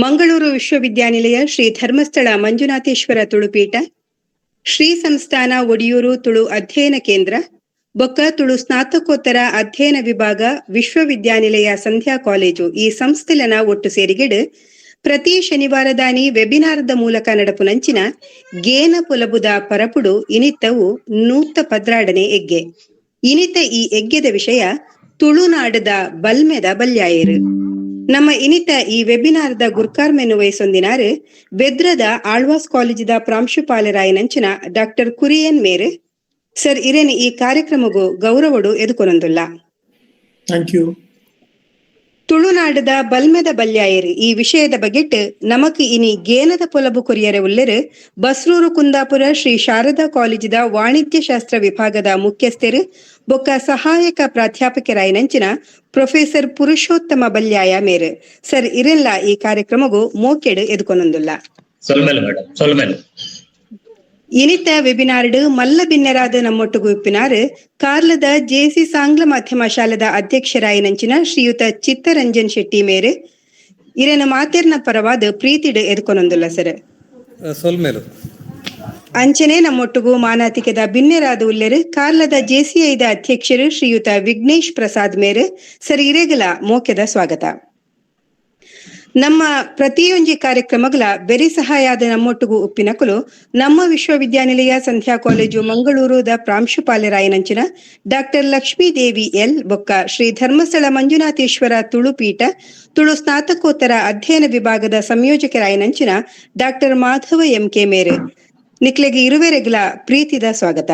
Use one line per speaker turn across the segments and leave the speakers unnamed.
Mangaluru ವಿಶ್ವವಿದ್ಯಾನಿಲಯ ಶ್ರೀ ಧರ್ಮಸ್ಥಳ ಮಂಜುನಾಥೇಶ್ವರ ತುಳುಪೀಠ, ಶ್ರೀ ಸಂಸ್ಥಾನ ಒಡಿಯೂರು ತುಳು ಅಧ್ಯಯನ ಕೇಂದ್ರ, ಬೊಕ್ಕ ತುಳು ಸ್ನಾತಕೋತ್ತರ ಅಧ್ಯಯನ ವಿಭಾಗ ವಿಶ್ವವಿದ್ಯಾನಿಲಯ ಸಂಧ್ಯಾ ಕಾಲೇಜು ಈ ಸಂಸ್ಥೆಲನ ಒಟ್ಟು ಸೇರಿಗೆಡು ಪ್ರತಿ ಶನಿವಾರದಾನಿ ವೆಬಿನಾರದ ಮೂಲಕ ನಡಪುನಂಚಿನ ಗೇನ ಪೊಲಬುದ ಪರಪುಡು ಇನಿತವು 112ನೇ ಎಗ್ಗೆ. ಇನಿತ ಈ ಎಗ್ಗೆದ ವಿಷಯ ತುಳುನಾಡದ ಬಲ್ಮೆದ ಬಲ್ಯಾಯರು. ನಮ್ಮ ಇನಿತ ಈ ವೆಬಿನಾರ್ದ ಗುರ್ಕಾರ್ಮೆನ್ನು ವಹಿಸೊಂದಿನಾರು ಬೆದ್ರದ ಆಳ್ವಾಸ್ ಕಾಲೇಜಿದ ಪ್ರಾಂಶುಪಾಲರಾಯನಂಚಿನ ಡಾಕ್ಟರ್ ಕುರಿಯನ್ ಮೇರು ಸರ್. ಇರೇನು ಈ ಕಾರ್ಯಕ್ರಮಗೂ ಗೌರವಡು ಎದುಕೊನೊಂದುಲ್ಲ.
Thank you.
ತುಳುನಾಡದ ಬಲ್ಮೆದ ಬಲ್ಯಾಯರು ಈ ವಿಷಯದ ಬಗೆಟ್ ನಮಕ್ ಇನಿ ಗೇನದ ಪೊಲಬು ಕೊರಿಯರೆ ಉಲ್ಲೆರು ಬಸ್ರೂರು ಕುಂದಾಪುರ ಶ್ರೀ ಶಾರದಾ ಕಾಲೇಜಿದ ವಾಣಿಜ್ಯ ಶಾಸ್ತ್ರ ವಿಭಾಗದ ಮುಖ್ಯಸ್ಥರು ಬೊಕ್ಕ ಸಹಾಯಕ ಪ್ರಾಧ್ಯಾಪಕರಾಯನಂಚಿನ ಪ್ರೊಫೆಸರ್ ಪುರುಷೋತ್ತಮ ಬಲ್ಯಾಯ ಮೇರು ಸರ್. ಇರೆಲ್ಲ ಈ ಕಾರ್ಯಕ್ರಮಗೂ ಮೋಕೆಡು ಎದುಕೊನೊಂದುಲ್ಲ. ಇನಿತ ವೆಬಿನಾರ್ಡ್ ಮಲ್ಲ ಬಿನ್ನೆರಾದ ನಮ್ಮೊಟ್ಟುಗು ಉಪ್ಪಿನಾರು ಕಾರ್ಲದ ಜೆಸಿ ಸಾಂಗ್ಲ ಮಾಧ್ಯಮ ಶಾಲೆದ ಅಧ್ಯಕ್ಷರಾಯನಂಚಿನ ಶ್ರೀಯುತ ಚಿತ್ತರಂಜನ್ ಶೆಟ್ಟಿ ಮೇರು. ಇರನ ಮಾತೆರ್ನ ಪರವಾದ ಪ್ರೀತಿಡು ಎದುಕೊನೊಂದುಲ್ಲ ಸರ್. ಅಂಚನೆ ನಮ್ಮೊಟ್ಟುಗು ಮಾನಾತಿಕೆದ ಬಿನ್ನೆರಾದ ಉಲ್ಲೆರು ಕಾರ್ಲದ ಜೆಸಿಐದ ಅಧ್ಯಕ್ಷರು ಶ್ರೀಯುತ ವಿಘ್ನೇಶ್ ಪ್ರಸಾದ್ ಮೇರು ಸರ್. ಇರೆಗಲ ಮೋಕೆದ ಸ್ವಾಗತ. ನಮ್ಮ ಪ್ರತಿಯೊಂಜಿ ಕಾರ್ಯಕ್ರಮಗಳ ಬೆರಿ ಸಹಾಯಾದ ನಮ್ಮೊಟ್ಟುಗು ಉಪ್ಪಿನಕುಲು ನಮ್ಮ ವಿಶ್ವವಿದ್ಯಾನಿಲಯ ಸಂಧ್ಯಾ ಕಾಲೇಜು ಮಂಗಳೂರುದ ಪ್ರಾಂಶುಪಾಲರಾಯನಂಚಿನ ಡಾಕ್ಟರ್ ಲಕ್ಷ್ಮೀದೇವಿ ಎಲ್ ಬೊಕ್ಕ ಶ್ರೀ ಧರ್ಮಸ್ಥಳ ಮಂಜುನಾಥೇಶ್ವರ ತುಳುಪೀಠ ತುಳು ಸ್ನಾತಕೋತ್ತರ ಅಧ್ಯಯನ ವಿಭಾಗದ ಸಂಯೋಜಕರಾಯನಂಚಿನ doctor Madhava M K ಮೇರು. ನಿಕ್ಲೆಗೆ ಇರುವೆರೆಗ್ಲ ಪ್ರೀತಿದ ಸ್ವಾಗತ.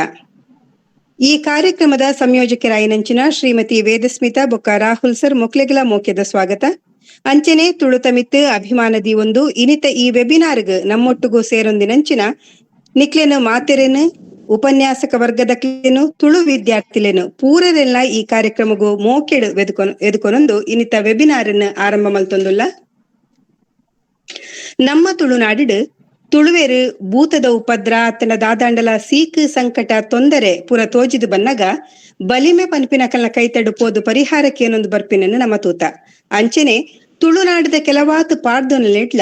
ಈ ಕಾರ್ಯಕ್ರಮದ ಸಂಯೋಜಕರಾಯನಂಚಿನ ಶ್ರೀಮತಿ ವೇದಸ್ಮಿತಾ ಬೊಕ್ಕ ರಾಹುಲ್ ಸರ್ ಮೊಕ್ಲೆಗ್ಲ ಮೋಕ್ಯದ ಸ್ವಾಗತ. ಅಂಚನೆ ತುಳುತಮಿತ್ ಅಭಿಮಾನದಿ ಒಂದು ಇನಿತ ಈ ವೆಬಿನಾರ್ಗ್ ನಮ್ಮೊಟ್ಟುಗು ಸೇರೊಂದಿನಂಚಿನ ನಿಕ್ಲೆನು ಮಾತೆರೆನು ಉಪನ್ಯಾಸಕ ವರ್ಗದಕ್ಲೇನು ತುಳು ವಿದ್ಯಾರ್ಥಿಲೇನು ಪೂರರೆಲ್ಲ ಈ ಕಾರ್ಯಕ್ರಮಗೂ ಮೋಕೆಡು ಎದುಕೊನೊಂದು ಇನಿತ ವೆಬಿನಾರ್ ಅನ್ನು ಆರಂಭ ಮಲ್ತೊಂದುಲ್ಲ. ನಮ್ಮ ತುಳುನಾಡಿಡು ತುಳುವೇರು ಭೂತದ ಉಪದ್ರ ತನ್ನ ದಾದಾಂಡಲ ಸೀಕ್ ಸಂಕಟ ತೊಂದರೆ ಪುರ ತೋಜಿದು ಬನ್ನಗ ಬಲಿಮೆ ಪನ್ಪಿನ ಕಲ್ನ ಕೈತಡು ಪೋದು ಪರಿಹಾರಕ್ಕೆ ಏನೊಂದು ಬರ್ಪಿನನ್ನು ನಮ್ಮ ತೂತ. ಅಂಚನೆ ತುಳುನಾಡದ ಕೆಲವಾತು ಪಾಡ್ದೊನಲೆಟ್ಲ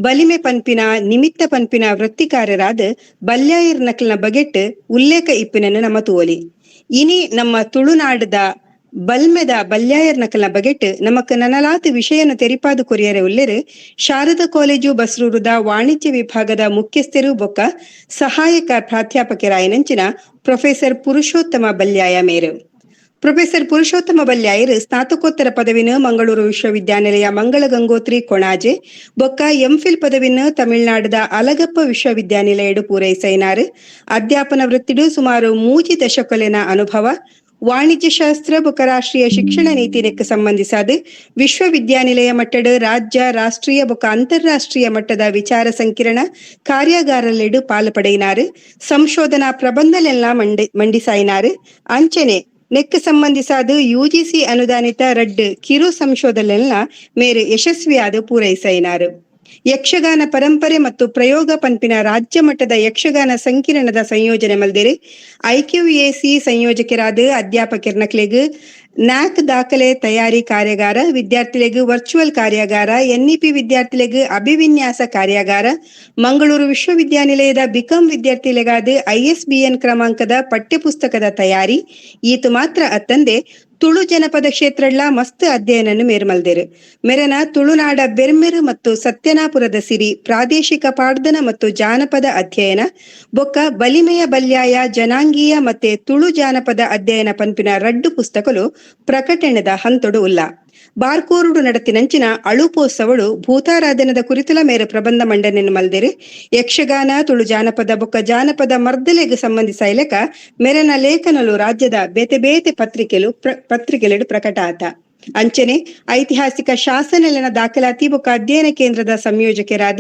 ಬಲಿಮೆ ಪನ್ಪಿನ ನಿಮಿತ್ತ ಪನ್ಪಿನ ವೃತ್ತಿಕಾರರಾದ ಬಲ್ಯಾಯರ್ ನಕಲ್ನ ಬಗೆಟ್ ಉಲ್ಲೇಖ ಇಪ್ಪಿನನ್ನು ನಮ್ಮ ತೂವಲಿ. ಇನಿ ನಮ್ಮ ತುಳುನಾಡದ ಬಲ್ಮೆದ ಬಲ್ಯಾಯರ್ ನಕಲ್ನ ಬಗೆಟ್ ನಮಕ್ ನನಲಾತು ವಿಷಯನ ತೆರಿಪಾದು ಕೊರಿಯರೆ ಉಲ್ಲೆರು ಶಾರದಾ ಕಾಲೇಜು ಬಸ್ರೂರುದ ವಾಣಿಜ್ಯ ವಿಭಾಗದ ಮುಖ್ಯಸ್ಥರು ಬೊಕ್ಕ ಸಹಾಯಕ ಪ್ರಾಧ್ಯಾಪಕರಾಯನಂಚಿನ ಪ್ರೊಫೆಸರ್ ಪುರುಷೋತ್ತಮ ಬಲ್ಯಾಯ ಮೇರು. ಪ್ರೊಫೆಸರ್ ಪುರುಷೋತ್ತಮ ಬಲ್ಯಾಯರು ಸ್ನಾತಕೋತ್ತರ ಪದವಿನ ಮಂಗಳೂರು ವಿಶ್ವವಿದ್ಯಾನಿಲಯ ಮಂಗಳ ಗಂಗೋತ್ರಿ ಕೊಣಾಜೆ ಬೊಕ್ಕ ಎಂಫಿಲ್ ಪದವಿನ ತಮಿಳುನಾಡದ ಅಲಗಪ್ಪ ವಿಶ್ವವಿದ್ಯಾನಿಲಯಡು ಪೂರೈಸೈನಾರು. ಅಧ್ಯಾಪನ ವೃತ್ತಿಡು ಸುಮಾರು 3 ದಶಕಲೆನ ಅನುಭವ. ವಾಣಿಜ್ಯಶಾಸ್ತ್ರ ಬೊಕ್ಕ ರಾಷ್ಟ್ರೀಯ ಶಿಕ್ಷಣ ನೀತಿ ಸಂಬಂಧಿಸಾದ ವಿಶ್ವವಿದ್ಯಾನಿಲಯ ಮಟ್ಟದ ರಾಜ್ಯ ರಾಷ್ಟ್ರೀಯ ಬೊಕ್ಕ ಅಂತಾರಾಷ್ಟ್ರೀಯ ಮಟ್ಟದ ವಿಚಾರ ಸಂಕಿರಣ ಕಾರ್ಯಾಗಾರಲೆಡು ಪಾಲು ಪಡೆಯಿನಾರು. ಸಂಶೋಧನಾ ಪ್ರಬಂಧಲೆಲ್ಲ ಮಂಡಿಸಾಯಿನಾರು. ಅಂಚನೆ ನೆಕ್ ಸಂಬಂಧಿಸಾದ ಯುಜಿಸಿ ಅನುದಾನಿತ ರಡ್ಡು ಕಿರು ಸಂಶೋಧನೆಲ್ಲ ಮೇರೆ ಯಶಸ್ವಿಯಾದ ಪೂರೈಸೈನಾರು. ಯಕ್ಷಗಾನ ಪರಂಪರೆ ಮತ್ತು ಪ್ರಯೋಗ ಪಂಪಿನ ರಾಜ್ಯ ಮಟ್ಟದ ಯಕ್ಷಗಾನ ಸಂಕಿರಣದ ಸಂಯೋಜನೆ ಮಲ್ದಿರಿ. ಐಕ್ಯೂಎಸಿ ಸಂಯೋಜಕರಾದ ಅಧ್ಯಾಪಕರ್ನಕ್ಲೆಗ್ ನ್ಯಾಕ್ ದಾಖಲೆ ತಯಾರಿ ಕಾರ್ಯಾಗಾರ, ವಿದ್ಯಾರ್ಥಿಲೆಗ್ ವರ್ಚುವಲ್ ಕಾರ್ಯಾಗಾರ, ಎನ್ಇಪಿ ವಿದ್ಯಾರ್ಥಿಲೆಗ್ ಅಭಿವಿನ್ಯಾಸ ಕಾರ್ಯಾಗಾರ, ಮಂಗಳೂರು ವಿಶ್ವವಿದ್ಯಾನಿಲಯದ ಬಿಕಾಂ ವಿದ್ಯಾರ್ಥಿಲೆಗಾದ ಐಎಸ್ಬಿಎನ್ ಕ್ರಮಾಂಕದ ಪಠ್ಯಪುಸ್ತಕದ ತಯಾರಿ. ಈತು ಮಾತ್ರ ಅತ್ತಂದೆ ತುಳು ಜನಪದ ಕ್ಷೇತ್ರಡ್ಲ ಮಸ್ತ್ ಅಧ್ಯಯನನ್ನು ಮೇರ್ಮಲ್ದೇರು. ಮೆರನ ತುಳುನಾಡ ಬೆರ್ಮೆರು ಮತ್ತು ಸತ್ಯನಾಪುರದ ಸಿರಿ ಪ್ರಾದೇಶಿಕ ಪಾಡ್ದನ ಮತ್ತು ಜಾನಪದ ಅಧ್ಯಯನ ಬೊಕ್ಕ ಬಲಿಮೆಯ ಬಲ್ಯಾಯ ಜನಾಂಗೀಯ ಮತ್ತೆ ತುಳು ಜಾನಪದ ಅಧ್ಯಯನ ಪನ್ಪಿನ ರಡ್ಡು ಪುಸ್ತಕಲು ಪ್ರಕಟಣೆದ ಹಂತೊಡು ಉಲ್ಲ. ಬಾರ್ಕೋರುಡು ನಡತಿನಂಚಿನ ಅಳುಪೋತ್ಸವಳು ಭೂತಾರಾಧನದ ಕುರಿತುಲ ಮೇರೆ ಪ್ರಬಂಧ ಮಂಡನೆಯನ್ನು ಮಲ್ದಿರು. ಯಕ್ಷಗಾನ ತುಳು ಜಾನಪದ ಬೊಕ್ಕ ಜಾನಪದ ಮರ್ದಲೆಗೆ ಸಂಬಂಧಿಸ ಮೆರನ ಲೇಖನಲು ರಾಜ್ಯದ ಬೇತೆ ಬೇತೆ ಪತ್ರಿಕೆಲೆಡು ಪ್ರಕಟ ಆತ. ಅಂಚನೆ ಐತಿಹಾಸಿಕ ಶಾಸನಲೆನ ದಾಖಲಾತಿ ಬೊಕ್ಕ ಅಧ್ಯಯನ ಕೇಂದ್ರದ ಸಂಯೋಜಕರಾದ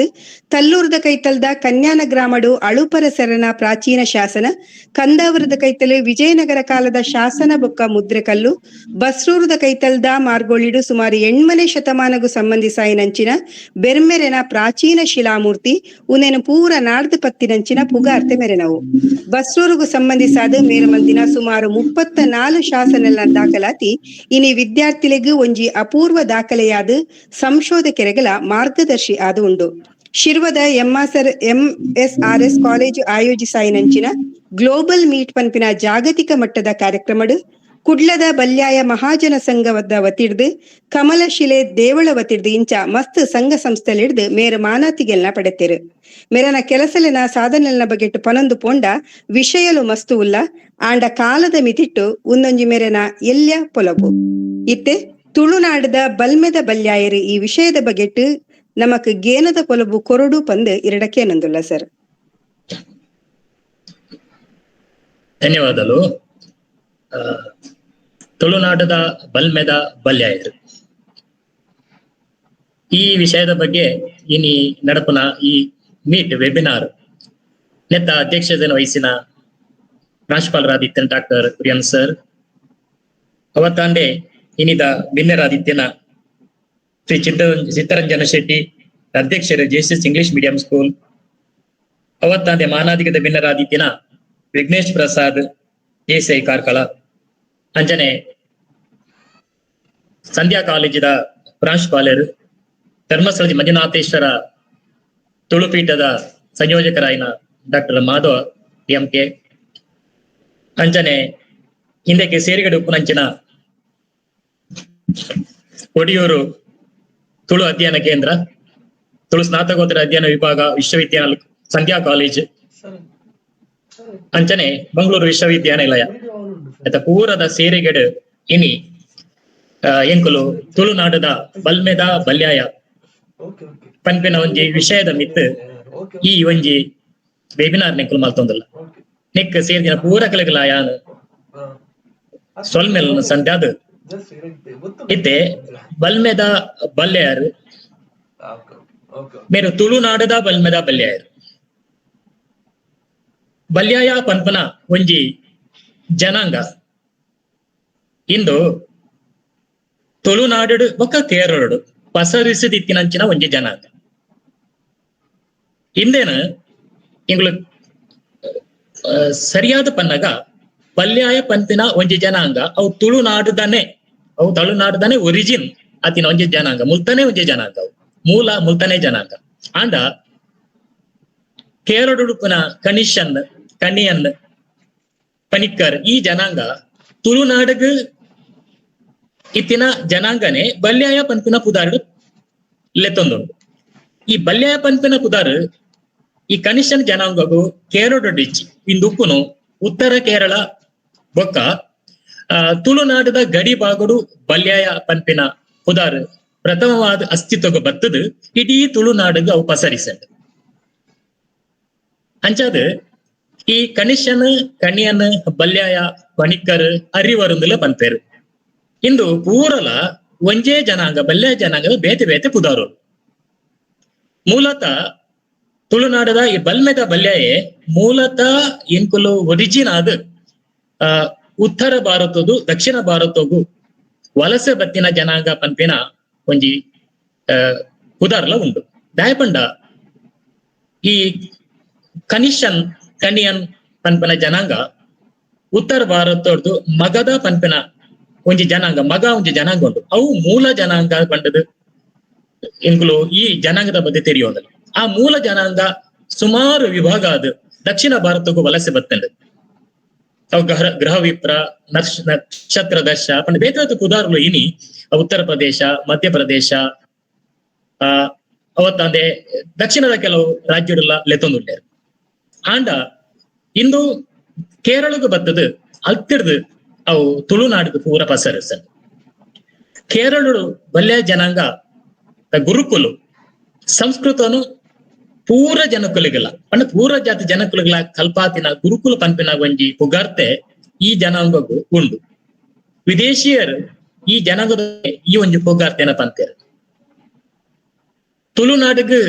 ತಲ್ಲೂರದ ಕೈತಲ್ದ ಕನ್ಯಾನ ಗ್ರಾಮಡು ಅಳುಪರ ಸೆರನ ಪ್ರಾಚೀನ ಶಾಸನ, ಕಂದಾವರದ ಕೈತಲು ವಿಜಯನಗರ ಕಾಲದ ಶಾಸನ ಬೊಕ್ಕ ಮುದ್ರೆಕಲ್ಲು, ಬಸ್ರೂರದ ಕೈತಲ್ದ ಮಾರ್ಗೋಳಿಡು ಸುಮಾರು 8ನೇ ಶತಮಾನಗೂ ಸಂಬಂಧಿಸಾಯಿನಂಚಿನ ಬೆರ್ಮೆರೆನ ಪ್ರಾಚೀನ ಶಿಲಾಮೂರ್ತಿ ಉನೇನು ಪೂರ ನಾಡ್ದು ಪತ್ತಿನಂಚಿನ ಪುಗಾರ್ತೆ ಮೆರೆನವು. ಬಸ್ರೂರುಗೂ ಸಂಬಂಧಿಸಾದ ಮೇರಮಲ್ದಿನ ಸುಮಾರು 34 ಶಾಸನ ದಾಖಲಾತಿ ಇನಿ ವಿದ್ಯಾರ್ಥಿ ವಿದ್ಯಾರ್ಥಿಲೆಗ್ ಒಂಜಿ ಅಪೂರ್ವ ದಾಖಲೆಯಾದ ಸಂಶೋಧಕೆರೆಗಳ ಮಾರ್ಗದರ್ಶಿ ಆದ ಉಂಡು. ಶಿರ್ವದ ಎಂಎಸ್ಆರ್ಎಸ್ ಕಾಲೇಜು ಆಯೋಜಿಸಾಯಿನಂಚಿನ ಗ್ಲೋಬಲ್ ಮೀಟ್ ಪನ್ಪಿನ ಜಾಗತಿಕ ಮಟ್ಟದ ಕಾರ್ಯಕ್ರಮಡು ಕುಡ್ಲದ ಬಲ್ಯಾಯ ಮಹಾಜನ ಸಂಘದ ವತಿಡ್ದು ಕಮಲಶಿಲೆ ದೇವಳ ವತಿಡ್ದು ಇಂಚ ಮಸ್ತ್ ಸಂಘ ಸಂಸ್ಥೆಲಿಡ್ದು ಮೇರ ಮಾನಾತಿಗೆಲ್ನ ಪಡೆತೇರು. ಮೇರನ ಕೆಲಸಲೆನ ಸಾಧನೆಲ್ನ ಬಗೆಟ್ ಪನೊಂದು ಪೋಂಡ ವಿಷಯಲು ಮಸ್ತು ಉಲ್ಲ ಆಂಡ ಕಾಲದ ಮಿತಿಟ್ಟು ಒಂದೊಂಜಿ ಮೇರೆನ ಎಲ್ಯ ಪೊಲಬು. ಇತ್ತೆ ತುಳುನಾಡದ ಬಲ್ಮೆದ ಬಲ್ಯಾಯರು ಈ ವಿಷಯದ ಬಗೆಟ್ ನಮಕ್ ಗೇನದ ಪೊಲಬು ಕೊರಡು ಪಂದು ಇರಡಕೇನಂದುಲ್ಲ ಸರ್.
ಧನ್ಯವಾದಗಳು. ತುಳುನಾಡದ ಬಲ್ಮೆದ ಬಲ್ಯಾಯರು ಈ ವಿಷಯದ ಬಗ್ಗೆ ಇನಿ ನಡಪುನ ಈ ಮೀಟ್ ವೆಬಿನಾರ್ ನೆತ್ತ ಅಧ್ಯಕ್ಷತೆಯನ್ನು ವಹಿಸಿನ ಪ್ರಾಂಶುಪಾಲರಾದಿತ್ಯನ ಡಾಕ್ಟರ್ ಕುರಿಯನ್ ಸರ್, ಅವತ್ತಾಂಡೆ ಇನಿದ ಬಿನ್ನೆರಾದಿತ್ಯನ ಶ್ರೀ ಚಿತ್ತರಂಜನ ಶೆಟ್ಟಿ ಅಧ್ಯಕ್ಷರು JCS English medium school, ಅವತ್ತಾಂಡೆ ಮಾನಾಧಿಕದ ಬಿನ್ನರಾದಿತ್ಯನ ವಿಘ್ನೇಶ್ ಪ್ರಸಾದ್ ಜೆಸಿಐ ಕಾರ್ಕಳ, ಅಂಜನೆ ಸಂಧ್ಯಾ ಕಾಲೇಜಿದ ಪ್ರಾಂಶುಪಾಲರು Dharmasthala Manjunatheshwara ತುಳುಪೀಠದ ಸಂಯೋಜಕರಾಯಿನ doctor Madhava M K, ಅಂಜನೆ ಹಿಂದಕ್ಕೆ ಸೇರಿಗಡೆ ಉಪ್ಪುನಂಚಿನ ಒಡಿಯೂರು ತುಳು ಅಧ್ಯಯನ ಕೇಂದ್ರ, ತುಳು ಸ್ನಾತಕೋತ್ತರ ಅಧ್ಯಯನ ವಿಭಾಗ, ವಿಶ್ವವಿದ್ಯಾಲಯ ಸಂಧ್ಯಾ ಕಾಲೇಜ್, ಅಂಚನೆ ಮಂಗಳೂರು ವಿಶ್ವವಿದ್ಯಾನಿಲಯ ಆತ ಪೂರದ ಸೇರಿಗೆಡು ಇನಿ ಎಂಕುಲು ತುಳುನಾಡದ ಬಲ್ಮೆದ ಬಲ್ಯಾಯ ಪನ್ಪಿನ ಒಂಜಿ ವಿಷಯದ ಮಿತ್ತು ಈ ಒಂಜಿ ವೆಬಿನಾರ್ ನೆಕ್ಕುಲು ಮಲ್ತೊಂದಿಲ್ಲ. ನೆಕ್ ಸೇರಿದಿನ ಪೂರ ಕಲೆಗಲಾಯಾನು ಸೊಲ್ಮೆಲ್ ಸಂಧ್ಯಾದ ಇತ್ತೆ ಬಲ್ಮೆದ ಬಲ್ಯಾಯರು ಮೇರು ತುಳುನಾಡದ ಬಲ್ಮೆದ ಬಲ್ಯಾಯರು ಬಲ್ಯಾಯ ಪನ್ಪನ ಒಂಜಿ ಜನಾಂಗ ಇಂದು ತುಳುನಾಡು ಬೊಕ್ಕ ಕೇರಳಡು ಪಸರಿಸಿದಿತ್ತಿನಂಚಿನ ಒಂಜಿ ಜನಾಂಗ. ಹಿಂದೇನ ಇಂಗ್ಲು ಸರಿಯಾದ ಪನ್ನಗ ಬಲ್ಯಾಯ ಪಂಪಿನ ಒಂಜಿ ಜನಾಂಗ ಅವು ತುಳುನಾಡುದನೆ, ಅವು ತುಳುನಾಡುದನೆ ಒರಿಜಿನ್ ಅತಿನ ಒಂಜಿ ಜನಾಂಗ, ಮುಲ್ತಾನೆ ಒಂಜಿ ಜನಾಂಗ, ಅವು ಮೂಲ ಮುಲ್ತಾನೆ ಜನಾಂಗ. ಆಂಡ ಕೇರಳುಡುಪುನ ಕಣಿಷನ್ ಕಣಿಯನ್ ಪನಿಕ್ಕರ್ ಈ ಜನಾಂಗ ತುಳುನಾಡಗ ಇತ್ತಿನ ಜನಾಂಗನೆ ಬಲ್ಯಾಯ ಪಂಪಿನ ಪುದಾರು ಲೆತ್ತೊಂದುಂಡು. ಈ ಬಲ್ಯಾಯ ಪಂಪಿನ ಪುದಾರು ಈ ಕನಿಷನ್ ಜನಾಂಗಗು ಕೇರಳಡಿಚ್ಚಿ ಇಂದುಪ್ಪುನು ಉತ್ತರ ಕೇರಳ ಬೊಕ್ಕ ತುಳುನಾಡದ ಗಡಿ ಭಾಗಡು ಬಲ್ಯಾಯ ಪನ್ಪಿನ ಪುದಾರು ಪ್ರಥಮವಾದ ಅಸ್ತಿತ್ವಗ ಬತ್ತದು ಇಡೀ ತುಳುನಾಡಿಗೆ ಅವು ಪಸರಿಸಂಡು. ಅಂಚಾದ ಈ ಕಣಿಷನ್ ಕಣಿಯನ್ ಬಲ್ಯಾಯ ಪಣಿಕ್ಕರ್ ಅರಿವರುಂದುಲ ಪನ್ಪೇರು. ಇಂದು ಪೂರಲ ಒಂಜೇ ಜನಾಂಗ ಬಲ್ಯಾಯ ಜನಾಂಗದ ಬೇತೆ ಬೇತೆ ಪುದಾರು. ಮೂಲತಃ ತುಳುನಾಡದ ಈ ಬಲ್ಮೆದ ಬಲ್ಯಾಯೆ ಮೂಲತಃ ಎಂಕುಲು ಒರಿಜಿನ್ ಆದ ಉತ್ತರ ಭಾರತದ್ದು ದಕ್ಷಿಣ ಭಾರತಗೂ ವಲಸೆ ಬತ್ತಿನ ಜನಾಂಗ ಪನ್ಪಿನ ಒಂಜಿ ಪುದಾರ್ಲ ಉಂಡು. ದಾಯಪಂಡ ಈ ಕನಿಷನ್ ಕಣಿಯನ್ ಪನ್ಪಿನ ಜನಾಂಗ ಉತ್ತರ ಭಾರತದ್ದು ಮಗದ ಪನ್ಪಿನ ಒಂಜಿ ಜನಾಂಗ, ಮಗ ಒಂಜಿ ಜನಾಂಗ ಉಂಟು. ಅವು ಮೂಲ ಜನಾಂಗ ಪಂಡದು ಎಂಕುಲು ಈ ಜನಾಂಗದ ಬಗ್ಗೆ ತೆರೆಯೋದಲ್ಲ. ಆ ಮೂಲ ಜನಾಂಗ ಸುಮಾರು ವಿಭಾಗ ಅದು ದಕ್ಷಿಣ ಭಾರತಕ್ಕೂ ವಲಸೆ ಬತ್ತಂಡು. ಅವು ಗೃಹ ವಿಪ್ರ ನಕ್ಷತ್ರ ದರ್ಶ ಪಂಡ ಬೇತೆ ಪುದಾರ್ಲು ಇನಿ ಉತ್ತರ ಪ್ರದೇಶ, ಮಧ್ಯಪ್ರದೇಶ, ಅವತ್ತಂದೆ ದಕ್ಷಿಣದ ಕೆಲವು ರಾಜ್ಯಗಳೆಲ್ಲ ಲೆತ್ತೊಂದುಂಡೇರು. ಆಂಡ ಇಂದು ಕೇರಳಕ್ಕೆ ಬತ್ತದು ಅಲ್ತಿಡ್ದು ಅವು ತುಳುನಾಡಿಗೆ ಪೂರ ಪಸರಿಸ. ಕೇರಳಡು ಬಲ್ಯ ಜನಾಂಗ ಗುರುಕುಲು ಸಂಸ್ಕೃತನು ಪೂರ ಜನಕುಲಿಗೆಲ್ಲ ಪಂಡ ಪೂರ ಜಾತಿ ಜನಕುಲಿಗೆಲ್ಲ ಕಲ್ಪಾತಿನ ಗುರುಕುಲ ಪನ್ಪಿನ ಒಂಜಿ ಪುಗಾರ್ತೆ ಈ ಜನಾಂಗಕ್ಕೂ ಉಂಡು. ವಿದೇಶಿಯರು ಈ ಜನಾಂಗದ ಈ ಒಂಜಿ ಪುಗಾರ್ತೆನ ಪಂತೇರು. ತುಳುನಾಡಿಗೆ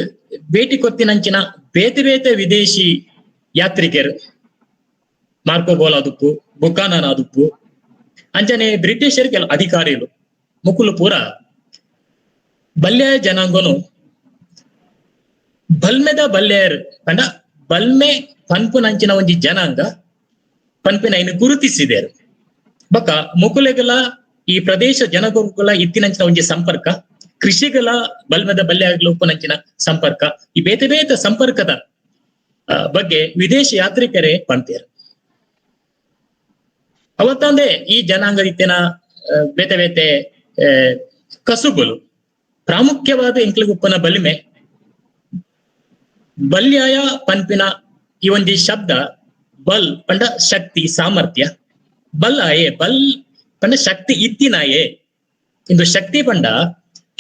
ಭೇಟಿ ಕೊತ್ತಿನಂಚಿನ ಬೇತೆ ಬೇತೆ ವಿದೇಶಿ ಯಾತ್ರಿಕರು ಮಾರ್ಕೋ ಬೋಲ್ ಆದುಪ್ಪು, ಬುಕಾನನ್ ಆದುಪ್ಪು, ಅಂಚನೆ ಬ್ರಿಟಿಷರ್ ಕೆಲ ಅಧಿಕಾರಿಗಳು ಮುಕುಲು ಪೂರ ಬಲ್ಯ ಜನಾಂಗನು ಬಲ್ಮೆದ ಬಲ್ಯರ್ ಪಂಡ ಬಲ್ಮೆ ಪನ್ಪುನಂಚಿನ ಒಂಜಿ ಜನಾಂಗ ಪನ್ಪಿನ ಇನ್ನು ಗುರುತಿಸಿದರು. ಬೊಕ್ಕ ಮುಕುಲೆಗಲ ಈ ಪ್ರದೇಶ ಜನಗಳ ಇತ್ತಿನಂಚಿನ ಒಂಜಿ ಸಂಪರ್ಕ, ಕೃಷಿಗಳ ಬಲ್ಮದ ಬಲ್ಯಾಗ್ಲ ಉಪ್ಪನಂಚಿನ ಸಂಪರ್ಕ, ಈ ಬೇತೆ ಬೇತೆ ಸಂಪರ್ಕದ ಬಗ್ಗೆ ವಿದೇಶಿ ಯಾತ್ರಿಕರೇ ಪಂತೇರು. ಅವತ್ತಂದೆ ಈ ಜನಾಂಗ ಇತ್ತಿನ ಬೇತೆ ಬೇತೆ ಕಸುಬುಲು ಪ್ರಾಮುಖ್ಯವಾದ ಎಂಕ್ಲುಗುಪ್ಪನ ಬಲಿಮೆ ಬಲ್ಯಾಯ ಪನ್ಪಿನ ಈ ಒಂಜಿ ಶಬ್ದ ಬಲ್ ಪಂಡ ಶಕ್ತಿ ಸಾಮರ್ಥ್ಯ, ಬಲ್ ಆಯೆ ಬಲ್ ಪಂಡ ಶಕ್ತಿ ಇತ್ತಿನಾಯೆ. ಇಂದು ಶಕ್ತಿ ಪಂಡ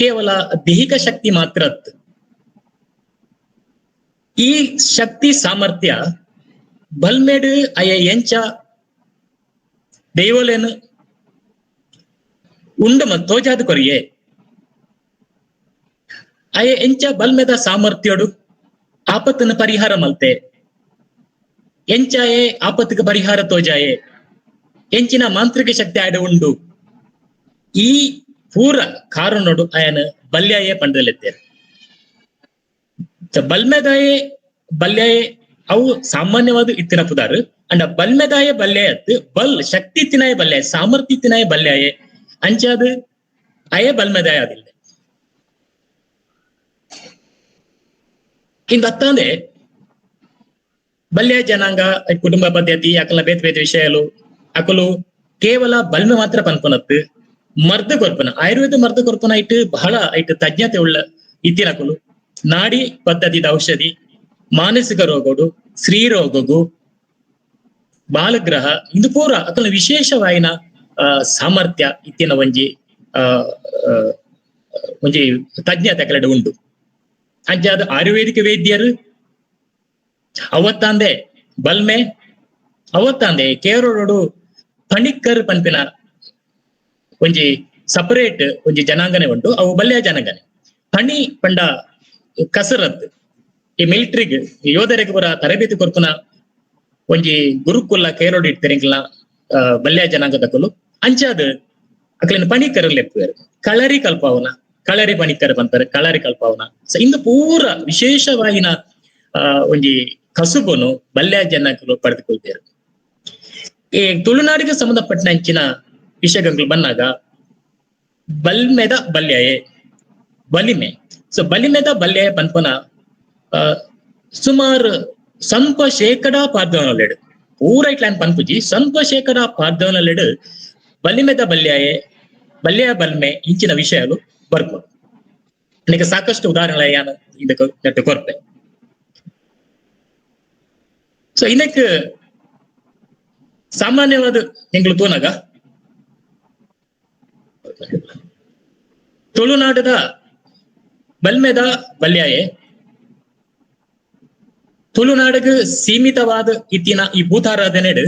ಕೇವಲ ದೈಹಿಕ ಶಕ್ತಿ ಮಾತ್ರ. ಈ ಶಕ್ತಿ ಸಾಮರ್ಥ್ಯ ಬಲ್ಮೇಡು ಅಯ ಎಂಚ ದೈವಲೇನು ಉಂಡು ತೋಜಾದ ಕೊರಿಯೆ ಅಯ ಎಂಚ ಬಲ್ಮೆದ ಸಾಮರ್ಥ್ಯೋಡು ಆಪತ್ತನ್ನು ಪರಿಹಾರ ಮಲ್ತೆ, ಎಂಚಾಯೆ ಆಪತ್ತಿಗೆ ಪರಿಹಾರ ತೋಜಾಯೆ, ಎಂಚಿನ ಮಾಂತ್ರಿಕ ಶಕ್ತಿ ಆಡ ಉಂಡು. ಈ ಪೂರ ಕಾರಣೋಡು ಅಯನ ಬಲ್ಯಾಯೆ ಪಂಡಲೆತ್ತೇರು. ಬಲ್ಮೆದಾಯೆ ಬಲ್ಯಾಯೆ ಅವು ಸಾಮಾನ್ಯವಾದ ಇತ್ತಿನ ಪುದಾರು ಅಂಡ ಬಲ್ಮೆದಾಯ ಬಲ್ಯಾಯತ್ ಬಲ್ ಶಕ್ತಿ ತಿನಾಯ ಬಲ್ಯಾಯ ಸಾಮರ್ಥ್ಯ ತಿನಾಯ ಬಲ್ಯಾಯೆ ಅಂಚಾದ ಅಯ ಬಲ್ಮೆದಾಯ ಅದಿಲ್ಲ. ಇಂದ ಅತ್ತಂದೆ ಬಲ್ಯ ಜನಾಂಗ ಕುಟುಂಬ ಪದ್ಧತಿ ಅಕಲ ಬೇತೆ ಬೇತೆ ವಿಷಯಲು ಅಕಲು ಕೇವಲ ಬಲ್ಮೆ ಮಾತ್ರ ಪನ್ಪನತ್ತು ಮರ್ದ ಕೊರ್ಪನ ಆಯುರ್ವೇದ ಮರ್ದ ಕೊರ್ಪನ ಇಟ್ಟು ಬಹಳ ಇಟ್ಟು ತಜ್ಞತೆ ಉಳ್ಳ ಇತ್ತಿನಕುಲು ನಾಡಿ ಪದ್ಧತಿದ ಔಷಧಿ ಮಾನಸಿಕ ರೋಗಡು ಸ್ತ್ರೀ ರೋಗಗು ಬಾಲಗ್ರಹ ಇಂದು ಪೂರ ಅಕಲ ವಿಶೇಷವಾಯಿನ ಸಾಮರ್ಥ್ಯ ಇತ್ತಿನ ಒಂಜಿ ಆ ಒಂಜಿ ತಜ್ಞತೆ ಅಕಲಡೆ ಉಂಡು. ಅಂಚಾದ ಆಯುರ್ವೇದಿಕ ವೈದ್ಯರು ಅವತ್ತಾಂದೆ ಬಲ್ಮೆ ಅವತ್ತಾಂದೆ ಕೇರಳೋಡು ಪಣಿಕ್ಕರ್ ಪನ್ಪಿನ ಒಂಜಿ ಸಪರೇಟ್ ಒಂಜಿ ಜನಾಂಗನೆ ಉಂಟು. ಅವು ಬಲ್ಯ ಜನಾಂಗನೆ. ಪಣಿ ಪಂಡ ಕಸರತ್ ಈ ಮಿಲಿಟರಿಗ್ ಯೋಧರಿಗೆ ಪೂರ ತರಬೇತಿ ಕೊರ್ಪುನ ಒಂಜಿ ಗುರುಕುಲ ಕೇರಳೋಡು ಇಡ್ತಾರೆ ಬಲ್ಯ ಜನಾಂಗದಕುಲು. ಅಂಚಾದ ಅಕ್ಲಿನ ಪಣಿಕ್ಕರ್ ಲೆಪ್ಪುವೆರ್ ಕಳರಿ ಕಲ್ಪಾವನ ಕಳರಿ ಪಣಿಕ್ಕರ್ ಪಂತಾರೆ ಕಳರಿ ಕಲ್ಪಾವನ. ಸೊ ಇಂದು ಪೂರ ವಿಶೇಷವಾಗಿನ ಒಂಜಿ ಕಸುಬುನು ಬಲ್ಯ ಜನಾಂಗಗಳು ಪಡೆದುಕೊಳ್ತಾರೆ. ಈ ತುಳುನಾಡಿಗೆ ಸಂಬಂಧಪಟ್ಟ ಅಂಚಿನ ವಿಷಯಗಳು ಬಂದಾಗ ಬಲ್ಮೆದ ಬಲ್ಯಾಯೆ ಬಲಿಮೆ. ಸೊ ಬಲಿಮೆದ ಬಲ್ಯಾಯ ಪನ್ಪನ ಸುಮಾರು ಸ್ವಲ್ಪ ಶೇಕಡ ಪಾರ್ದವನಲ್ಲೆಡು ಪೂರ ಇಟ್ಲಾನ್ ಪನ್ಪುಜಿ ಸ್ವಲ್ಪ ಶೇಕಡ ಪಾರ್ದವನಲ್ಲೆಡು ಬಲಿಮೆದ ಬಲ್ಯಾಯೆ ಬಲ್ಯ ಬಲ್ಮೆ ಇಂಚಿನ ವಿಷಯಗಳು ಬರ್ಬೋದು. ನನಗೆ ಸಾಕಷ್ಟು ಉದಾಹರಣೆ ಇದಕ್ಕೆ ಕೊರ್ಪೆ. ಸೊ ಇದಕ್ಕೆ ಸಾಮಾನ್ಯವಾದ ಎಂಗ್ಳು ತೋನಾಗ ತುಳುನಾಡದ ಬಲ್ಮೆದ ಬಲ್ಯಾಯೆ ತುಳುನಾಡಿಗೆ ಸೀಮಿತವಾದ ಇತ್ತಿನ ಈ ಭೂತಾರಾಧನೆಡು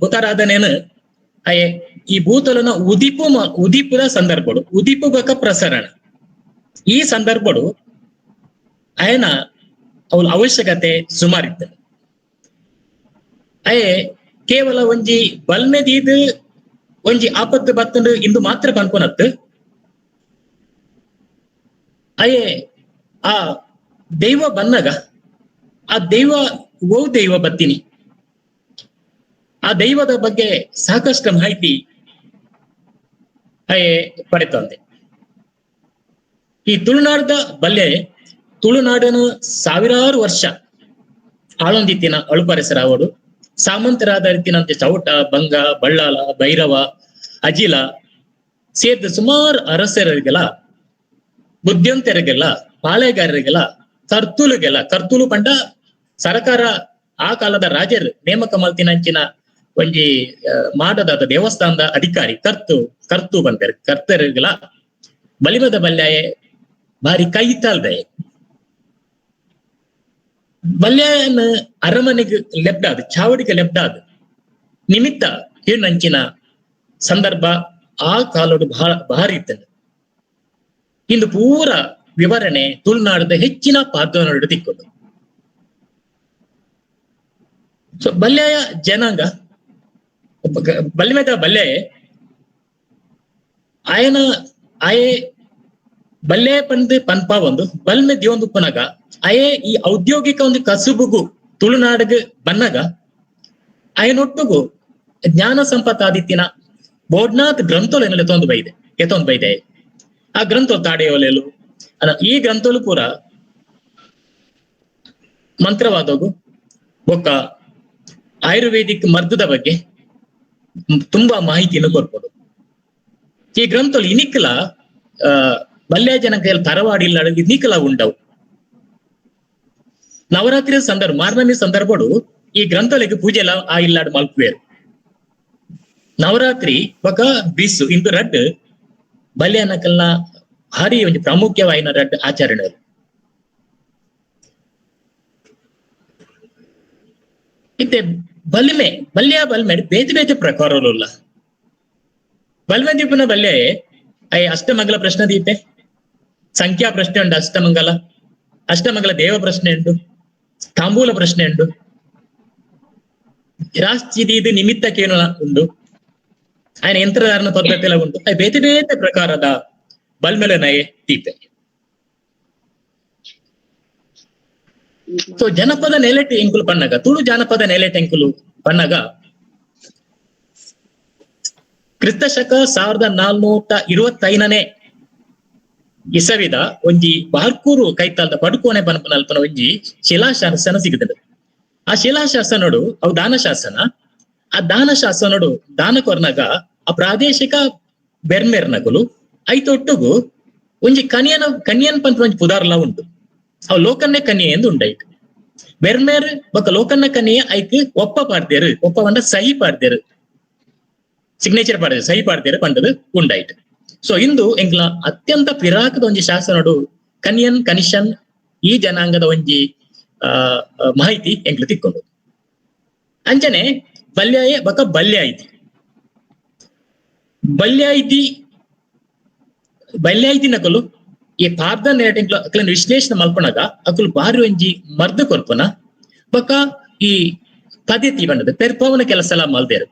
ಭೂತಾರಾಧನೆನು ಅಯೆ ಈ ಭೂತಲನ ಉದಿಪು ಉದಿಪುದ ಸಂದರ್ಭಡು ಉದಿಪು ಬಕ ಪ್ರಸರಣ ಈ ಸಂದರ್ಭಡು ಅಯನ ಅವಳ ಅವಶ್ಯಕತೆ ಸುಮಾರಿತ್ತು. ಅಯೆ ಕೇವಲ ಒಂಜಿ ಬಲ್ಮೆದೀದ್ ಒಂಜಿ ಆಪತ್ತು ಬತ್ತಂಡು ಇಂದು ಮಾತ್ರ ಪನ್ಪುನತ್ತು. ಅಯೆ ಆ ದೈವ ಬನ್ನಗ ಆ ದೈವ ಓ ದೈವ ಬತ್ತೀನಿ ಆ ದೈವದ ಬಗ್ಗೆ ಸಾಕಷ್ಟು ಮಾಹಿತಿ ಅಯೆ ಪಡೆತಂದೆ. ಈ ತುಳುನಾಡದ ಬಲ್ಯ ತುಳುನಾಡನು ಸಾವಿರಾರು ವರ್ಷ ಆಳೊಂದಿತ್ತಿನ ಅಳುಪರಿಸರಾವಡು ಸಾಮಂತರಾದ ರೀತಿನಂತೆ ಚೌಟ ಬಂಗ ಬಳ್ಳಾಲ ಭೈರವ ಅಜಿಲ ಸೇರ್ದ ಸುಮಾರು ಅರಸರಿಗೆಲ್ಲ ಬುದ್ಧಿವಂತರಿಗೆಲ್ಲ ಪಾಳೆಗಾರರಿಗೆಲ್ಲ ಕರ್ತುಲುಗೆಲ್ಲ ಕರ್ತುಲು ಪಂಡ ಸರಕಾರ ಆ ಕಾಲದ ರಾಜರು ನೇಮಕ ಮಲ್ತಿನಂಚಿನ ಒಂಜಿ ಮಾಡದಾದ ದೇವಸ್ಥಾನದ ಅಧಿಕಾರಿ ಕರ್ತು ಕರ್ತು ಬಂತಾರೆ ಕರ್ತರಿಗೆಲ್ಲ ಬಲಿಮದ ಬಲ್ಯಾಯೆ ಭಾರಿ ಕೈತಾಲ್ದೆ ಬಲ್ಯಾಯನ ಅರಮನೆಗೆ ಲೆಪ್ಡಾದ ಚಾವಡಿಗೆ ಲೆಪ್ಡಾದ ನಿಮಿತ್ತ ಕೀರ್ಣಂಚಿನ ಸಂದರ್ಭ ಆ ಕಾಲೋಡು ಬಹಳ ಭಾರಿ ಇತ್ತಂಡ. ಇಂದು ಪೂರ ವಿವರಣೆ ತುಳುನಾಡದ ಹೆಚ್ಚಿನ ಪಾತ್ರವನ್ನು ತಿಕ್ಕೊಂಡು. ಸೊ ಬಲ್ಯಾಯ ಜನಾಂಗ ಬಲ್ಮೆದ ಬಲ್ಯಾಯ ಆಯನ ಆಯೆ ಬಲ್ಲೆ ಪಂದ್ ಪನ್ಪ ಒಂದು ಬಲ್ಮೆ ದಿಯೊಂದು ಪನಗ ಅಯೇ ಈ ಔದ್ಯೋಗಿಕ ಒಂದು ಕಸುಬುಗು ತುಳುನಾಡಿಗೆ ಬನ್ನಗ ಅಯನೊಟ್ಟುಗು ಜ್ಞಾನ ಸಂಪತ್ತಾದಿತ್ತಿನ ಬೋಡ್ನಾಥ್ ಗ್ರಂಥೋಲು ಎನ್ನಲೆ ತೊಂದು ಬೈದೆ ಎತ್ತೊಂದು ಬೈದೆ. ಆ ಗ್ರಂಥೋ ತಾಡೆಯೋಲೆಲು ಅಲ್ಲ, ಈ ಗ್ರಂಥೋಲು ಪೂರ ಮಂತ್ರವಾದೋಗು ಬೊಕ್ಕ ಆಯುರ್ವೇದಿಕ್ ಮರ್ದದ ಬಗ್ಗೆ ತುಂಬಾ ಮಾಹಿತಿಯನ್ನು ಕೊರ್ಪೋದು. ಈ ಗ್ರಂಥೋಲು ಇನಿಕ್ಲ ಬಲ್ಯ ಜನಕ್ಕೆ ತರವಾಡಿಲ್ಲ ಇನಿಕ್ಲ ಉಂಡವು. ನವರಾತ್ರಿಯ ಸಂದರ್ಭ ಮಾರ್ನಮಿ ಸಂದರ್ಭಡು ಈ ಗ್ರಂಥಗಳಿಗೆ ಪೂಜೆ ಎಲ್ಲ ಆ ಇಲ್ಲಾಡು ಮಲ್ಪುವೇರು. ನವರಾತ್ರಿ ಬೊಕ ಬಿಸು ಇಂದು ರಡ್ಡ್ ಬಲ್ಯನಕಲ್ನ ಭಾರಿ ಒಂಜಿ ಪ್ರಾಮುಖ್ಯವಾಯಿನ ರಡ್ಡ್ ಆಚರಣೆ. ಇತ್ತೆ ಬಲ್ಮೆ ಬಲ್ಯ ಬಲ್ಮೆ ಬೇತೆ ಬೇತೆ ಪ್ರಕಾರಲುಲ್ಲ. ಬಲ್ಮೆ ದೀಪನ ಬಲ್ಯ I ಅಷ್ಟಮಂಗಲ ಪ್ರಶ್ನೆ ದೀಪೆ, ಸಂಖ್ಯಾ ಪ್ರಶ್ನೆ ಉಂಟು ಅಷ್ಟಮಂಗಲ, ಅಷ್ಟಮಂಗಲ ದೇವ ಪ್ರಶ್ನೆ ಉಂಟು, ತಾಂಬೂಲ ಪ್ರಶ್ನೆ ಉಂಟು, ರಾಷ್ಟ್ರೀಯ ನಿಮಿತ್ತಕ್ಕೇನು ಉಂಟು, ఆయన ಯಂತ್ರಧಾರಣ ಪದ್ಧತಿ ಎಲ್ಲ ಉಂಟು. ಬೇತೆ ಬೇತೆ ಪ್ರಕಾರದ ಬಲ್ಮೆಲೆ ನಯೆ ದೀಪೆ. ಸೊ ಜನಪದ ನೆಲೆಟ್ ಎಂಕುಲು ಪಣ್ಣಗ, ತುಳು ಜಾನಪದ ನೆಲೆಟ್ ಎಂಕುಲು ಪಣ್ಣಗ ಕ್ರಿಸ್ತ ಶಕ 1425ನೇ ಇಸವಿದ ಒಂಜಿ ಬಾರ್ಕೂರು ಕೈತಾಲ್ದ ಪಡುಕೋಣೆ ಪನಪನ ಒಂಜಿ ಶಿಲಾಶಾಸನ ಸಿಗುತ್ತದೆ. ಆ ಶಿಲಾಶಾಸನಡು ಅವು ದಾನಶಾಸನ. ಆ ದಾನಶಾಸನಡು ದಾನ ಕೊರ್ನಗ ಆ ಪ್ರಾದೇಶಿಕ ಬೆರ್ಮೆರ್ನಕುಲು ಐತೊಟ್ಟುಗು ಒಂಜಿ ಕನಿಯನ ಕನಿಯನ್ ಪಂಪ ಒಂಜಿ ಪುದಾರ್ಲ ಉಂಟು. ಅವು ಲೋಕನ್ನೇ ಕನಿಯ ಎಂದು ಉಂಡೈಟ್ ಬೆರ್ಮೇರ್ ಬೊಕ್ಕ ಲೋಕನ್ನ ಕನಿಯ ಐಕ್ ಒಪ್ಪ ಪಾಡ್ದೇರು, ಒಪ್ಪ ಪಂಡ ಸಹಿ ಪಾಡ್ದೇರು, ಸಿಗ್ನೇಚರ್ ಪಾಡ್ದೇರು, ಸಹಿ ಪಾಡ್ದೇರು ಪಂಡದು ಉಂಡೈಟ್. ಸೊ ಇಂದು ಎಂಕ್ಲ ಅತ್ಯಂತ ಪಿರಾಕದ ಒಂಜಿ ಶಾಸನಡು ಕನಿಯನ್ ಕನಿಷನ್ ಈ ಜನಾಂಗದ ಒಂಜಿ ಮಾಹಿತಿ ಎಂಕ್ಲು ತಿಕ್ಕೊಂಡು. ಅಂಚನೆ ಬಲ್ಯಾಯ ಬೊಕ್ಕ ಬಲ್ಯಾಯಿತಿ, ಬಲ್ಯಾಯಿತಿ ಬಲ್ಯಾಯಿತಿ ನಕಲು ಈ ಪಾರ್ದ ನೆರಟಿಂಗ್ಲು ಅಕ್ಲನ್ ವಿಶ್ಲೇಷಣೆ ಮಲ್ಪನಗ ಅಕುಲು ಬಾರಿ ಒಂಜಿ ಮರ್ದು ಕೊರ್ಪುನ ಬೊಕ್ಕ ಈ ಪದ್ಧತಿ ಬಣ್ಣದ ಪೆರ್ಪವನ ಕೆಲಸ ಎಲ್ಲ ಮಲ್ದೇರು.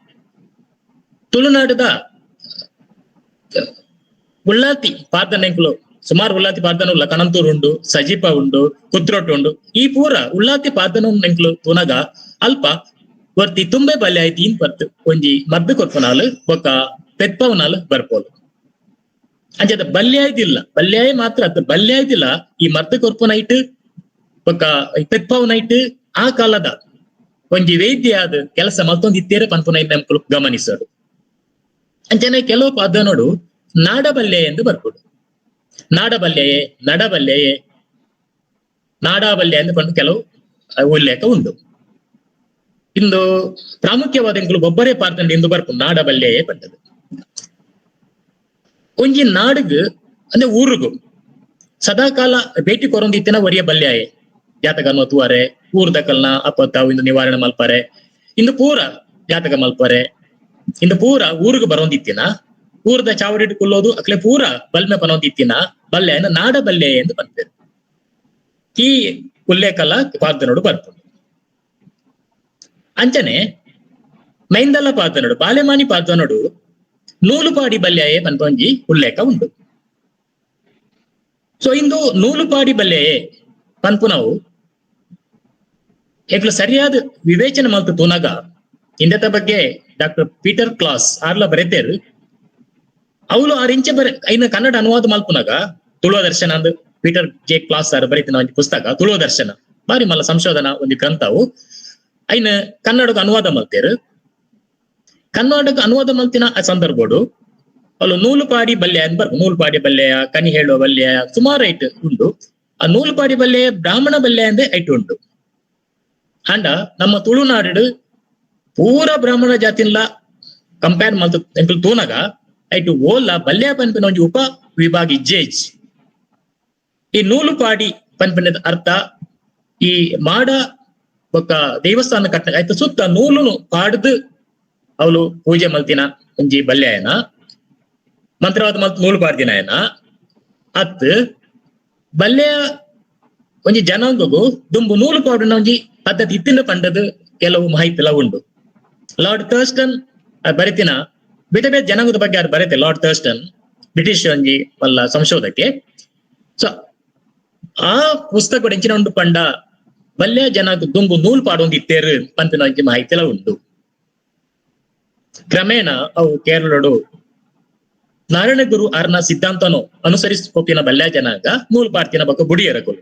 ತುಳುನಾಡದ ಉಳ್ಳಾತಿ ಪಾರ್ದನೆಂಕುಲು ಸುಮಾರು ಉಳ್ಳಾತಿ ಪಾರ್ದನ ಉಲ್ಲ, ಕಣಂತೂರು ಉಂಡು, ಸಜೀಪ ಉಂಡು, ಕುದ್ರೊಟ್ಟು ಉಂಡು. ಈ ಪೂರ ಉಳ್ಳಾತಿ ಪಾರ್ದನ ಎಂಕ್ಲು ತುನಗ ಅಲ್ಪ ವರ್ತಿ ತುಂಬೆ ಬಲ್ಯ ಐತಿ ಇನ್ ಬರ್ತು ಒಂಜಿ ಮದ್ದು ಕೊರ್ಪುನಾಲು ಬೊಕ್ಕ ಪೆತ್ಪವನಾಲು ಬರ್ಪೋಲು. ಅಂಚದ ಬಲ್ಯಾಯ್ದಿಲ್ಲ, ಬಲ್ಯಾಯ ಮಾತ್ರ ಅತ್ತ ಬಲ್ಯಾಯ್ದಿಲ್ಲ ಈ ಮದ್ದು ಕೊರ್ಪುನೈಟ್ ಬೊಕ್ಕ ಪೆತ್ಪವನೈಟ್ ಆ ಕಾಲದ ಒಂಜಿ ವೈದ್ಯ ಆದ ಕೆಲಸ ಮಲ್ತೊಂದು ಇತ್ತೇರೆ ಪನ್ಪುನೈಟ್ ನಮ್ಕುಲು ಗಮನಿಸೋಡು. ಅಂಚನೆ ಕೆಲವು ಪಾದನೋಡು ನಾಡಬಲ್ಯ ಎಂದು ಬರ್ಪುಡು. ನಾಡಬಲ್ಯಯೇ ನಡಬಲ್ಯಯೇ ನಾಡಾಬಲ್ಯ ಎಂದು ಪಂಡು ಕೆಲವು ಉಲ್ಲೇಖ ಉಂಟು. ಇಂದು ಪ್ರಾಮುಖ್ಯವಾದ ಎಂಕುಲು ಒಬ್ಬರೇ ಪಾರ್ತಂಡು ಇಂದು ಬರ್ಪು ನಾಡಬಲ್ಯಯೇ ಪಂಡದು. ಒಂಜಿ ನಾಡುಗು ಅಂದ್ರೆ ಊರುಗು ಸದಾಕಾಲ ಭೇಟಿ ಕೊರೊಂದಿತ್ತಿನ ಒರಿಯ ಬಲ್ಯಾಯೆ ಜಾತಕ ತೂವರೆ, ಊರ್ದಕಲ್ನ ಅಪ್ಪತ್ತಾವು ಇಂದು ನಿವಾರಣೆ ಮಲ್ಪಾರೆ, ಇಂದು ಪೂರ ಜಾತಕ ಮಲ್ಪಾರೆ, ಇಂದು ಪೂರ ಊರಿಗೆ ಬರೋಂದಿತ್ತಿನ ಊರ್ದ ಚಾವಡಿಟ್ಟು ಕುಲ್ಲೋದು ಅಕ್ಲೆ ಪೂರ ಬಲ್ಮೆ ಪನೊಂದಿತ್ತಿನ ಬಲ್ಯಾಯನ ನಾಡ ಬಲ್ಯ ಎಂದು ಪನ್ಪೇರು. ಈ ಉಲ್ಲೇಖಲ ಪಾರ್ದನೋಡು ಬರ್ಪುಂಡು. ಅಂಚನೆ ಮೈಂದಲ ಪಾರ್ದನೋಡು ಬಾಲೆಮಾನಿ ಪಾರ್ದನೋಡು ನೂಲುಪಾಡಿ ಬಲ್ಯಾಯೆ ಪನ್ಪ ಒಂಜಿ ಉಲ್ಲೇಖ ಉಂಟು. ಸೊ ಇಂದು ನೂಲುಪಾಡಿ ಬಲ್ಯಾಯೆ ಪನ್ಪುನವು ಎಂಕ್ಲು ಸರಿಯಾದ ವಿವೇಚನೆ ಮಲ್ತು ತೂನಗ ಇಂದತ ಬಗ್ಗೆ doctor Peter class ಆರ್ಲ ಬರೆತೇರು. ಅವಳು ಆರ್ ಇಂಚೆ ಬರೆ ಐನ ಕನ್ನಡ ಅನುವಾದ ಮಲ್ಪುನಗ ತುಳುವ ದರ್ಶನ ಅಂದ್ Peter J class R ಬರೀತಿನ ಒಂಜಿ ಪುಸ್ತಕ ತುಳುವ ದರ್ಶನ ಬಾರಿ ಮಲ್ಲ ಸಂಶೋಧನಾ ಒಂದು ಗ್ರಂಥವು ಐನ ಕನ್ನಡಕ್ಕೆ ಅನುವಾದ ಮಲ್ತೇರು. ಕನ್ನಡಕ್ಕೆ ಅನುವಾದ ಮಲ್ತಿನ ಆ ಸಂದರ್ಭಡು ಅವಳು ನೂಲುಪಾಡಿ ಬಲ್ಯ ಅಂತ ಬರ್ಪು. ನೂಲುಪಾಡಿ ಬಲ್ಯ, ಕನಿ ಹೇಳುವ ಬಲ್ಯ ಸುಮಾರು ಐಟ್ ಉಂಟು. ಆ ನೂಲುಪಾಡಿ ಬಲ್ಯ ಬ್ರಾಹ್ಮಣ ಬಲ್ಯ ಅಂದೇ ಐಟ್ ಉಂಟು. ಅಂಡ ನಮ್ಮ ತುಳುನಾಡು ಪೂರ ಬ್ರಾಹ್ಮಣ ಜಾತಿನ್ಲ ಕಂಪೇರ್ ಮಲ್ತು ಎಂಕುಲು ತೂನಗ ಐಟು ಓಲ್ಲ ಬಲ್ಯ ಪನ್ಪಿನ ಒಂಜಿ ಉಪ ವಿಭಾಗ ಇಜ್ಜೇಜ್. ಈ ನೂಲುಪಾಡಿ ಪನ್ಪಿನದ ಅರ್ಥ ಈ ಮಾಡ ಬೊಕ್ಕ ದೇವಸ್ಥಾನ ಕಟ್ಟ ಆಯ್ತು ಸುತ್ತ ನೂಲುನು ಪಾಡ್ದು ಅವಳು ಪೂಜೆ ಮಲ್ತಿನ ಒಂಜಿ ಬಲ್ಯಾಯನ ಮಂತ್ರವಾದ ಮಲ್ತ್ ನೂಲು ಪಾಡ್ದಿನಾಯನ ಅತ್ ಬಲ್ಯ ಒಂಜಿ ಜನಾಂಗಗು ದುಂಬು ನೂಲು ಪಾಡುನ ಒಂಜಿ ಪದ್ಧತಿ ಇತ್ತಿನ ಪಂಡದು ಕೆಲವು ಮಾಹಿತಿಲ ಉಂಟು. ಲಾರ್ಡ್ ಥರ್ಸ್ಟನ್ ಬರೆತಿನ ಬೇರೆ ಬೇರೆ ಜನಾಂಗದ ಬಗ್ಗೆ ಯಾರು ಬರೆತೆ lord Thurston British ಒಂಜಿ ಮಲ್ಲ ಸಂಶೋಧಕ್ಕೆ. ಸೊ ಆ ಪುಸ್ತಕ ಎಂಚಿನ ಉಂಟು ಪಂಡ ಬಲ್ಯ ಜನ ದುಂಬು ನೂಲು ಪಾಡೊಂದು ಇತ್ತೇರು ಪಂಪಿನ ಒಂಜಿ ಮಾಹಿತಿಲ ಉಂಟು. ಕ್ರಮೇಣ ಅವು ಕೇರಳಡು ನಾರಾಯಣ ಗುರು ಆರ್ನ ಸಿದ್ಧಾಂತನು ಅನುಸರಿಸಿಕೊಪ್ಪಿನ ಬಲ್ಯ ಜನಾಂಗ ನೂಲುಪಾಡ್ತಿನ ಬೊಕ ಬುಡಿಯರಕುಲು.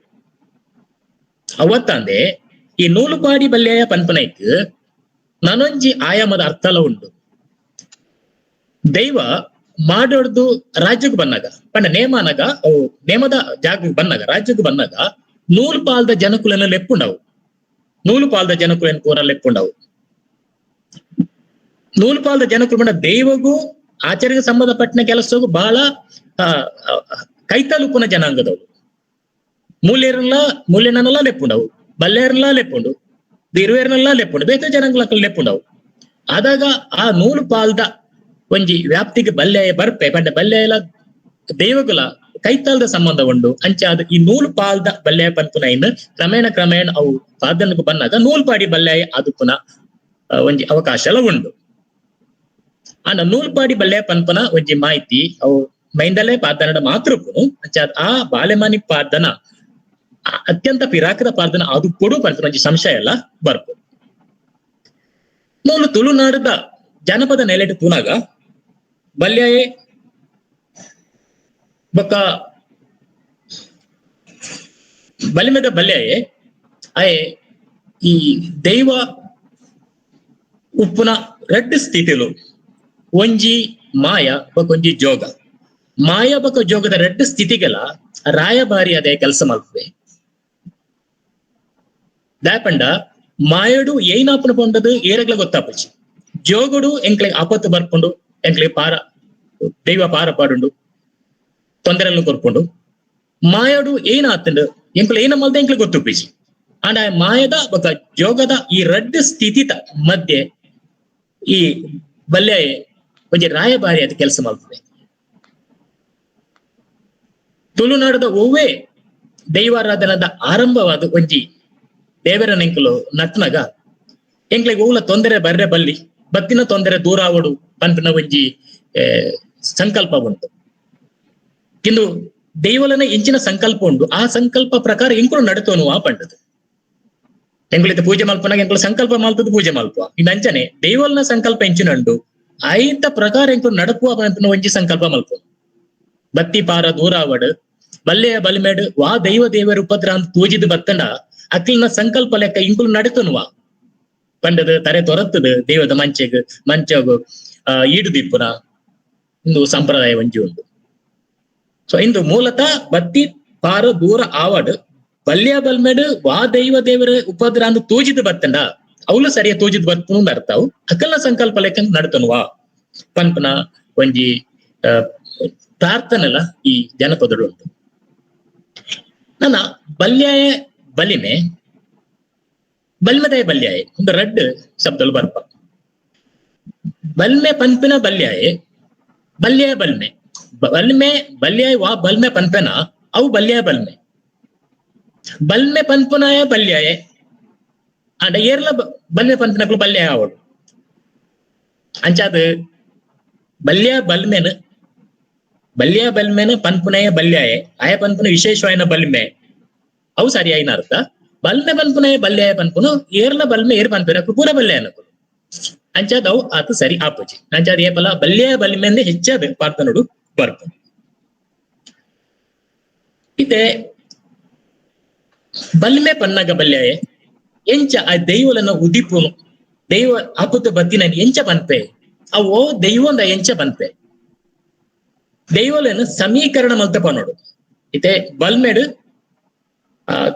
ಅವತ್ತಂದೆ ಈ ನೂಲುಪಾಡಿ ಬಲ್ಯಾಯ ಪನ್ಪನೈಕ್ ನನೊಂಜಿ ಆಯಾಮದ ಅರ್ಥಲ ಉಂಡು. ದೈವ ಮಾಡೋಡ್ದು ರಾಜ್ಯಕ್ಕೆ ಬಂದಾಗ ಪಂಡ ನೇಮನಗ ಅವು ನೇಮದ ಜಾಗಕ್ಕೆ ಬಂದಾಗ ರಾಜ್ಯಕ್ಕೆ ಬಂದಾಗ ನೂಲುಪಾಲ್ದ ಜನಕುಲನ ಲೆಪ್ಪುಂಡವು, ನೂಲುಪಾಲ್ದ ಜನಕುಲನ ಕೂರ ಲೆಪ್ಪುಂಡವು. ನೂಲುಪಾಲ್ದ ಜನಕುಲು ಪಂಡ ದೈವಗೂ ಆಚರಣೆಗೆ ಸಂಬಂಧಪಟ್ಟಿನ ಕೆಲಸಗೂ ಬಹಳ ಕೈತಲುಪುನ ಜನಾಂಗದವು. ಮೂಲ್ಯರಲ್ಲ ಮೂಲ್ಯನನ್ನೆಲ್ಲ ಲೆಪ್ಪುಂಡವು, ಬಲ್ಲೆಯರಲ್ಲ ಲೆಪ್ಪುಂಡು, ಇರುವೇರನ್ನೆಲ್ಲ ಲೆಪ್ಪುಂಡು, ಬೇತೆ ಜನಾಂಗಲ ಲೆಪ್ಪುಂಡವು. ಆದಾಗ ಆ ನೂಲುಪಾಲ್ದ ಒಂಜಿ ವ್ಯಾಪ್ತಿಗೆ ಬಲ್ಯಾಯ ಬರ್ಪೆ ಪಂಡ ಬಲ್ಯಾಯಲ ದೈವಗುಲ ಕೈತಾಲ್ದ ಸಂಬಂಧ ಉಂಡು. ಅಂಚಾದ ಈ ನೂಲುಪಾಲ್ದ ಬಲ್ಯಾಯ ಪನ್ಪುನ ಇನ್ನು ಕ್ರಮೇಣ ಕ್ರಮೇಣ ಅವು ಸಾಧನಕ್ಕೆ ಬಂದಾಗ ನೂಲ್ಪಾಡಿ ಬಲ್ಯಾಯ ಅದು ಪುನಃ ಒಂಜಿ ಅವಕಾಶ ಎಲ್ಲ ಉಂಡು. ಆಂಡ ನೂಲ್ಪಾಡಿ ಬಲ್ಯಾಯ ಪನ್ಪುನ ಒಂಜಿ ಮಾಹಿತಿ ಅವು ಮೈಂದಲೇ ಪಾದನಡ ಮಾತ್ರ ಪುನು. ಅಂಚಾದ ಆ ಬಾಲೆಮಾನಿ ಪಾದನ ಅತ್ಯಂತ ಪಿರಾಕದ ಪಾದನ ಅದು ಕೊಡು ಪನ್ಪುನ ಒಂಜಿ ಸಂಶಯ ಎಲ್ಲ ಬರ್ಪು. ಮೂಲು ತುಳುನಾಡದ ಜನಪದ ನೆಲೆಟ್ ತೂನಾಗ ಬಲ್ಯಾಯೆ ಬೊಕ್ಕ ಬಲಿಮೆದ ಬಲ್ಯಾಯೆ ಆಯೆ ಈ ದೈವ ಉಪ್ಪುನ ರಡ್ಡ್ ಸ್ಥಿತಿಲು, ಒಂಜಿ ಮಾಯ ಬೊಕ ಒಂಜಿ ಜೋಗ. ಮಾಯ ಬೊಕ ಜೋಗದ ರಡ್ಡ್ ಸ್ಥಿತಿಗಳ ರಾಯಭಾರಿ ಅದೇ ಕೆಲಸ ಮಲ್ಪುವೆ. ದಾಯಪಂಡ ಮಾಯಡು ಏನಾಪನ ಪೊಂಡದು ಏರಗ್ಲ ಗೊತ್ತಾಪುಜಿ. ಜೋಗಡು ಎಂಕ್ಲೆ ಆಪತ್ತು ಬರ್ಪುಂಡು, ಎಂಕ್ಲೆ ಪಾರ ದೈವ ಪಾರ ಪಾಡುಂಡು, ತೊಂದರೆಯನ್ನು ಕೊರ್ಪುಂಡು. ಮಾಯಡು ಏನಾತಂಡು ಎಂಕ್ಲೆ ಏನ ಮಲ್ದ ಎಂಕ್ಲೆ ಗೊತ್ತುಪ್ಪಿಜಿ. ಆಂಡ ಮಾಯದ ಬೊಕ ಜೋಗದ ಈ ರಡ್ಡ್ ಸ್ಥಿತಿತ ಮಧ್ಯೆ ಈ ಬಲ್ಯಾಯೆ ಒಂಜಿ ರಾಯಭಾರಿ ಅದು ಕೆಲಸ ಮಲ್ಪುವೆ. ತುಳುನಾಡದ ಒವ್ವೇ ದೈವಾರಾಧನದ ಆರಂಭವಾದ ಒಂಜಿ ದೇವರ ನೆಂಕುಲು ನಟ್ನಗ ಎಂಕ್ಲೆಗ್ ಓಲ ತೊಂದರೆ ಬರ್ರೆ ಬಲ್ಲಿ, ಬತ್ತಿನ ತೊಂದರೆ ದೂರ ಆವಡು ಪನ್ಪಿನ ಒಂಜಿ ಸಂಕಲ್ಪ ಉಂಟು. ಇಂದು ದೈವಲನ ಇಂಚಿನ ಸಂಕಲ್ಪ ಉಂಟು, ಆ ಸಂಕಲ್ಪ ಪ್ರಕಾರ ಎಂಕುಲು ನಡತೋನು ಆ ಪಂಡದು. ಎಂಕುಲಿತ ಪೂಜೆ ಮಲ್ಪನಾಗ ಎಂಕುಲು ಸಂಕಲ್ಪ ಮಲ್ತದ್ದು ಪೂಜೆ ಮಲ್ಪುವ. ಇನ್ನು ಅಂಚನೆ ದೈವಲನ ಸಂಕಲ್ಪ ಎಂಚಿನ ಉಂಡು ಐತ ಪ್ರಕಾರ ಎಂಕುಲು ನಡಪುವ ಪನ್ಪಿನ ಒಂಜಿ ಸಂಕಲ್ಪ ಮಲ್ಪು. ಬತ್ತಿ ಪಾರ ದೂರ ಆವಡು ಬಲ್ಲೆಯ ಬಲಿಮೇಡು ವಾ ದೈವ ದೇವರ ಉಪದ್ರ ಅಂತ ತೂಜಿದ್ ಬತ್ತಂಡ ಅಕ್ಲಿನ ಸಂಕಲ್ಪ ಲೆಕ್ಕ ಇಂಕುಲು ನಡತನುವ ಪಂಡದು ತರೆ ತೊರತ್ತದು ದೈವದ ಮಂಚೆಗ್ ಮಂಚಗು ಈಡು ದಿಪ್ಪುನ ಇಂದು ಸಂಪ್ರದಾಯ ಒಂಜಿ ಉಂಟು. ಸೊ ಇಂದು ಮೂಲತಃ ಬತ್ತಿ ಪಾರ ದೂರ ಆವಡ್ ಬಲ್ಯ ಬಲ್ಮೇಡು ವಾ ದೈವ ದೇವರ ಉಪದ್ರ ಅಂದು ತೂಜಿದ್ ಬತ್ತಂಡ ಅವಳು ಸರಿಯ ತೂಜಿದ್ ಬತ್ತನು ಅರ್ಥವು ಅಕಲ್ನ ಸಂಕಲ್ಪ ಲೆಕ್ಕ ನಡತನುವ ಪನ್ಪನ ಒಂಜಿ ಪ್ರಾರ್ಥನೆಲ ಈ ಜನಪದಡು ಉಂಟು. ನನ್ನ ಬಲ್ಯಾಯ ಬಲಿಮೆ ಬಲ್ಮದಯ ಬಲ್ಯಾಯ ಒಂದು ರಡ್ಡ್ ಶಬ್ದಲು ಬರ್ಪ. ಬಲ್ಮೆ ಪನ್ಪಿನ ಬಲ್ಯಾಯೆ ಬಲ್ಯಾಯ ಬಲ್ಮೆ ಬಲ್ಮೆ ಬಲ್ಯಾಯ ವಾ ಬಲ್ಮೆ ಪನ್ಪೆನ ಅವು ಬಲ್ಯಾಯ ಬಲ್ಮೆ ಬಲ್ಮೆ ಪನ್ಪುನಾಯ ಬಲ್ಯಾಯೆ ಅಂಡ ಏರ್ಲ ಬಲ್ಮೆ ಪನ್ಪಿನಕ್ಲು ಬಲ್ಯಾಯ ಅವಳು. ಅಂಚಾದ ಬಲ್ಯ ಬಲ್ಮೆನ್ ಬಲ್ಯ ಬಲ್ಮೆನ್ ಪನ್ಪುನಯ ಬಲ್ಯಾಯೆ ಆಯ ಪನ್ಪುನ ವಿಶೇಷವಾಯಿನ ಬಲ್ಮೆ ಅವು ಸರಿಯಾಯಿನ ಅರ್ಥ. ಬಲ್ಮೆ ಪನ್ಪುನಯ ಬಲ್ಯಾಯ ಪನ್ಪುನು ಏರ್ಲ ಬಲ್ಮೆ ಏರ್ ಪನ್ಪಿನಕ್ಲು ಪೂರ ಬಲ್ಯಾಯನಕ್ಲು. ಅಂಚಾದ ಅವು ಆತ ಸರಿ ಆಪುಜಿ. ಅಂಚಾದ ಏಪಲ ಬಲ್ಯ ಬಲ್ಮೆಂದೆ ಹೆಚ್ಚಾದ ಪಾರ್ತನೋಡು ಬರ್ಪು. ಇತ್ತೆ ಬಲ್ಮೆ ಪನ್ನಗ ಬಲ್ಯಾಯೆ ಎಂಚ ಆ ದೈವಲನ ಉದಿಪುನು ದೈವ ಆಪತ್ತು ಬತ್ತಿನ ಎಂಚ ಪನ್ಪೆ ಅವು ದೈವಂದ ಎಂಚ ಪನ್ಪೆ ದೈವಲನ ಸಮೀಕರಣ ಮಲ್ತ ಪನ್ನೋಡು. ಇತ್ತೆ ಬಲ್ಮೆಡು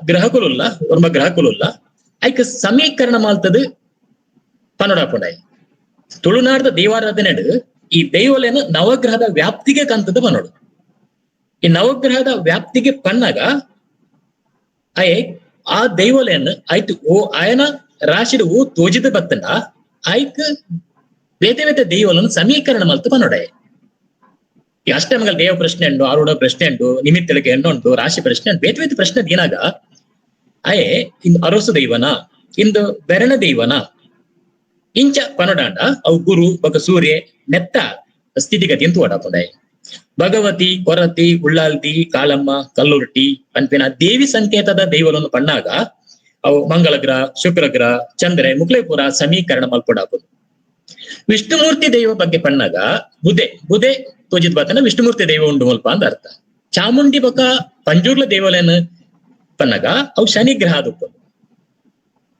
ಗ್ರಹಕುಲುಲ್ಲ ಒರ್ಮ ಗ್ರಹಕುಲುಲ್ಲ ಐಕ್ ಸಮೀಕರಣ ಮಲ್ತದು ಪನ್ನೋಡಾಪುಂಡಾಯಿ. ತುಳುನಾಡದ ದೈವಾರಾಧನೆಡು ಈ ದೈವಲೇನ ನವಗ್ರಹದ ವ್ಯಾಪ್ತಿಗೆ ಕಂತದ ಪನ್ನೋಡು. ಈ ನವಗ್ರಹದ ವ್ಯಾಪ್ತಿಗೆ ಪನ್ನಾಗ ಅಯೆ ಆ ದೈವಲೇನ ಆಯ್ತು ಓ ಆಯನ ರಾಶಿಡು ಓ ತೋಜಿದ ಬತ್ತಂಡ ಆಯ್ಕ್ ಬೇತೆ ಬೇತೆ ದೈವಲನ್ನು ಸಮೀಕರಣ ಮಲ್ತು ಪನ್ನೋಡಾಯ. ಈ ಅಷ್ಟಮಗಳ ದೇವ ಪ್ರಶ್ನೆ ಉಂಡು, ಆರೂಢ ಪ್ರಶ್ನೆ ಉಂಡು, ನಿಮಿತ್ತಳಿಕೆ ಹೆಣ್ಣುಂಟು, ರಾಶಿ ಪ್ರಶ್ನೆ ಉಂಟು, ಬೇತೆ ಬೇತೆ ಪ್ರಶ್ನೆ ದಿನಾಗ ಅಯೆ ಇಂದು ಅರಸು ದೈವನ ಇಂದು ಬೆರಣ ದೈವನ ಇಂಚ ಪನಡಾಂಡ ಅವು ಗುರು ಬೊಕ ಸೂರ್ಯ ನೆತ್ತ ಸ್ಥಿತಿಗತಿ ಅಂತ ಓಡಾಪುಂಡಾಯ. ಭಗವತಿ ಕೊರತಿ ಉಳ್ಳಾಲ್ತಿ ಕಾಳಮ್ಮ ಕಲ್ಲುರ್ಟಿ ಪನ್ಪಿನ ದೇವಿ ಸಂಕೇತದ ದೈವಲನ್ನು ಪಣ್ಣಾಗ ಅವು ಮಂಗಳ ಗ್ರಹ ಶುಕ್ರ ಗ್ರಹ ಚಂದ್ರೆ ಮುಕ್ಲೇಪುರ ಸಮೀಕರಣ ಮಲ್ಪೊಡಾಪುಂಡು. Vishnumurthy ದೈವ ಬಗ್ಗೆ ಪಣ್ಣಾಗ ಬುದೆ ಬುದೆ ತೋಜಿದ್ ಬಾತನ ವಿಷ್ಣುಮೂರ್ತಿ ದೈವ ಉಂಡು ಮುಲ್ಪ ಅಂತ ಅರ್ಥ. ಚಾಮುಂಡಿ ಬೊಕ ಪಂಜುರ್ಲ ದೇವಲಯನ ಪನ್ನಗ ಅವು ಶನಿ ಗ್ರಹ ಉಪ್ಪುಂಡು.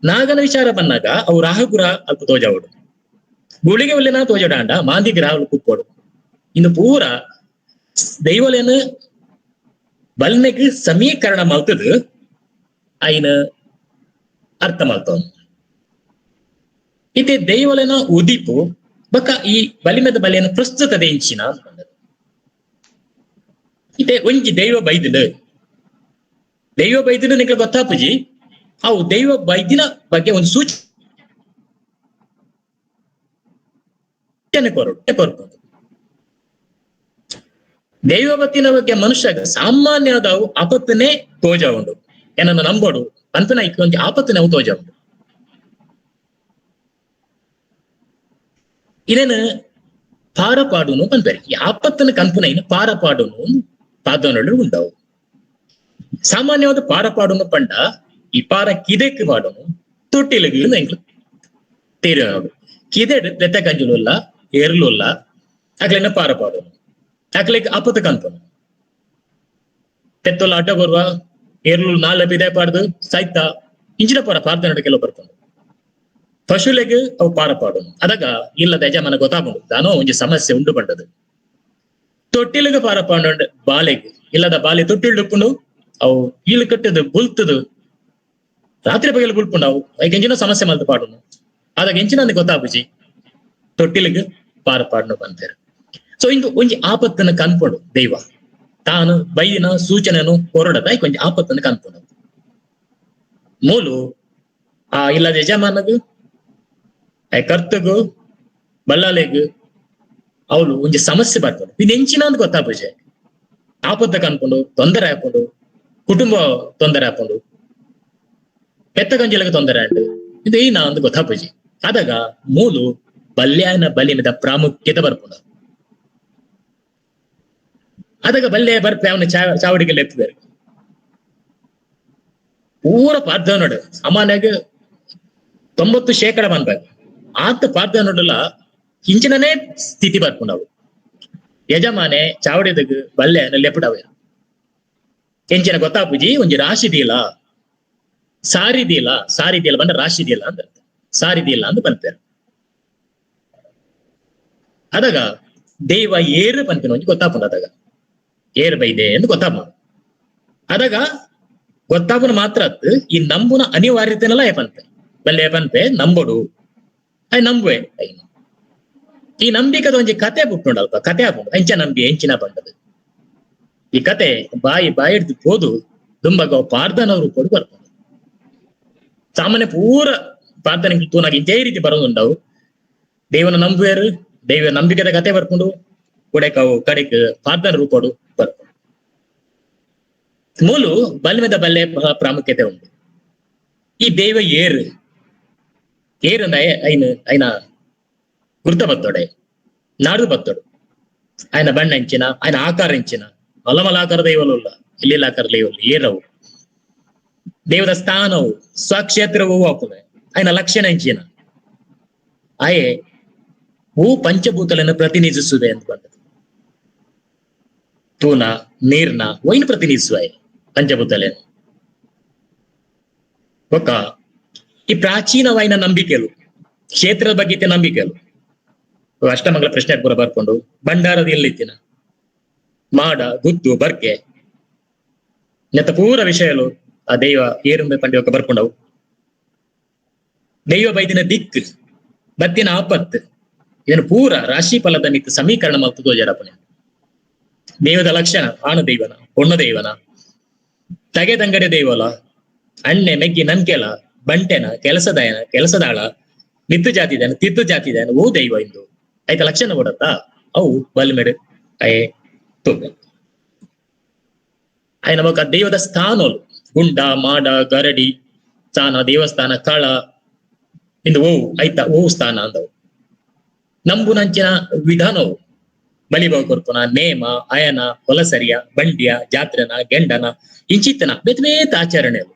ನಾಗನ ವಿಚಾರ ಬನ್ನಾಗ ಅವು ರಾಹುಗ್ರಹ ಅಲ್ಪ ತೋಜಾವಡು. ಗುಳಿಗೆ ಒಲ್ಲೆನ ತೋಜಡಾಂಡ ಮಾಂದಿ ಗ್ರಹ ಕುಪ್ಪೋಡು. ಇನ್ನು ಪೂರ ದೈವಲೇನ ಬಲ್ಮೆಗ್ ಸಮೀಕರಣ ಮಲ್ತದು ಐನ ಅರ್ಥ ಮಲ್ತವನು. ಇತ್ತೆ ದೈವಲೇನ ಉದಿಪು ಬೊಕ ಈ ಬಲಿಮೆದ ಬಲಿಯನ ಪ್ರಸ್ತುತದ ಇಂಚಿನ ಇತ್ತೆ ಒಂಜಿ ದೈವ ಬೈದಿನ ದೈವ ಬೈದಿನ ನಿಕ್ಲೆ ಗೊತ್ತಾಪುಜಿ. ಅವು ದೈವ ಬೈದಿನ ಬಗ್ಗೆ ಒಂದು ಸೂಚನೆ ಕೊರಡು ಕೊರ್ಪುಂಡು. ದೈವ ಬತ್ತಿನ ಬಗ್ಗೆ ಮನುಷ್ಯ ಸಾಮಾನ್ಯದ ಅವು ಆಪತ್ತನೇ ತೋಜ ಉಂಡು. ಏನನ್ನ ನಂಬೋಡು ಪಂತನ ಒಂಜಿ ಆಪತ್ತಿನ ಅವು ತೋಜ ಉಂಡು. ಇನೇನು ಪಾರಪಾಡುನು ಪನ್ಪೆರ್. ಈ ಆಪತ್ತನ ಕನ್ಪುನ ಇನ್ನು ಪಾರಪಾಡುನು ಪಾದನೊಳು ಉಂಡವು. ಸಾಮಾನ್ಯವಾದ ಪಾರಪಾಡುನು ಪಂಡ ಈ ಪಾರ ಕಿದೆಕ್ ಪಾಡುನು ತೊಟ್ಟಿಲುಗು ಎಂಕ್ಲು ತೇರಿನೋಡು. ಕಿದೆಡ್ ಬೆತ್ತ ಕಂಜುಲುಲ್ಲ ಎರ್ಲುಲ್ಲ ಅಕ್ಲೆನ ಪಾರಪಾಡುನು ಅಕ್ಲೆಗ್ ಆಪತ್ತು ಕನ್ಪುನು. ಪೆತ್ತೊಲ್ಲ ಅಡ್ಡ ಬರುವ ಏರ್ಲು ನಾಳೆ ಬಿದೆ ಪಾಡ್ದು ಸೈತ ಇಂಚಿನ ಪರ ಪಾರ್ದನಡು ಕೆಲವು ಬರ್ಪುಂಡು. ಪಶುಲೆಗ್ ಅವು ಪಾರಪಾಡುನು. ಅದಾಗ ಇಲ್ಲದ ಯಜಮಾನ ಗೊತ್ತಾಪುಂಡು ದಾನೋ ಒಂಜಿ ಸಮಸ್ಯೆ ಉಂಡು ಪಂಡದು. ತೊಟ್ಟಿಲಿಗೆ ಪಾರಪಾಡು ಬಾಲೆಗ್ ಇಲ್ಲದ ಬಾಲೆ ತೊಟ್ಟಿಲ್ ಉಪ್ಪುಂಡು. ಅವು ಈಳು ಕಟ್ಟದು ಬುಲ್ತದು ರಾತ್ರಿ ಪಗಲು ಬುಲ್ಪುಂಡು. ಅವು ಐಕ್ ಎಂಚಿನ ಸಮಸ್ಯೆ ಮಲ್ತು ಪಾಡುನು. ಆದಾಗ ಎಂಚಿನ ಗೊತ್ತಾಪುಜಿ ತೊಟ್ಟಿಲಿಗೆ ಪಾರಪಾಡುನು ಪನ್ಪೆರ್. ಸೊ ಇಂದು ಒಂಜಿ ಆಪತ್ತನ್ನು ಕನ್ಪುಂಡು ದೈವ ತಾನು ಬೈದಿನ ಸೂಚನೆಯನ್ನು ಹೊರಡದ ಐಕ್ ಒಂಜಿ ಆಪತ್ತನ್ನು ಕನ್ಪುಂಡು. ಮೂಲು ಆ ಇಲ್ಲದ ಯಜಮಾನಗು ಕರ್ತಗು ಬಲ್ಲಾಲೆಗ್ ಅವಳು ಒಂಜಿ ಸಮಸ್ಯೆ ಬರ್ತದೆ. ಇದು ಎಂಚಿನ ಅಂತ ಗೊತ್ತಾಪುಜೆ. ಆಪತ್ತ ಕನ್ಪುಂಡು, ತೊಂದರೆ ಆಪುಂಡು, ಕುಟುಂಬ ತೊಂದರೆ ಆಪುಂಡು, ಪೆತ್ತ ಗಂಜಲಿಗೆ ತೊಂದರೆ ಆಂಡು, ಇದು ಏನ ಅಂತ ಗೊತ್ತಾಪುಜಿ. ಆದಾಗ ಮೂಲು ಬಲ್ಯಾನ ಬಲಿನದ ಪ್ರಾಮುಖ್ಯತೆ ಬರ್ಪುಂಡು. ಆದಾಗ ಬಲ್ಯ ಬರ್ಪೆ ಅವನ ಚಾವಡಿಗೆ ಲೆಪ್ಪುವೆರು. ಪೂರ ಪಾರ್ದ ನೋಡು ಸಾಮಾನ್ಯವಾಗಿ 90% ಬನ್ಬೇಕು. ಆತ ಪಾರ್ದ ನೋಡಲ್ಲ ಇಂಚಿನನೇ ಸ್ಥಿತಿ ಬರ್ಪುಂಡವು. ಯಜಮಾನೆ ಚಾವಡಿದಗ್ ಬಲ್ಯ ಲೆಪ್ಪುಡವೆ ಎಂಚಿನ ಗೊತ್ತಾಪುಜಿ. ಒಂಜಿ ರಾಶಿ ದೀಲ ಸಾರಿ ದೀಲ ಸಾರಿ ದೀಲ ಬಂದ ರಾಶಿ ದೀಲ ಅಂತ ಸಾರಿ ದೀಲ ಅಂತ ಪನ್ಪೆರ್. ಅದಾಗ ದೈವ ಏರು ಪನ್ಪಿನ ಒಂಜಿ ಗೊತ್ತಾಪುಂಡು. ಅದಾಗ ಏರು ಬೈದೆ ಎಂದು ಗೊತ್ತಾಪುಂಡು. ಅದಾಗ ಗೊತ್ತಾಪುನ ಮಾತ್ರ ಅತ್ತು ಈ ನಂಬುನ ಅನಿವಾರ್ಯತೆನಲ್ಲ ಪನ್ಪೆ ಬಲ್ಲೆ ಪನ್ಪೆ ನಂಬೊಡು I ನಂಬುವೆ. ಈ ನಂಬಿಕದ ಒಂಜಿ ಕತೆ ಪುಟ್ಟುಂಡಲ್ಪ ಕತೆ ಆಪುಂಡು. ಎಂಚ ನಂಬಿ ಎಂಚಿನ ಪಂಡದು ಈ ಕತೆ ಬಾಯಿ ಬಾಯಿ ಹಿಡ್ದು ಪೋದು ದುಂಬಗ ಪಾರ್ದನ ರೂಪಡು ಬರ್ಪುಂಡು. ಸಾಮಾನ್ಯ ಪೂರ ಪ್ರಾರ್ಥನೆ ತೂನಾಗ ಇದೇ ರೀತಿ ಬರೋದುಂಡವು. ದೇವನ ನಂಬುವೇರು, ದೈವ ನಂಬಿಕೆದ ಕತೆ ಬರ್ಪುಂಡು, ಕೊಡೆಕವು ಕಡೆಕ್ ಪ್ರಾರ್ಥನೆ ರೂಪಡು ಬರ್ಪುಂಡು. ಮೂಲು ಬಲ್ಮೆದ ಬಲ್ಲೆ ಪ್ರಾಮುಖ್ಯತೆ ಉಂಟು. ಈ ದೈವ ಏರು ಏರು ಐನ ಐನ ಗುರ್ತ ಬತ್ತೋಡೆ ನಾಡು ಬತ್ತೋಡು. ఆయన ಬಣ್ಣ ಎಂಚಿನ, ఆయన ಆಕಾರ ಎಂಚಿನ, ಮಲಮಲ ಆಕಾರ ದೈವಲುಲ್ಲ ಇಲ್ಲಿ ಆಕಾರ ದೈವಲು ಏರವು. ದೇವದ ಸ್ಥಾನವು ಸ್ವಕ್ಷೇತ್ರವು ಆಪುಂಡು. ఆయన ಲಕ್ಷಣ ಎಂಚಿನ, ಆಯೆ ಹೂ ಪಂಚಭೂತಗಳನ್ನು ಪ್ರತಿನಿಧಿಸುವೆ ಅಂತ ಬಂದದ್ದು. ತೂನ ನೀರ್ನ ವೈನ್ ಪ್ರತಿನಿಧಿಸುವ ಪಂಚಭೂತಲೇನು. ಒಕ್ಕ ಈ ಪ್ರಾಚೀನವಾಯಿನ ನಂಬಿಕೆಲು ಕ್ಷೇತ್ರದ ಬಗ್ಗೆ ನಂಬಿಕೆಲು ಅಷ್ಟಮಂಗಲ ಪ್ರಶ್ನೆ ಪೂರ ಬರ್ಕೊಂಡು ಭಂಡಾರದ ಎಲ್ಲಿತ್ತಿನ ಮಾಡ ಗುತ್ತು ಬರ್ಕೆ ನೆತ್ತ ಪೂರ ವಿಷಯಲು ಆ ದೈವ ಏರುಂಬೆ ಪಂಡಿ ಒಕ್ಕ ಬರ್ಕೊಂಡವು. ದೈವ ಬೈದಿನ ದಿಕ್ಕು ಬತ್ತಿನ ಆಪತ್ತು ಇದನ್ನು ಪೂರ ರಾಶಿ ಫಲದ ಮಿತ್ತು ಸಮೀಕರಣ ಮಲ್ತು ತೋಜರಪಣೆ. ದೈವದ ಲಕ್ಷಣ ಆಣು ದೈವನ ಪೊಣ್ಣು ದೈವನ ತಗೆ ತಂಗಡೆ ದೈವಲ ಅಣ್ಣೆ ಮೆಗ್ಗಿ ನನ್ಕೆಲ ಬಂಟೆನ ಕೆಲಸದಾಯನ ಕೆಲಸದಾಳ ಮಿತ್ತು ಜಾತಿದಾನ ತಿತ್ತು ಜಾತಿದಾನ ಓ ದೈವ ಇಂದು ಆಯ್ತ ಲಕ್ಷಣ ಕೊಡತ್ತಾ ಅವು ಬಲ್ಮೆಡು ಅಯೇ ತೂಕ ಆಯ್ ನಮಗ ದೈವದ ಸ್ಥಾನೋಲು ಗುಂಡ ಮಾಡ ಗರಡಿ ಸ್ಥಾನ ದೇವಸ್ಥಾನ ಕಳ ಇಂದು ಓ ಆಯ್ತಾ ಓ ಸ್ಥಾನ ಅಂದವು. ನಂಬುನಂಚಿನ ವಿಧಾನವು ಬಲಿಬಾವ್ ಕೊರ್ಪುನ ನೇಮ ಅಯನ ಹೊಲಸರಿಯ ಬಂಡಿಯ ಜಾತ್ರೆನ ಗೆಂಡನ ಇಂಚಿತ್ತನ ಬೇತೆ ಬೇತೆ ಆಚರಣೆಗಳು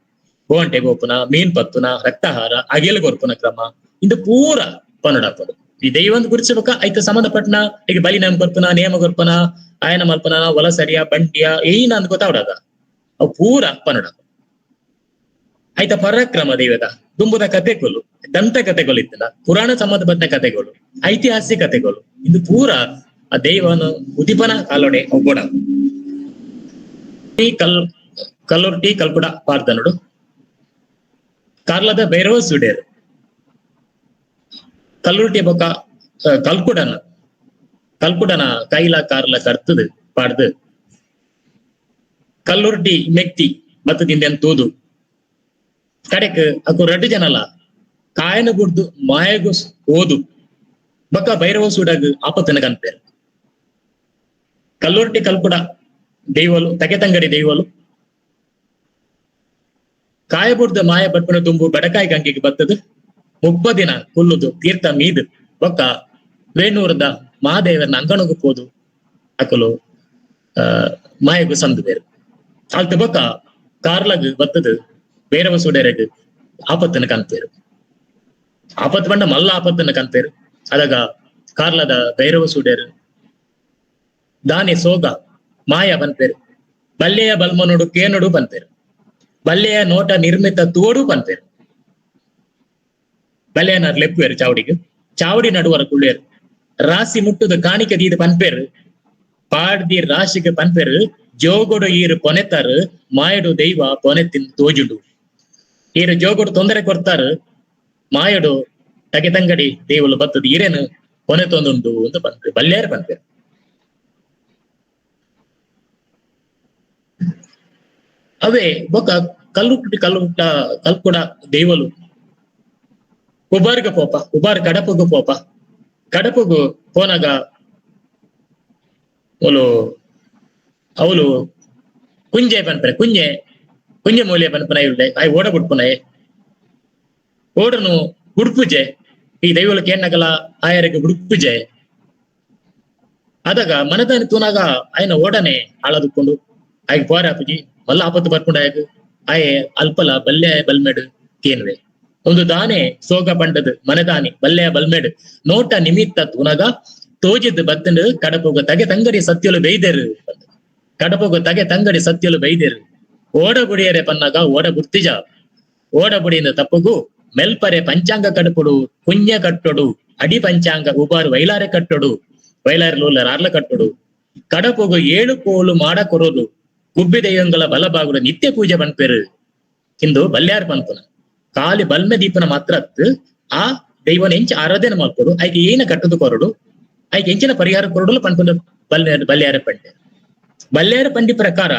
ಗೋಂಟೆ ಗೋಪುನ ಮೀನ್ ಪತ್ತುನ ರಕ್ತಹಾರ ಅಗೆಲು ಕೊರ್ಪುನ ಕ್ರಮ ಇಂದು ಪೂರ ಪನ್ನಡಪ್ಪದು. ಈ ದೈವಂದ್ ಗುರುತಿಸಬೇಕ ಐತ ಸಂಬಂಧಪಟ್ಟನ ಈಗ ಬಲಿ ನೇಮ ಕೊರ್ಪನ ನೇಮ ಕೊರ್ಪನ ಆಯನ ಮಲ್ಪನ ವಲಸರಿಯ ಬಂಟಿಯ ಏನ ಅಂದ್ ಗೊತ್ತಾವಡದ ಅವು ಪೂರ ಪನ್ನಡ. ಆಯ್ತ ಪರಾಕ್ರಮ ದೈವದ ದುಂಬುದ ಕಥೆಗಳು, ದಂತ ಕಥೆಗಳು ಇತ್ತಲ್ಲ, ಪುರಾಣ ಸಂಬಂಧಪಟ್ಟ ಕಥೆಗಳು, ಐತಿಹಾಸಿಕ ಕಥೆಗಳು, ಇದು ಪೂರ ಆ ದೈವನ ಉದಿಪನ ಕಾಲೋಡೆ ಅವು. ಕಲ್ ಕಲ್ಲುರ್ಟಿ ಕಲ್ಕುಡ ಪಾರ್ದನಡು ಕಾರ್ಲದ ಭೈರವ ಸುಡೇರು ಕಲ್ಲುರ್ಟಿ ಬೊಕ್ಕ ಕಲ್ಕುಡನ ಕಲ್ಕುಡನ ಕೈಲ ಕಾರ್ಲ ಕರ್ತದು ಪಾಡ್ದು ಕಲ್ಲುರ್ಟಿ ಮೆಕ್ತಿ ಬತ್ತದಿಂದೆನ್ ತೂದು ಕಡೆಕ್ ಅಕು ರಡ್ಡು ಜನಲ ಕಾಯನ ಗುಡ್ದು ಮಾಯಗು ಓದು ಬಕ್ಕ ಭೈರವ ಸೂಡಗ್ ಆಪತ್ತನ ಕನ್ಪೇರು. ಕಲ್ಲುರ್ಟಿ ಕಲ್ಕುಡ ದೈವಲು ತಗೆ ತಂಗಡಿ ದೈವಲು ಕಾಯಬುಡ್ದ ಮಾಯ ಬಟ್ಪನ ತುಂಬು ಬಡಕಾಯಿ ಗಂಗೆಗೆ ಬತ್ತದು 30 ದಿನ ಕುಲ್ಲುದು ತೀರ್ಥ ಮೀದು ಬೊಕ್ಕ ವೇಣೂರದ ಮಹಾದೇವರನ್ನ ಅಂಗಣಗು ಪೋದು ಅಕಲು ಮಾಯಗು ಸಂದು ಬೇರು. ಅಲ್ತ ಬೊಕ್ಕ ಕಾರ್ಲಗ್ ಬತ್ತದು ಭೈರವ ಸೂಡರೆಗ್ ಆಪತ್ತನ್ನು ಕಾಣ್ತೇರು. ಆಪತ್ತು ಬಂಡ ಮಲ್ಲ ಆಪತ್ತನ್ನು ಕಾಣ್ತೇರು. ಅದಾಗ ಕಾರ್ಲದ ಭೈರವ ಸೂಡೇರು ದಾನಿ ಸೋಗ ಮಾಯ ಪನ್ಪೇರು, ಬಲ್ಲೆಯ ಬಲ್ಮನೋಡು ಕೇನೋಡು ಪನ್ಪೇರು, ಬಲ್ಲೆಯ ನೋಟ ನಿರ್ಮಿತ ತೋಡು ಪನ್ಪೇರು. ಬಲ್ಲೆಯನಾರ್ ಲೆಪ್ಪುವೇರು ಚಾವಡಿಗೆ, ಚಾವಡಿ ನಡುವರ ಕುಳ್ಳೇರು ರಾಸಿ ಮುಟ್ಟುದ ಕಾಣಿಕೆ ದೀದ ಪನ್ಪೇರು, ಪಾಡ್ದಿ ರಾಶಿಗೆ ಪನ್ಪೇರು, ಜೋಗೋಡು ಈರು ಪೊನೆತಾರು ಮಾಯಡು ದೈವ ಪೊನೆ ತಿನ್ ತೋಜುಂಡು. ಈರು ಜೋಗೋಡು ತೊಂದರೆ ಕೊಡ್ತಾರು ಮಾಯಡು ತಗೆ ತಂಗಡಿ ದೇವಲು ಬತ್ತದ ಈರೇನು ಪೊನೆ ತೊಂದುಂಡು ಅಂತ ಪನ್ಪೇರು, ಬಲ್ಲೆಯಾರು ಪನ್ಪೇರು. ಅವೇ ಬೊಕ್ಕ ಕಲ್ಲುಟ್ಟಿ ಕಲ್ಲುಟ್ಟ ಕಲ್ಕುಡ ದೈವಲು ಉಬಾರ್ಗ ಪೋಪ, ಉಬಾರ್ ಕಡಪುಗು ಪೋಪ, ಕಡಪುಗು ಪೋನಾಗ ಅವಳು ಅವಳು ಕುಂಜೆ ಪನ್ಪರೆ, ಕುಂಜೆ ಕುಂಜೆ ಮೂಲೆ ಪನ್ಪನ ಇಲ್ಲೆ ಆಯ್ ಓಡ ಬಿಡ್ಪುನ ಓಡನು ಗುಡ್ಪುಜೆ ಈ ದೈವಲು ಕೇಣ್ಣಗಲ ಆಯರಿಗೆ ಗುಡ್ಪುಜೆ. ಅದಾಗ ಮನದಾನಿ ತೂನಾಗ ಆಯ್ನ ಓಡನೆ ಆಳದುಕೊಂಡು ಆಯ್ಗೆ ಪೋರ ಆಪುಜಿ ಮಲ್ಲ ಆಪತ್ತು ಬರ್ಕೊಂಡ ಆಯಗ್ ಆಯೆ ಅಲ್ಪಲ ಬಲ್ಲೆ ಬಲ್ಮೆಡು ಕೇನ್ವೆ ಒಂದು ದಾನೆ ಸೋಗ ಪಂಡದು ಮನದಾನಿ ಬಲ್ಲೆಯ ಬಲ್ಮೆಡು ನೋಟ ನಿಮಿತ್ತ ತೂನಾಗ ತೋಜಿದ್ದು ಬತ್ತಂಡು ಕಡಪೋಗ ತಗೆ ತಂಗಡಿ ಸತ್ಯಲು ಬೈದೇರು, ಕಡಪೋಗ ತಗೆ ತಂಗಡಿ ಸತ್ಯಲು ಬೈದೇರು. ಓಡ ಬುಡಿಯರೆ ಪನ್ನಾಗ ಓಡ ಬುರ್ತಿಜ ಓಡ ಬುಡಿಯಿಂದ ತಪ್ಪುಗು ಮೆಲ್ಪರೆ ಪಂಚಾಂಗ ಕಡಪುಡು ಕುಂಜ ಕಟ್ಟೊಡು ಅಡಿ ಪಂಚಾಂಗ ಉಬಾರು ವೈಲಾರೆ ಕಟ್ಟೊಡು ವೈಲಾರೆ ಲೂಲರ್ ಆರ್ಲ ಕಟ್ಟೊಡು ಕಡಪೋಗು 7 ಕೋಲು ಮಾಡ ಕೊರೋದು ಗುಬ್ಬಿ ದೈವಂಗಳ ಬಲಬಾಗುಡ ನಿತ್ಯ ಪೂಜೆ ಪನ್ಪೇರು ಇಂದು ಬಲ್ಯಾರ್ ಪನ್ಪುನ. ಖಾಲಿ ಬಲ್ಮೆ ದೀಪನ ಮಾತ್ರ ಆ ದೈವನ ಎಂಚ ಆರಾಧನೆ ಮಾಡ್ಕೊಡು, ಆಯ್ಕೆ ಏನ ಕಟ್ಟದು ಕೊರಡು, ಆಯ್ಕೆ ಎಂಚಿನ ಪರಿಹಾರ ಕೊರಡು ಪನ್ಪುನ ಬಲ್ಯಾರ ಪಂಡೆ. ಬಲ್ಯಾರ ಪಂಡಿ ಪ್ರಕಾರ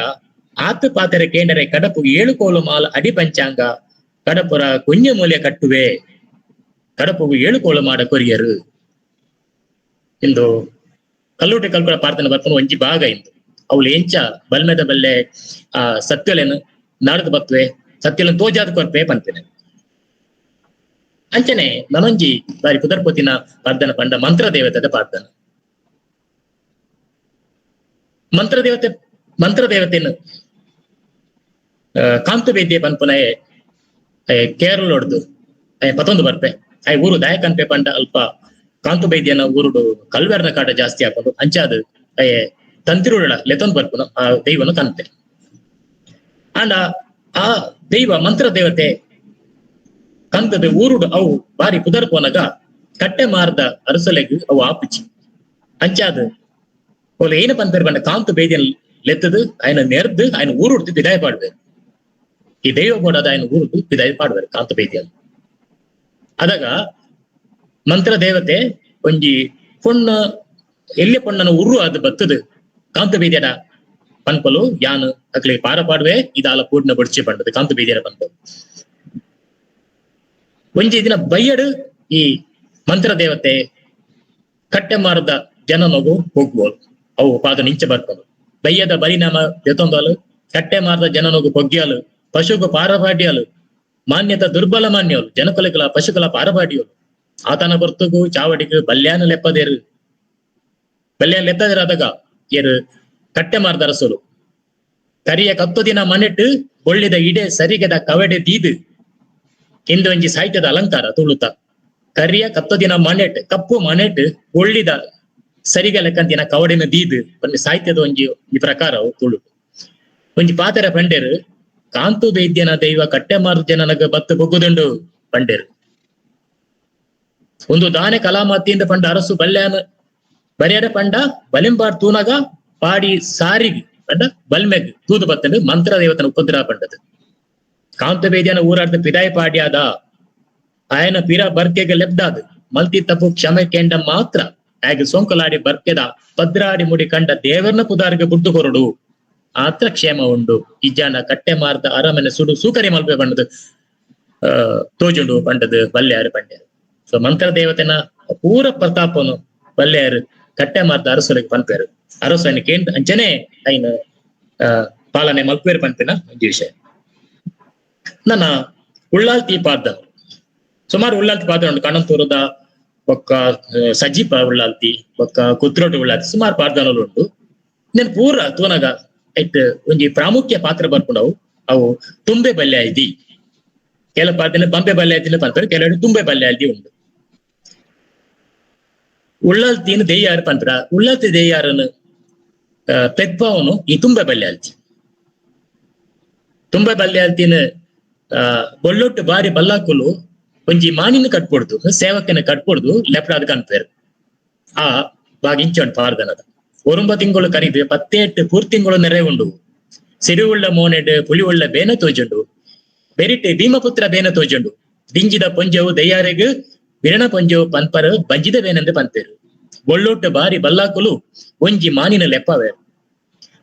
ಆತ ಪಾತೆರೆ ಕೇಂಡರೆ ಕಡಪು 7 ಕೋಲು ಮಾಲ ಅಡಿ ಪಂಚಾಂಗ ಕಡಪುರ ಕುಂಜ ಮೂಲೆ ಕಟ್ಟುವೆ ಕಡಪುಗು 7 ಕೋಲು ಮಾಡ ಕೊರಿಯರು ಇಂದು ಕಲ್ಲುಟಿ ಕಲ್ಕುಡ ಪ್ರಾರ್ಥನೆ ಬರ್ಪುನ ಒಂಜಿ ಭಾಗ ಇಂದು. ಅವಳು ಎಂಚ ಬಲ್ಮೆದ ಬಲ್ಲೆ ಆ ಸತ್ಯಲೇನು ನಾಡದ ಬತ್ವೆ ಸತ್ಯಲೇನು ತೋಜಾದ ಕೊರ್ಪೆ ಪನ್ಪೇನೆ. ಅಂಚನೆ ನನೊಂಜಿ ಬಾರಿ ಪುದರ್ಪತಿನ ಪ್ರಾರ್ಥನೆ ಪಂಡ ಮಂತ್ರ ದೇವತೆದ ಪ್ರಾರ್ಥನೆ. ಮಂತ್ರದೇವತೆ ಮಂತ್ರದೇವತೆಯನ್ನು ಕಾಂತವೇದ್ಯ ಪನ್ಪುನಯೆ ಕೇರಳ ಹೊಡ್ದು ಪತೊಂದು ಬರ್ಪೆ ಆಯ್ ಊರು ದಾಯಕನ್ಪೆ ಪಂಡ ಅಲ್ಪ ಕಾಂತವೇದ್ಯನ ಊರುಡು ಕಲ್ವೆರ್ನ ಕಾಟ ಜಾಸ್ತಿ ಹಾಕೊಂಡು ಅಂಚಾದ ಅಯ್ಯ ತಂತಿರುಳ ಲೆತೊಂದು ಬರ್ಪುನ ಆ ದೈವನು ಕಾಣ್ತೆ. ಅಂಡ ಆ ದೈವ ಮಂತ್ರ ದೇವತೆ ಕಂತದ ಊರುಡು ಅವು ಬಾರಿ ಪುದರ್ಪೋನಗ ಕಟ್ಟೆ ಮಾರ್ದ ಅರಸಲೆಗ್ ಅವು ಆಪುಚಿ ಅಂಚಾದ ಓಲ ಏನ ಪನ್ಪೇರು ಪಂಡ ಕಾಂತ ಬೇದ್ಯನ್ ಲೆತ್ತದು ఆయన ನೆರ್ದು ఆయన ಊರುಡ್ದು ಬಿದಾಯ ಪಾಡ್ಬೇಕು. ಈ ದೈವ ಬೋಡಾದ ఆయన ಊರುಡ್ದು ಬಿದಾಯ ಪಾಡ್ಬೇಕು ಕಾಂತ ಬೇದ್ಯನ್. ಅದಾಗ ಮಂತ್ರ ದೇವತೆ ಒಂಜಿ ಪೊಣ್ಣ ಎಲ್ಲಿ ಪೊಣ್ಣನ ಉರ್ರು ಅದು ಬತ್ತದು ಕಾಂತ ಬೇದ್ಯನ ಪನ್ಪಲು ಯಾನು ಅಕ್ಲೆ ಪಾರ ಪಾಡುವೆ ಇದಾಲ ಪೂರ್ಣ ಬಡ್ಚಿ ಪಂಡದು ಕಾಂತ ಬೇದ್ಯನ ಪನ್ಪಲು. ಒಂಜಿ ದಿನ ಬಯ್ಯಡು ಈ ಮಂತ್ರ ದೇವತೆ ಕಟ್ಟೆ ಮಾರದ ಜನನೊಗು ಹೋಗ್ಬೋದು ಅವು ಪಾದ ನಿಂಚೆ ಬರ್ಪದು ಬಯ್ಯದ ಬಲಿನಾಮ ಎತ್ತೊಂದಾಲು ಕಟ್ಟೆ ಮಾರದ ಜನನೊಗು ಪೊಗ್ಗ್ಯಾಲು ಪಶುಗು ಪಾರಪಾಡ್ಯಾಲು ಮಾನ್ಯತ ದುರ್ಬಲ ಮಾನ್ಯಲು ಜನಕುಲಗಳ ಪಶುಗಳ ಪಾರಪಾಡಿಯೋಲು ಆತನ ಬರ್ತುಗು ಚಾವಡಿಗು ಬಲ್ಯಾನ ಲೆಪ್ಪದೇರು ಬಲ್ಯಾನ ಲೆಪ್ಪದೇರಾದಾಗ ಏರು ಕಟ್ಟೆ ಮಾರದ ಅರಸಲು ಕರಿಯ ಕತ್ತು ದಿನ ಮನೆಟ್ಟು ಬೊಳ್ಳಿದ ಇಡೆ ಸರಿಗದ ಕವಡೆ ದೀದು ಇಂದು ಒಂಜಿ ಸಾಹಿತ್ಯದ ಅಲಂಕಾರ ತುಳುತ ಕರಿಯ ಕತ್ತದಿನ ಮಣೆಟ್ ಕಪ್ಪು ಮಣೆಟ್ ಒಳ್ಳಿದ ಸರಿಗ ಲೆಕ್ಕಂತಿನ ಕವಡಿನ ದೀದ್ ಒಂಜಿ ಸಾಹಿತ್ಯದ ಒಂಜಿ ಈ ಪ್ರಕಾರವು ತುಳು. ಒಂಜಿ ಪಾತೆರ ಪಂಡೇರು ಕಾಂತು ವೈದ್ಯನ ದೈವ ಕಟ್ಟೆಮಾರು ಜನನಗ ಬತ್ತು ಬೊಗ್ಗುದುಂಡು ಪಂಡೇರು. ಒಂದು ದಾನೆ ಕಲಾಮತಿಯಿಂದ ಪಂಡ ಅರಸು ಬಲ್ಯಾನ ಬರಿಯರ ಪಂಡ ಬಲಿಂಬಾರ್ ತೂನಗ ಪಾಡಿ ಸಾರಿಗೆ ಪಂಡ ಬಲ್ಮೆಗ್ ತೂದು ಬತ್ತಂಡು ಮಂತ್ರ ದೇವತನ ಉಪದ್ರ ಪಂಡದು. ಕಾಂತ ವೇದ್ಯನ ಊರಾಡ್ದ ಪಿದಾಯ ಪಾಡ್ಯಾದ ಆಯನ ಪಿರ ಬರ್ಕೆಗೆ ಲೆಬ್ದಾದು ಮಲ್ತಿ ತಪ್ಪು ಕ್ಷಮೆ ಕೇಂಡ ಮಾತ್ರ ಆಗ ಸೋಂಕಲಾಡಿ ಬರ್ಕೆದ ಪದ್ರಾಡಿ ಮುಡಿ ಕಂಡ ದೇವರನ ಪುದಾರಿಗೆ ಬುಡ್ಡು ಕೊರಡು ಆತ್ರ ಕ್ಷೇಮ ಉಂಡು ಇಜ್ಜಾನ ಕಟ್ಟೆ ಮಾರ್ದ ಅರಮನೆ ಸುಡು ಸೂಕರಿ ಮಲ್ಪೆ ಪಂಡದು ತೋಜುಂಡು ಪಂಡದು ಬಲ್ಯಾರು ಪಂಡ್ಯಾರು. ಸೊ ಮಂತ್ರ ದೇವತೆನ ಪೂರ ಪ್ರತಾಪನು ಬಲ್ಯಾರು ಕಟ್ಟೆ ಮಾರ್ದ ಅರಸುಲಿಗೆ ಪನ್ಪೇರು. ಅರಸು ಕೇಂದ್ರ ಅಂಚನೆ ಐನ ಪಾಲನೆ ಮಲ್ಪೇರು ಪನ್ಪಿನ ಒಂಜಿ ವಿಷಯ. ನನ್ನ ಉಳ್ಳಾಲ್ತಿ ಪಾದ ಸುಮಾರು ಉಳ್ಳಾಲ್ತಿ ಪಾದ ಉಂಟು. ಕಣಂತೂರದ ಬೊಕ್ಕ ಸಜೀಪ ಉಳ್ಳಾಲ್ತಿ ಬೊಕ್ಕ ಕುದ್ರೋಟು ಉಳ್ಳಾಲ್ತಿ ಸುಮಾರು ಪಾರ್ದನಲು ಉಂಟು. నేను ಪೂರ ತೂನಗ it ಒಂಜಿ ಪ್ರಾಮುಖ್ಯ ಪಾತ್ರ ಬರ್ಪುಂಡವು ಅವು ತುಂಬೆ ಬಲ್ಯಾಯ್ದಿ. ಕೆಲವು ಪಾರ್ದನ ಬಂಬೆ ಬಲ್ಯಾಯ್ದಿನ ಪನ್ಪೇರು, ಕೆಲವು ತುಂಬೆ ಬಲ್ಯಾಯ್ದಿ ಉಂಟು. ಉಳ್ಳಾಲ್ತಿನ ದೆಯ್ಯಾರು ಪನ್ಪರ. ಉಳ್ಳಾಲ್ತಿ ದೆಯ್ಯಾರನ್ನು ಪೆದ್ಪಾವನು ಈ ತುಂಬೆ ಬಲ್ಯಾಲ್ತಿ. ತುಂಬೆ ಬಲ್ಯಾಲ್ತಿನ ಬೊಳ್ಳೊಟ್ಟು ಬಾರಿ ಬಲ್ಲಾಕುಲು ಒಂಜಿ ಮಾನಿನ ಕಟ್ಪೊಡ್ದು ಸೇವಕನ ಕಟ್ಪೊಡ್ದು ಲೆಪ್ಡಾದ ಕನ್ಪೇರು. ಆ ಬಾಗಿಂಚೊಂಡು ಪಾರ್ದನದ ಒರುಂಬ ತಿಂಗಳು ಕರಿದು ಪತ್ತೇಟ್ಟು ಪೂರ್ತಿಂಗಳು ನೆರೆ ಉಂಡು. ಸಿರಿವುಳ್ಳ ಮೋನೆಡ್ ಪುಳಿ ಉಳ್ಳ ಬೇನ ತೋಜುಂಡು. ಬೆರಿಟೆ ಭೀಮಪುತ್ರ ಬೇನ ತೋಜುಂಡು. ದಿಂಜಿದ ಪೊಂಜವು ದಯ್ಯಾರೆಗ್ ಬಿರಣ ಪೊಂಜವು ಪನ್ಪರು ಬಂಜಿದ ಬೇನೆಂದು ಪನ್ಪೇರು. ಬೊಳ್ಳೊಟ್ಟು ಬಾರಿ ಬಲ್ಲಾಕುಲು ಒಂಜಿ ಮಾನಿನ ಲೆಪ್ಪವೇರು.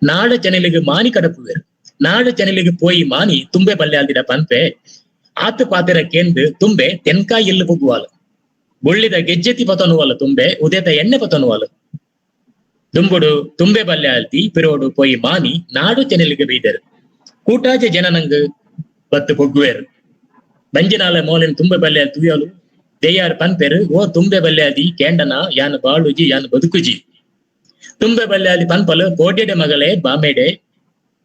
ನಾಡ ಚನೆಲಿಗೆ ಮಾನಿ ಕಡಪುವೇರು. ನಾಡ ಚನೆಲಿಗೆ ಪೋಯಿ ಮಾನಿ ತುಂಬೆ ಬಲ್ಯಾಲ್ದಿಡ ಪನ್ಪೆ ಆತು ಪಾತೆರ ಕೇಂದು ತುಂಬೆ ತೆನ್ಕಾಯಿ ಎಲ್ಲು ಪುಗ್ಗುವಾಲು. ಬೊಳ್ಳಿದ ಗೆಜ್ಜೆತಿ ಪತನುವಲು ತುಂಬೆ ಉದೇತ ಎಣ್ಣೆ ಪತನುವಲು. ದುಂಬುಡು ತುಂಬೆ ಬಲ್ಯಾಲ್ತಿ ಪಿರೋಡು ಪೋಯಿ ಮಾನಿ ನಾಡು ಚೆನೆಲಿಗೆ ಬೀದರು. ಕೂಟಾಜೆ ಜನನಂಗ್ ಬತ್ತು ಪೊಗ್ಗುವೇರು. ಬಂಜಿನಾಲ ಮೋಲಿನ ತುಂಬೆ ಬಲ್ಯಾಲ್ ತುಯಲು ದೇಯಾರ್ ಪನ್ಪೆರು ಓ ತುಂಬೆ ಬಲ್ಯಾದಿ ಕೇಂಡನ ಯಾನ್ ಬಾಳುಜಿ ಯಾನ್ ಬದುಕುಜಿ. ತುಂಬೆ ಬಲ್ಯಾದಿ ಪನ್ಪಲು ಕೋಡ್ಯಡೆ ಮಗಳೇ ಬಾಮೇಡೆ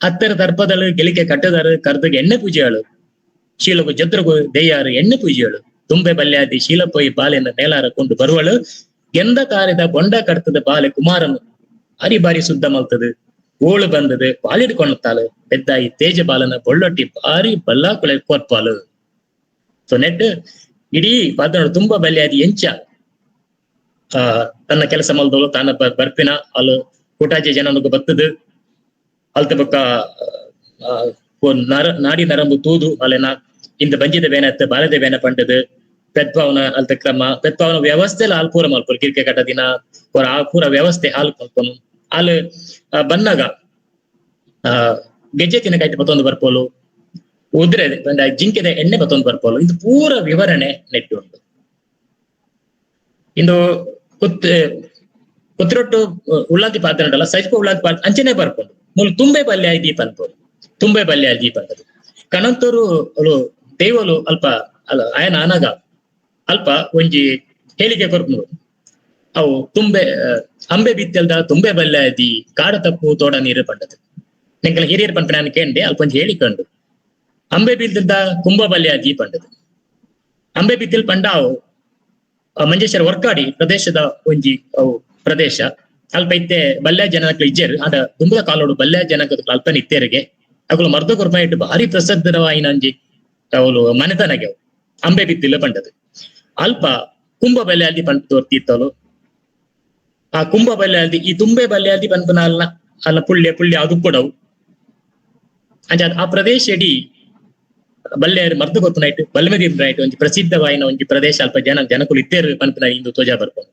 ಹತ್ತರ ದರ್ಪದಳು ಗೆಲಿಕೆ ಕಟ್ಟದಾರು ಕರ್ದಗೆ ಎಣ್ಣೆ ಪೂಜೆಗಳು. ಶೀಲಗು ಜತ್ರಗು ದೇಯಾರು ಎಣ್ಣೆ ಪೂಜೆಗಳು. ತುಂಬೆ ಬಲ್ಯಾದಿ ಶೀಲಪೋಯಿ ಬಾಲೆನ ಮೇಲಾರ ಕೊಂಡು ಬರುವಳು. ಗೆಂದ ಕಾರಿದ ಬೊಂಡ ಕಡ್ತದ ಬಾಲೆ ಕುಮಾರನು ಬಾರಿ ಬಾರಿ ಶುದ್ಧ ಮಲ್ತದು. ಓಳು ಬಂದದು ಬಾಲಿಡ್ಕೊಳ್ತಾಳು ಪೆದ್ದಾಯಿ ತೇಜ ಬಾಲನ ಬೊಳ್ಳೊಟ್ಟಿ ಬಾರಿ ಬಲ್ಲಾಕುಳೆ ಕೋರ್ಪಾಲು. ಸೊ ನೆಟ್ ಇಡೀ ಪಾದನೋಡು ತುಂಬಾ ಬಲ್ಯಾದಿ ಎಂಚ ತನ್ನ ಕೆಲಸ ಮಲ್ದವಳು ತಾನ ಬರ್ಪಿನ ಅಲ್ಲು ಕೂಟಾಜಿ ಜನನಿಗೆ ಬತ್ತದು ಅಲ್ತ ಬೊಕ್ಕ ನಾಡಿ ನರಂಬು ತೂದು ಅಲ್ಲೇನ ಇಂದ ಬಂಜಿದ ಬೇನತ್ತು ಬಾಲದ ಬೇನ ಪಂಡದು ಪೆದ್ಭಾವನ ಅಲ್ತ ಕ್ರಮ ಪೆದ್ಭಾವನ ವ್ಯವಸ್ಥೆ ಹಾಲು ಪೂರ ಮಲ್ಪರು ಕಿರಿಕೆ ಕಟ್ಟ ದಿನ ಆ ಪೂರ ವ್ಯವಸ್ಥೆ ಹಾಲು ಮಲ್ಪನು ಹಾಲು ಬನ್ನಾಗ ಗೆಜ್ಜೆ ತಿನ್ನ ಕೈತೆ ಬತ್ತೊಂದು ಬರ್ಪೋಲು ಉದ್ರೆ ಬಂದ ಜಿಂಕೆದ ಎಣ್ಣೆ ಬತ್ತೊಂದು ಬರ್ಪೋಲು ಇದು ಪೂರ ವಿವರಣೆ ನೆಟ್ಟು ಉಂಟು. ಇಂದು ಕುತ್ರೊಟ್ಟು ಉಳ್ಳಾತಿ ಪಾತ್ರ ಉಂಟಲ್ಲ ಸಜ್ಪ ಉಳ್ಳಾತಿ ಪಾತ್ರ ಅಂಚನೆ ಬರ್ಪೋದು ಮೂಲು ತುಂಬೆ ಬಲ್ಯ ದೀಪ ಅನ್ಬೋದು ತುಂಬೆ ಬಲ್ಯ ದೀಪ ಅಂತದ್ದು ಕಣಂತೂರು ಅಲು ದೇವಲು ಅಲ್ಪ ಅಲ್ಲ ಆಯನ ಅನಗ ಅಲ್ಪ ಒಂಜಿ ಹೇಳಿಕೆ ಕೊರ್ಪುಂಡು ಅವು ತುಂಬೆ ಅಂಬೆ ಬಿತ್ತಲ್ದ ತುಂಬೆ ಬಲ್ಯಾದಿ ಕಾಡ ತಪ್ಪು ತೋಡ ನೀರು ಪಂಡದು. ನಿಂಕಲ ಹಿರಿಯರ್ ಪಂಪ ನಾನು ಕೇಂಡೆ ಅಲ್ಪ ಒಂಜಿ ಹೇಳಿಕೊಂಡು ಅಂಬೆ ಬಿತ್ತಲ್ದ ಕುಂಭ ಬಲ್ಯಾದಿ ಪಂಡದು. ಅಂಬೆ ಬಿತ್ತಿಲ್ ಪಂಡ ಅವು ಮಂಜೇಶ್ವರ ವರ್ಕಾಡಿ ಪ್ರದೇಶದ ಒಂಜಿ ಅವು ಪ್ರದೇಶ ಅಲ್ಪ ಇತ್ತೆ ಬಲ್ಯ ಜನಕ್ಲು ಇಜ್ಜೆರು ಆಡ ದುಂಬದ ಕಾಲೋಡು ಬಲ್ಯ ಜನಕ ಅಲ್ಪನ ಇತ್ತೇರಿಗೆ ಅಗುಲು ಮರ್ದ ಕೊರ್ಪ ಇಟ್ಟು ಭಾರಿ ಪ್ರಸಿದ್ಧವಾಯಿನ ಅಂಜಿ ಅವಳು ಮನೆತನಗೆ ಅಂಬೆ ಬಿತ್ತಿಲ್ಲ ಪಂಡದು. ಅಲ್ಪ ಕುಂಭ ಬಲ್ಯಾದಿ ಪಂಡ ತೋರ್ತಿತ್ತವಳು ಆ ಕುಂಭ ಬಲ್ಯಾದಿ ಈ ತುಂಬೆ ಬಲ್ಯಾದಿ ಪನ್ಪನ ಅಲ್ಲ ಅಲ್ಲ ಪುಳ್ಯ ಪುಳ್ಯ ಅದು ಕೊಡವು ಅಂಚ ಆ ಪ್ರದೇಶ ಇಡೀ ಬಲ್ಯಾರು ಮರ್ದು ಕೊರ್ಪುನ ಬಲ್ಮೆದಿ ನೈಟ್ ಒಂಜಿ ಪ್ರಸಿದ್ಧವಾಯಿನ ಒಂಜಿ ಪ್ರದೇಶ ಅಲ್ಪ ಜನ ಜನಕುಲು ಇತ್ತೇರು ಪನ್ಪುನ ಇಂದು ತೋಜಾ ಬರ್ಪುಂಡು.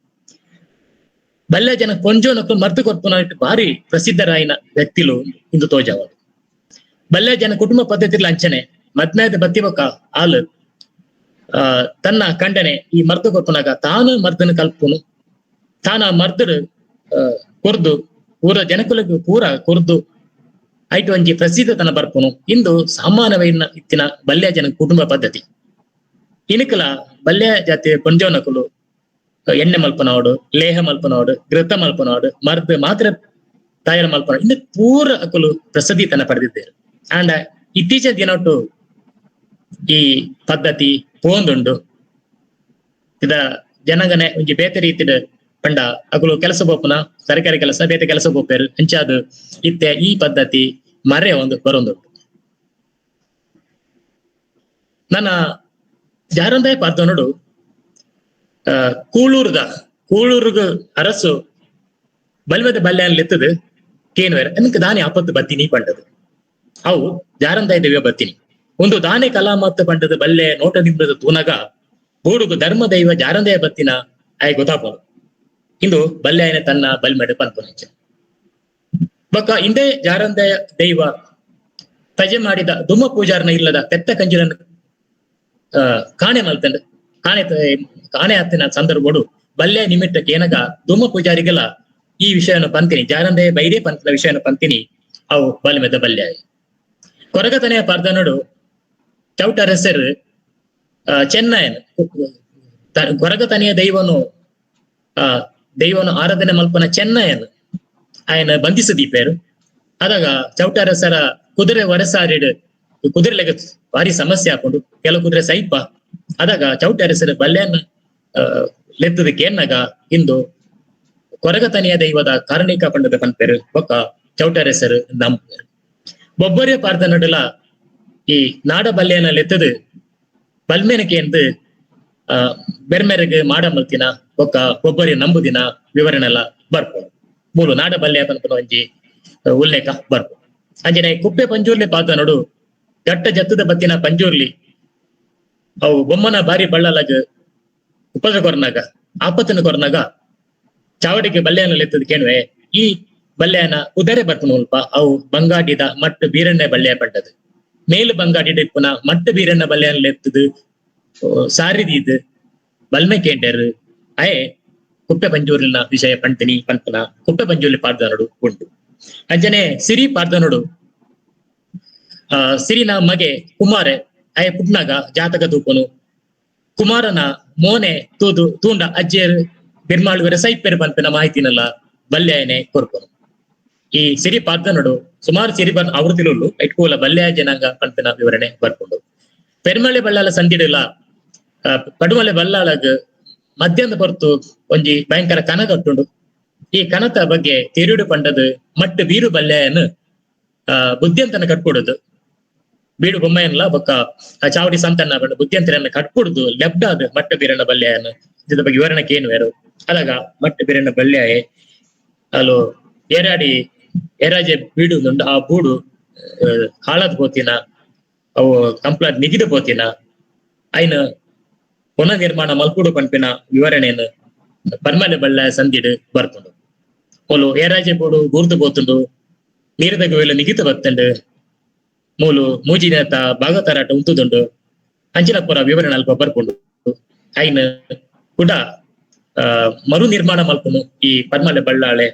ಬಲ್ಯ ಜನ ಕೊಂಜೋನಕ್ಕೂ ಮರ್ದು ಕೊರ್ಪುನ ಭಾರಿ ಪ್ರಸಿದ್ಧರಾಯಿನ ವ್ಯಕ್ತಿಲು ಇಂದು ತೋಜಾವ. ಬಲ್ಯ ಜನ ಕುಟುಂಬ ಪದ್ಧತಿಲ ಅಂಚನೆ ಮದ್ಮೇದ ಬತ್ತಿಬೊಕ್ಕ ಆಲು ತನ್ನ ಕಂಡನೆ ಈ ಮರ್ದು ಕೊರ್ಪುನಾಗ ತಾನು ಮರ್ದನ ಕಲ್ಪುನು ತಾನ ಮರ್ದಡು ಕೊರ್ದು ಊರ ಜನಕುಲಗ್ ಪೂರ ಕೊರ್ದು ಐಟ್ ಒಂಜಿ ಪ್ರಸಿದ್ಧ ತನ ಬರ್ಪುನು ಇಂದು ಸಾಮಾನ್ಯವೈನ ಇತ್ತಿನ ಬಲ್ಯ ಜನ ಕುಟುಂಬ ಪದ್ಧತಿ. ಇನಕಲ ಬಲ್ಯ ಜಾತಿ ಪೊಂಜೋನಕುಲು ಎಣ್ಣೆ ಮಲ್ಪನವಡು ಲೇಹ ಮಲ್ಪನವಡು ಘೃತ ಮಲ್ಪನವಡು ಮರ್ದ್ ಮಾತ್ರ ತಯಾರು ಮಲ್ಪನವಡು ಇನ್ನು ಪೂರ ಅಕುಲು ಪ್ರಸಿದ್ಧಿ ತನ ಪಡೆದಿದ್ದಾರೆ. ಆಂಡ ಇತ್ತೀಚಿನ ದಿನೊಟ್ಟು ಈ ಪದ್ಧತಿ ಪೋಂದುಂಡು. ಇದ ಜನಾಂಗನೆ ಒಂಜಿ ಬೇತೆ ರೀತಿಡ್ ಪಂಡ ಅಕುಲು ಕೆಲಸ ಬೋಪುನ ಸರ್ಕಾರಿ ಕೆಲಸ ಬೇತೆ ಕೆಲಸ ಬೋಪೇರು ಅಂಚಾದ್ ಇತ್ತೆ ಈ ಪದ್ಧತಿ ಮರೆ ಒಂದು ಬರೊಂದು. ನನ್ನ ಜಾರಂದಾಯ ಪಾರ್ದನೋಡು ಕೂಳೂರ್ದ ಕೂಳೂರ್ಗ ಅರಸು ಬಲ್ಮದ ಬಲ್ಯಾನ್ ಲೆತ್ತದು ಕೇನ್ವೇರ್ ಎನಕ್ ದಾನೆ ಆಪತ್ತು ಬತ್ತೀನಿ ಪಂಡದು. ಅವು ಜಾರಂದಾಯ ದೈವ ಬತ್ತೀನಿ ಒಂದು ದಾನೆ ಕಲಾಮತ್ತು ಪಂಡದ ಬಲ್ಲೆ ನೋಟ ನಿಂಬದ ತೂನಗ ಬೋಡುಗು ಧರ್ಮ ದೈವ ಜಾರಂದಾಯ ಬತ್ತಿನ ಆಯ್ ಗೊತ್ತಾಪದು ಇಂದು ಬಲ್ಯಾಯನ ತನ್ನ ಬಲ್ಮೆಡು ಪನ್ಪುನಂಚ. ಬೊಕ್ಕ ಇಂದೇ ಜಾರಂದಾಯ ದೈವ ತಜೆ ಮಾಡಿದ ದುಮ್ಮ ಪೂಜಾರನ ಇಲ್ಲದ ಪೆತ್ತ ಕಂಜುಲನ ಕಾಣೆ ಮಲ್ತಂಡ್ ಕಾಣೆ ಕಾಣೆ ಹತ್ತಿನ ಸಂದರ್ಭಡು ಬಲ್ಯ ನಿಮಿತ್ತಕ್ಕೆ ಏನಗ ದುಮ್ಮ ಪೂಜಾರಿಗೆಲ್ಲ ಈ ವಿಷಯವನ್ನು ಪಂತೀನಿ ಜಾರಂದಾಯ ಬೈರೇ ಪಂತನ ವಿಷಯವನ್ನು ಪಂತೀನಿ ಅವು ಬಲ್ಮೆದ ಬಲ್ಯಾಯ. ಕೊರಗತನೆಯ ಪಾರ್ದನೋಡು ಚೌಟರಸರು ಚೆನ್ನಯನ್ ಕೊರಗತನೆಯ ದೈವನು ದೈವನು ಆರಾಧನೆ ಮಲ್ಪನ ಚೆನ್ನಯನ್ ಆಯನ ಬಂಧಿಸದೀಪೇರು. ಆದಾಗ ಚೌಟರಸರ ಕುದುರೆ ವರಸಾರಿಡ್ ಕುದುರೆಲೆಗ ಭಾರಿ ಸಮಸ್ಯೆ ಹಾಕೊಂಡು ಕೆಲವು ಕುದುರೆ ಸೈಪ. ಆದಾಗ ಚೌಟರಸರ ಬಲ್ಯನ್ ಲೆತ್ತದಕ್ಕೆ ಏನಾಗ ಇಂದು ಕೊರಗತನೆಯ ದೈವದ ಕಾರಣಿಕ ಪಂಡದ ಪನ್ಪೇರು ಬೊಕ್ಕ ಚೌಟರಸರು ನಂಬುವರು. ಬೊಬ್ಬರೇ ಪಾರ್ದ ನಡುಲ ಈ ನಾಡ ಬಲ್ಯನ ಲೆತ್ತದು ಬಲ್ಮೆನಕ್ಕೆ ಎಂದು ಬೆರ್ಮೆರೆಗ್ ಮಾಡ ಮಲ್ತಿನ ಬೊಕ್ಕ ಒಬ್ಬರಿ ನಂಬುದಿನ ವಿವರಣೆಲ್ಲ ಬರ್ಪು ಮೂಲು ನಾಡ ಬಲ್ಯ ಪನ್ಪುನ ಒಂಜಿ ಉಲ್ಲೇಖ ಬರ್ಪು. ಅಂಜನೆ ಕುಪ್ಪೆ ಪಂಜೂರ್ಲಿ ಪಾತ ನೋಡು ಗಟ್ಟ ಜತ್ತದ ಬತ್ತಿನ ಪಂಜೂರ್ಲಿ ಅವು ಬೊಮ್ಮನ ಬಾರಿ ಬಳ್ಳಲಾಗ ಉಪದ್ರ ಕೊರ್ನಾಗ ಆಪತ್ತನ್ನು ಕೊರ್ನಾಗ ಚಾವಡಿಗೆ ಬಲ್ಯನ ಲೆತ್ತದ ಕೇಳುವೆ ಈ ಬಲ್ಯನ ಉದರೆ ಬರ್ಪುನ ಉಲ್ಪ ಅವು ಬಂಗಾಡಿದ ಮಟ್ಟು ಬೀರಣ್ಣೆ ಬಲ್ಯ ಪಂಡದು. ಮೇಲು ಬಂಗಾಡಿ ಇಪ್ಪುನ ಮಟ್ಟು ಬೀರಣ್ಣ ಬಲ್ಯನ ಲೆತ್ತದು ಸಾರಿದೀದ್ ಬಲ್ಮೆ ಕೇಂಡರು ಅಯೇ ಕುಪ್ಪೆ ಪಂಜೂರ್ಲಿನ ವಿಷಯ ಪಂಟಿನಿ ಪಂಪನ ಕುಪ್ಪೆ ಪಂಜೂರ್ಲಿ ಪಾರ್ದನೋಡು ಉಂಟು. ಅಂಜನೆ ಸಿರಿ ಪಾರ್ದನೋಡು ಸಿರಿನ ಮಗೆ ಕುಮಾರೆ ಅಯ ಪುಟ್ನಾಗ ಜಾತಕ ತೂಪನು ಕುಮಾರನ ಮೋನೆ ತೂದು ತೂಂಡ ಅಜ್ಜಿಯರು ಬಿರ್ಮಾಳುವರೆ ಸೈಪೆರು ಪನ್ಪಿನ ಮಾಹಿತಿನಲ್ಲ ಬಲ್ಯಾಯನೆ ಕೊರ್ಪನು. ಈ ಸಿರಿ ಪಾರ್ದನೋಡು ಸುಮಾರು ಸಿರಿ ಬನ್ ಆವೃತ್ತಿಲುಳ್ಳು ಇಟ್ಕೂಲ ಬಲ್ಯಾಯ ಜನಾಂಗ ಪನ್ಪಿನ ವಿವರಣೆ ಬರ್ಕೊಂಡು. ಪೆರ್ಮಳೆ ಬಳ್ಳಾಲ ಸಂದಿಡಲ ಪಡುಮಲೆ ಬಲ್ಲಾಳಗ್ ಮಧ್ಯಾಹ್ನ ಹೊರತು ಒಂಜಿ ಭಯಂಕರ ಕನ ಕಟ್ಟುಂಡು. ಈ ಕನತ ಬಗ್ಗೆ ತಿರುಡು ಪಂಡದು ಮಟ್ಟು ಬೀರು ಬಲ್ಯಾಯನ್ ಬುದ್ಧಿಯಂತನ ಕಟ್ಕೊಡುದು ಬೀಡು ಬೊಮ್ಮೆಯನ್ಲ ಬೊಕ್ಕ ಚಾವಡಿ ಸಂತನ್ನ ಬಣ್ಣ ಬುದ್ಧಿಯಂತರನ್ನ ಕಟ್ಕೊಡುದು ಲೆಬ್ಡಾದ ಮಟ್ಟು ಬೀರಣ್ಣ ಬಲ್ಯಾಯನ್ ಇದ್ರ ಬಗ್ಗೆ ವಿವರಣಕ್ಕೆ ಏನು ಬೇರು. ಅದಾಗ ಮಟ್ಟು ಬೀರಣ್ಣ ಬಲ್ಯಾಯೆ ಅಲ್ಲೋ ಏರಾಡಿ ಏರಾಜೆ ಬೀಡು ಉಂಡು ಆ ಬೂಡು ಹಾಳಾದ ಬೋತಿನ ಅವು ಕಂಪ್ಲಾಟ್ ನಿಗಿದ ಬೋತಿನ ಐನ ಪುನಃ ನಿರ್ಮಾಣ ಮಲ್ಕುಡು ಪನ್ಪಿನ ವಿವರಣೆಯನ್ನು ಪರ್ಮಲೆ ಬಳ್ಳ ಸಂದಿಡು ಬರ್ಪುಂಡು. ಮೂಲು ಏರಾಜೆ ಬೋಡು ಗೂರ್ದು ಬೋತುಂಡು ನೀರದ ಗೋಯಿಲ ನಿಗಿತ ಬತ್ತಂಡು ಮೂಲು ಮೂಜಿನತ ಭಾಗತರಾಟ ಉಂತುದುಂಡು ಅಂಚಿನಪುರ ವಿವರಣೆ ಅಲ್ಪ ಬರ್ಪುಂಡು. ಐನ ಕೂಡ ಮರು ನಿರ್ಮಾಣ ಮಲ್ಪುನು ಈ ಪರ್ಮಲೆ ಬಳ್ಳಾಳೆ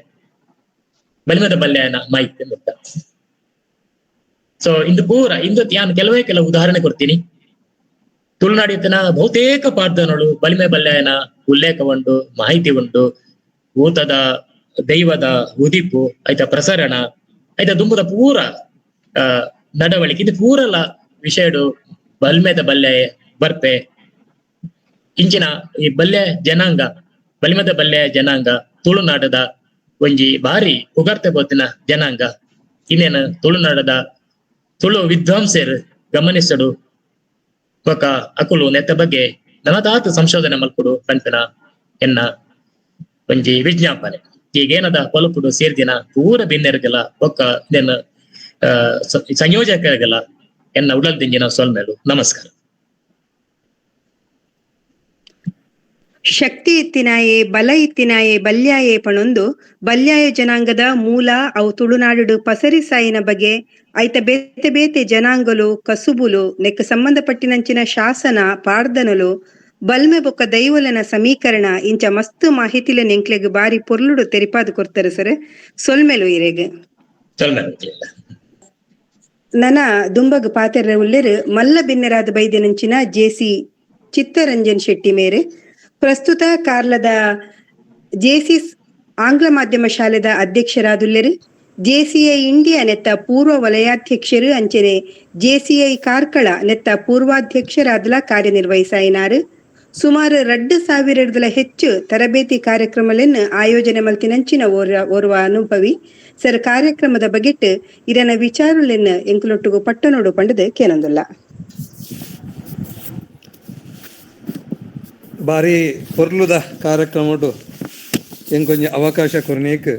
ಬಲಿಮದ ಬಲ್ಯಾಯನ ಮಾಹಿತಿ ಮುಟ್ಟ. ಸೊ ಇಂದು ಪೂರ ಇಂದು ನಾನು ಕೆಲವೇ ಕೆಲವು ಉದಾಹರಣೆ ಕೊಡ್ತೀನಿ. ತುಳುನಾಡಿತನ ಬಹುತೇಕ ಪಾರ್ದನಳು ಬಲಿಮೆ ಬಲ್ಯಾಯನ ಉಲ್ಲೇಖ ಉಂಟು, ಮಾಹಿತಿ ಉಂಟು. ಊತದ ದೈವದ ಉದಿಪು ಆಯ್ತಾ ಪ್ರಸರಣ ಆಯ್ತಾ ದುಂಬುದ ಪೂರ ನಡವಳಿಕೆ ಇದು ಪೂರಲ ವಿಷಯಡು ಬಲ್ಮೆದ ಬಲ್ಯ ಬರ್ಪೆ. ಇಂಚಿನ ಈ ಬಲ್ಯ ಜನಾಂಗ ಬಲಿಮದ ಬಲ್ಯ ಜನಾಂಗ ತುಳುನಾಡದ ಒಂಜಿ ಭಾರಿ ಪುಗರ್ತೆ ಬೋತಿನ ಜನಾಂಗ. ಇನ್ನೇನು ತುಳುನಾಡದ ತುಳು ವಿದ್ವಾಂಸರು ಗಮನಿಸಡು ಬೊಕ ಅಕುಲು ನೆತ್ತ ಬಗ್ಗೆ ನನದಾತು ಸಂಶೋಧನೆ ಮಲ್ಪುಡು ಪನ್ಪಿನ ಎನ್ನ ಒಂಜಿ ವಿಜ್ಞಾಪನೆ. ಈಗೇನದ ಪೊಲಪುಡು ಸೇರ್ದಿನ ಪೂರ ಬಿನ್ನೆರ್ಗಲ ಬೊಕ್ಕ ಇನ್ನೇನು ಸಂಯೋಜಕರಿಗೆಲ್ಲ ಎನ್ನ ಉಡಲ್ ದಿಂಜಿನ ಸೊಲ್ಮೆಲು. ನಮಸ್ಕಾರ.
ಶಕ್ತಿ ಇತ್ತಿನಾಯೆ ಬಲ ಇತ್ತಿನಾಯೆ ಬಲ್ಯಾಯೆ ಪಣೊಂದು ಬಲ್ಯಾಯ ಜನಾಂಗದ ಮೂಲ ಅವು ತುಳುನಾಡು ಪಸರಿಸಾಯಿನ ಬಗ್ಗೆ ಐತ ಬೇತೆ ಬೇತೆ ಜನಾಂಗಲು ಕಸುಬುಲು ನೆಕ್ ಸಂಬಂಧಪಟ್ಟಿನಂಚಿನ ಶಾಸನ ಪಾರ್ದನಲು ಬಲ್ಮೆ ಬೊಕ್ಕ ದೈವಲನ ಸಮೀಕರಣ ಇಂಚ ಮಸ್ತ್ ಮಾಹಿತಿಲ ನೆಂಕ್ಲೆಗ್ ಬಾರಿ ಪೊರ್ಲುಡು ತೆರಿಪಾದು ಕೊರ್ತಾರೆ ಸರ್. ಸೊಲ್ಮೆಲು ಇರೆಗ್. ನನ ದುಂಬಗ್ ಪಾತೆರ ಉಲ್ಲೆರ್ ಮಲ್ಲ ಬಿನ್ನೆರಾದ ಬೈದ್ಯನಂಚಿನ ಜೆಸಿ ಚಿತ್ತರಂಜನ್ ಶೆಟ್ಟಿ ಮೇರೆ ಪ್ರಸ್ತುತ ಕಾರ್ಲದ ಜೆಸಿ ಆಂಗ್ಲ ಮಾಧ್ಯಮ ಶಾಲೆದ ಅಧ್ಯಕ್ಷರಾದುಲ್ಲೆರ್, ಜೆಸಿಐ ಇಂಡಿಯಾ ನೆತ್ತ ಪೂರ್ವ ವಲಯಾಧ್ಯಕ್ಷರು ಅಂಚನೆ ಜೆಸಿಐ ಕಾರ್ಕಳ ನೆತ್ತ ಪೂರ್ವಾಧ್ಯಕ್ಷರಾದಲ ಕಾರ್ಯನಿರ್ವಹಿಸಾಯಿನಾರು. ಸುಮಾರು 2000 ಹೆಚ್ಚು ತರಬೇತಿ ಕಾರ್ಯಕ್ರಮಗಳನ್ನು ಆಯೋಜನೆ ಮಲ್ತಿನಂಚಿನ ಓರ್ವ ಅನುಭವಿ ಸರ್ ಕಾರ್ಯಕ್ರಮದ ಬಗೆಟ್ ಇರನ ವಿಚಾರಲೆನ್ ಎಂಕುಲೊಟ್ಟುಗು ಪಟ್ಟಣೋಡು ಪಂಡದು ಕೇನೊಂದುಲ್ಲ.
ಬಾರಿ ಪೊರ್ಲುದ ಕಾರ್ಯಕ್ರಮಡು ಎಂಕೊಂಜಿ ಅವಕಾಶ ಕೊರ್ನೇಕ್